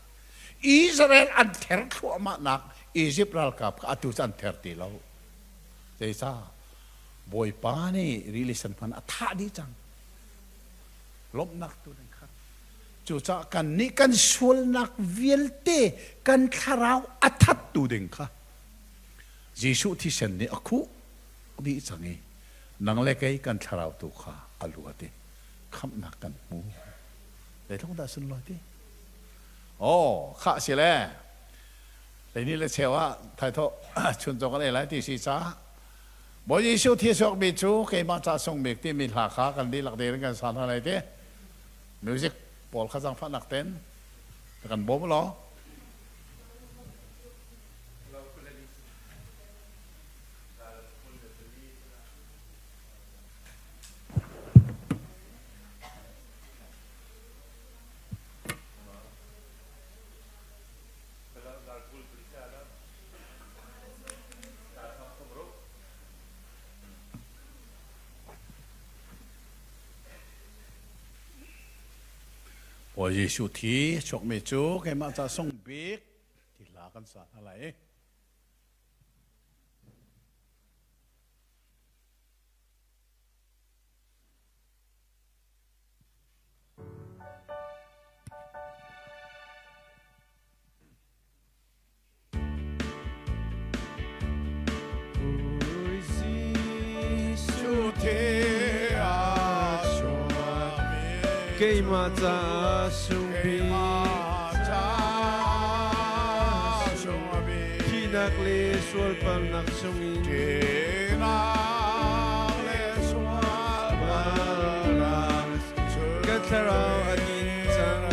Israel an ther thluahmahnak Egypt ralkap kha atu cu an ther ti lo. Zeicah? Bawipa nih rili sen hman a thah dih cang. Lawmhnak tu nan khat. Cucaah kannih kan sualnak vialte kan thlarau a thattu ding kha Jesuh thisen nih a khuh dih cang i nang le kei kan thlarau tu kha a luat i khamhnak kan hmu. Zeitluk dah sunlawi ti? Oh, khah si le leini le cheu ah thaithawh chuncaw kan ei lai ti si caah Bawi Jesuh thi chuakmi cu keimah ca sung bik timi hla kha kan dihlak ding kan sa hna lai ti. Music pawl kha zaangfahnak ten kan bawm law. Bawi Jesuh thi chuakmi cu keimah ca sung bik ti hla kan sa hna lai. Keimah caah sung bik thihnak le sualpalnak chungin ka thlarau a din cang.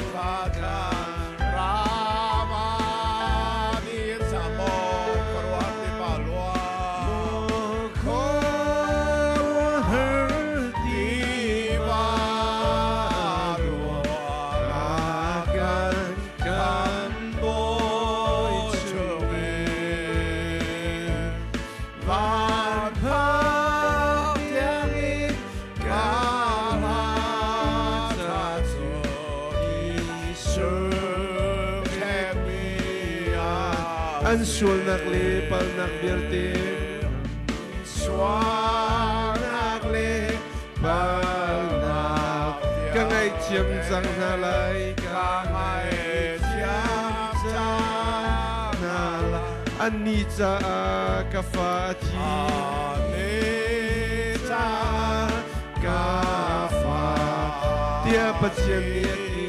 An sualnak le palnak vialte. Palnak ka ngaihthiam cang hna lai, ka ngaihthiam cang hna lai. Annih caah ka fa a thi. Annih caah ka fa tiah Pathian nih a ti.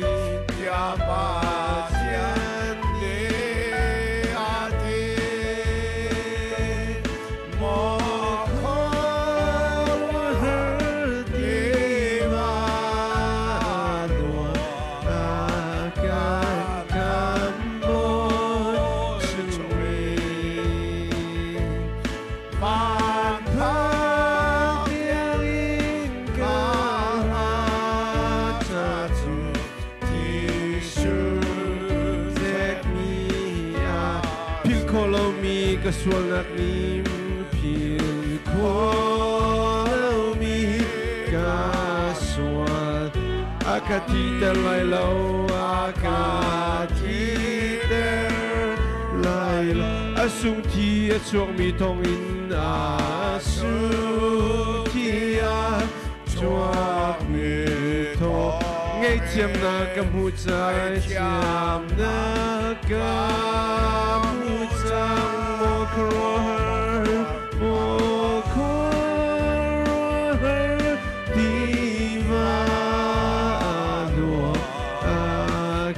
Tiah Pathian nih a ti. Philh khawh lomi ka sualnak nih philh khawh lomi ka sual a ka thiter lai lo, a ka thiter lai lo. A sung thi a chuakmi thawngin, a sung thi a chuakmi thawng ngaihthiamnak ka hmu cang, thiamnak ka hmu cang. Maw khuaruahhar, maw khuaruahhar tiva nuam a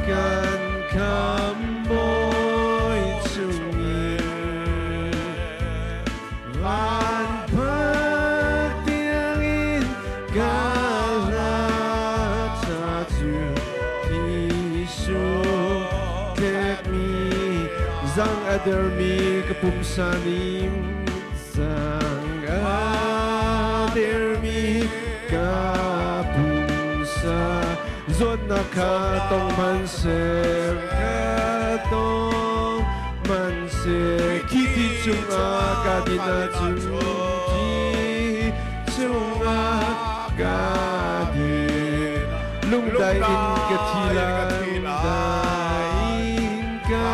kan kham bawi chungin van phak tiangin ka hla ca cu Jesuh kekmi zang a dermi ka pumsa nih, zang a dermi ka pumsa zawtnak kha tong hmanhseh, ka tong hmanhseh, khi ti cungah ka din ahcun, thi cungah ka din, lungdai in ka thi lai, lungdai in ka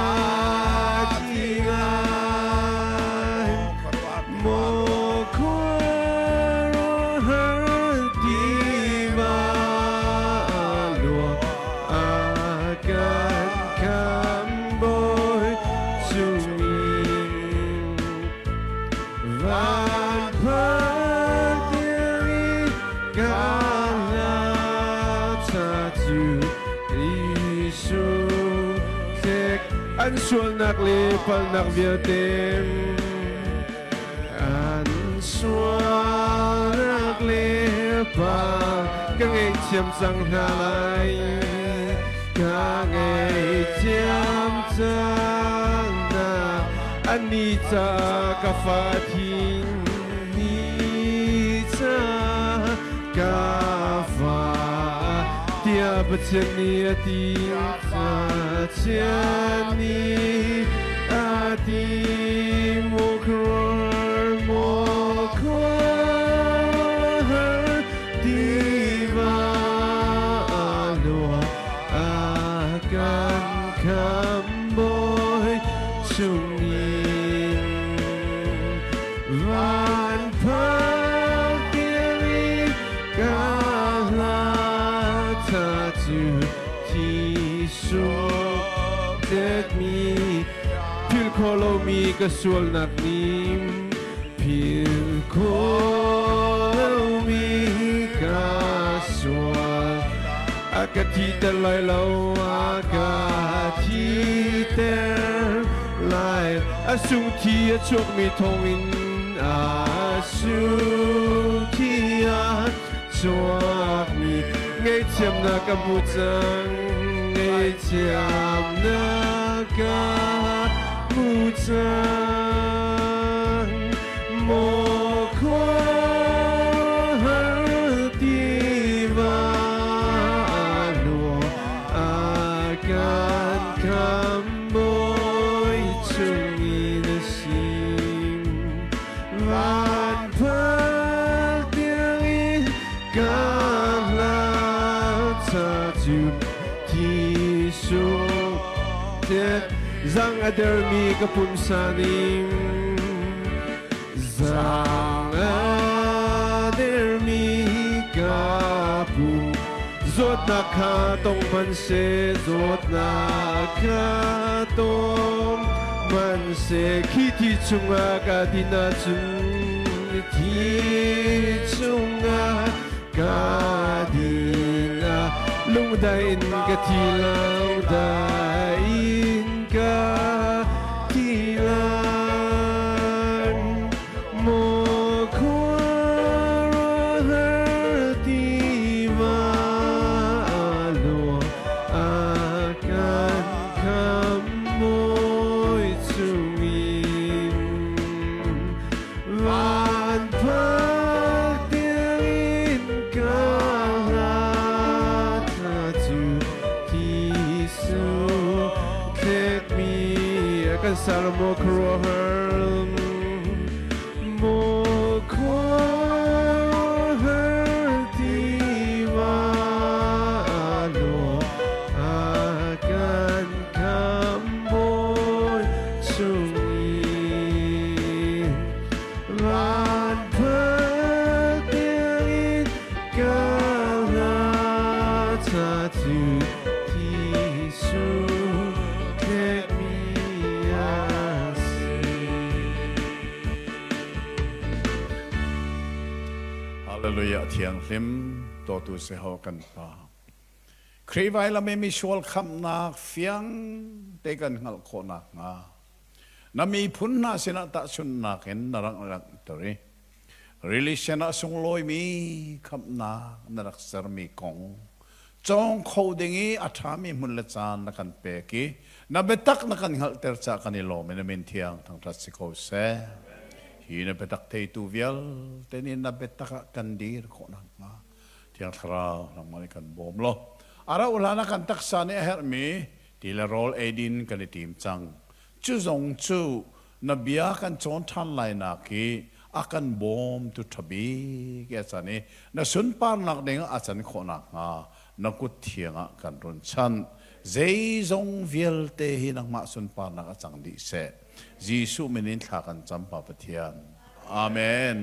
thi lai. Maw khuaruahhar tiva luang a kan kham bawi chungin van phak tiangin ka hla ca cu Jesuh tlek an sualnak le palnak vialte, an sualnak le pa ka ngaihthiam cang hna lai, ka ngaihthiam cang hna. Annih caah ka fa thi ni caah ka fa tiah Pathian nih a ti, Pathian nih a ti. Maw khuaruahhar, maw khuaruahhar tiva luang a kan kham bawi chungin van phak tiangin ka hla tha cu Jesuh pekmi philh khawh lomi ka sualnak nih, philh khawh lomi ka sual a ka thiter lai lo, a ka thiter lai. A sung thi a chuakmi thawngin, a sung thi a chuakmi ngaihthiamnak ka hmu cang, ngaihthiamnak ka hmu cang. Maw khuaruahhar tiva luang a kan kham bawi chungin a si van phak tiangin ka hla ca cu Jesuh zang a dermi ka pumsa ning, zang a dermi Ka pum zawtnak kha tong hmanhseh zawtnak kha tong hmanhseh khi thi chungah ka din ahcun thi chungah ka din ah lungdai in ka thi lungdai in ka thi lai Maw khuaruahhar tiva lua a kan khamhbawi chungin van phak tiangin ka hla cu Jesuh thletmi a kan ser maw khuaruahhar maw khuaruahhar tiva law a kan khamhbawi chungin van phak tiangin ka hla ca cu Jesuh thletmi a si. Hallelujah thianghlim dawtu Jehovah kan Pa. Khrih vailam i misual khamhnak fiang te kan hngalh khawh nakhnga na miphun hna sinah tahchunhnak in na rak langhter i rili sen ah sunglawimi khamhnak na rak sermi kong cawng kho ding i a ṭhami hmun le caan na kan pek i na biatak na kan hngalhter caah kan i lawm i na min thiang thangṭhat si ko seh. Hi na biatak theitu vialte nih na biatak ah kan dir khawh nakhnga Thiang Thlarau nangmah nih kan bawm law a rauh hlan ah kan taksa nih a herhmi ti le rawl eidin kan i tim cang. Cu zong cu na bia kan cawn ṭhan lainak hi a kan bawmtu ṭha bik a can i na sunparnak ding ah a can khawh nakhnga na kut thiang ah kan run chanh. Zeizong vialte hi nangmah sunparnak a cang dih seh. Jesuh min in thla kan cam, Pa Pathian. Amen.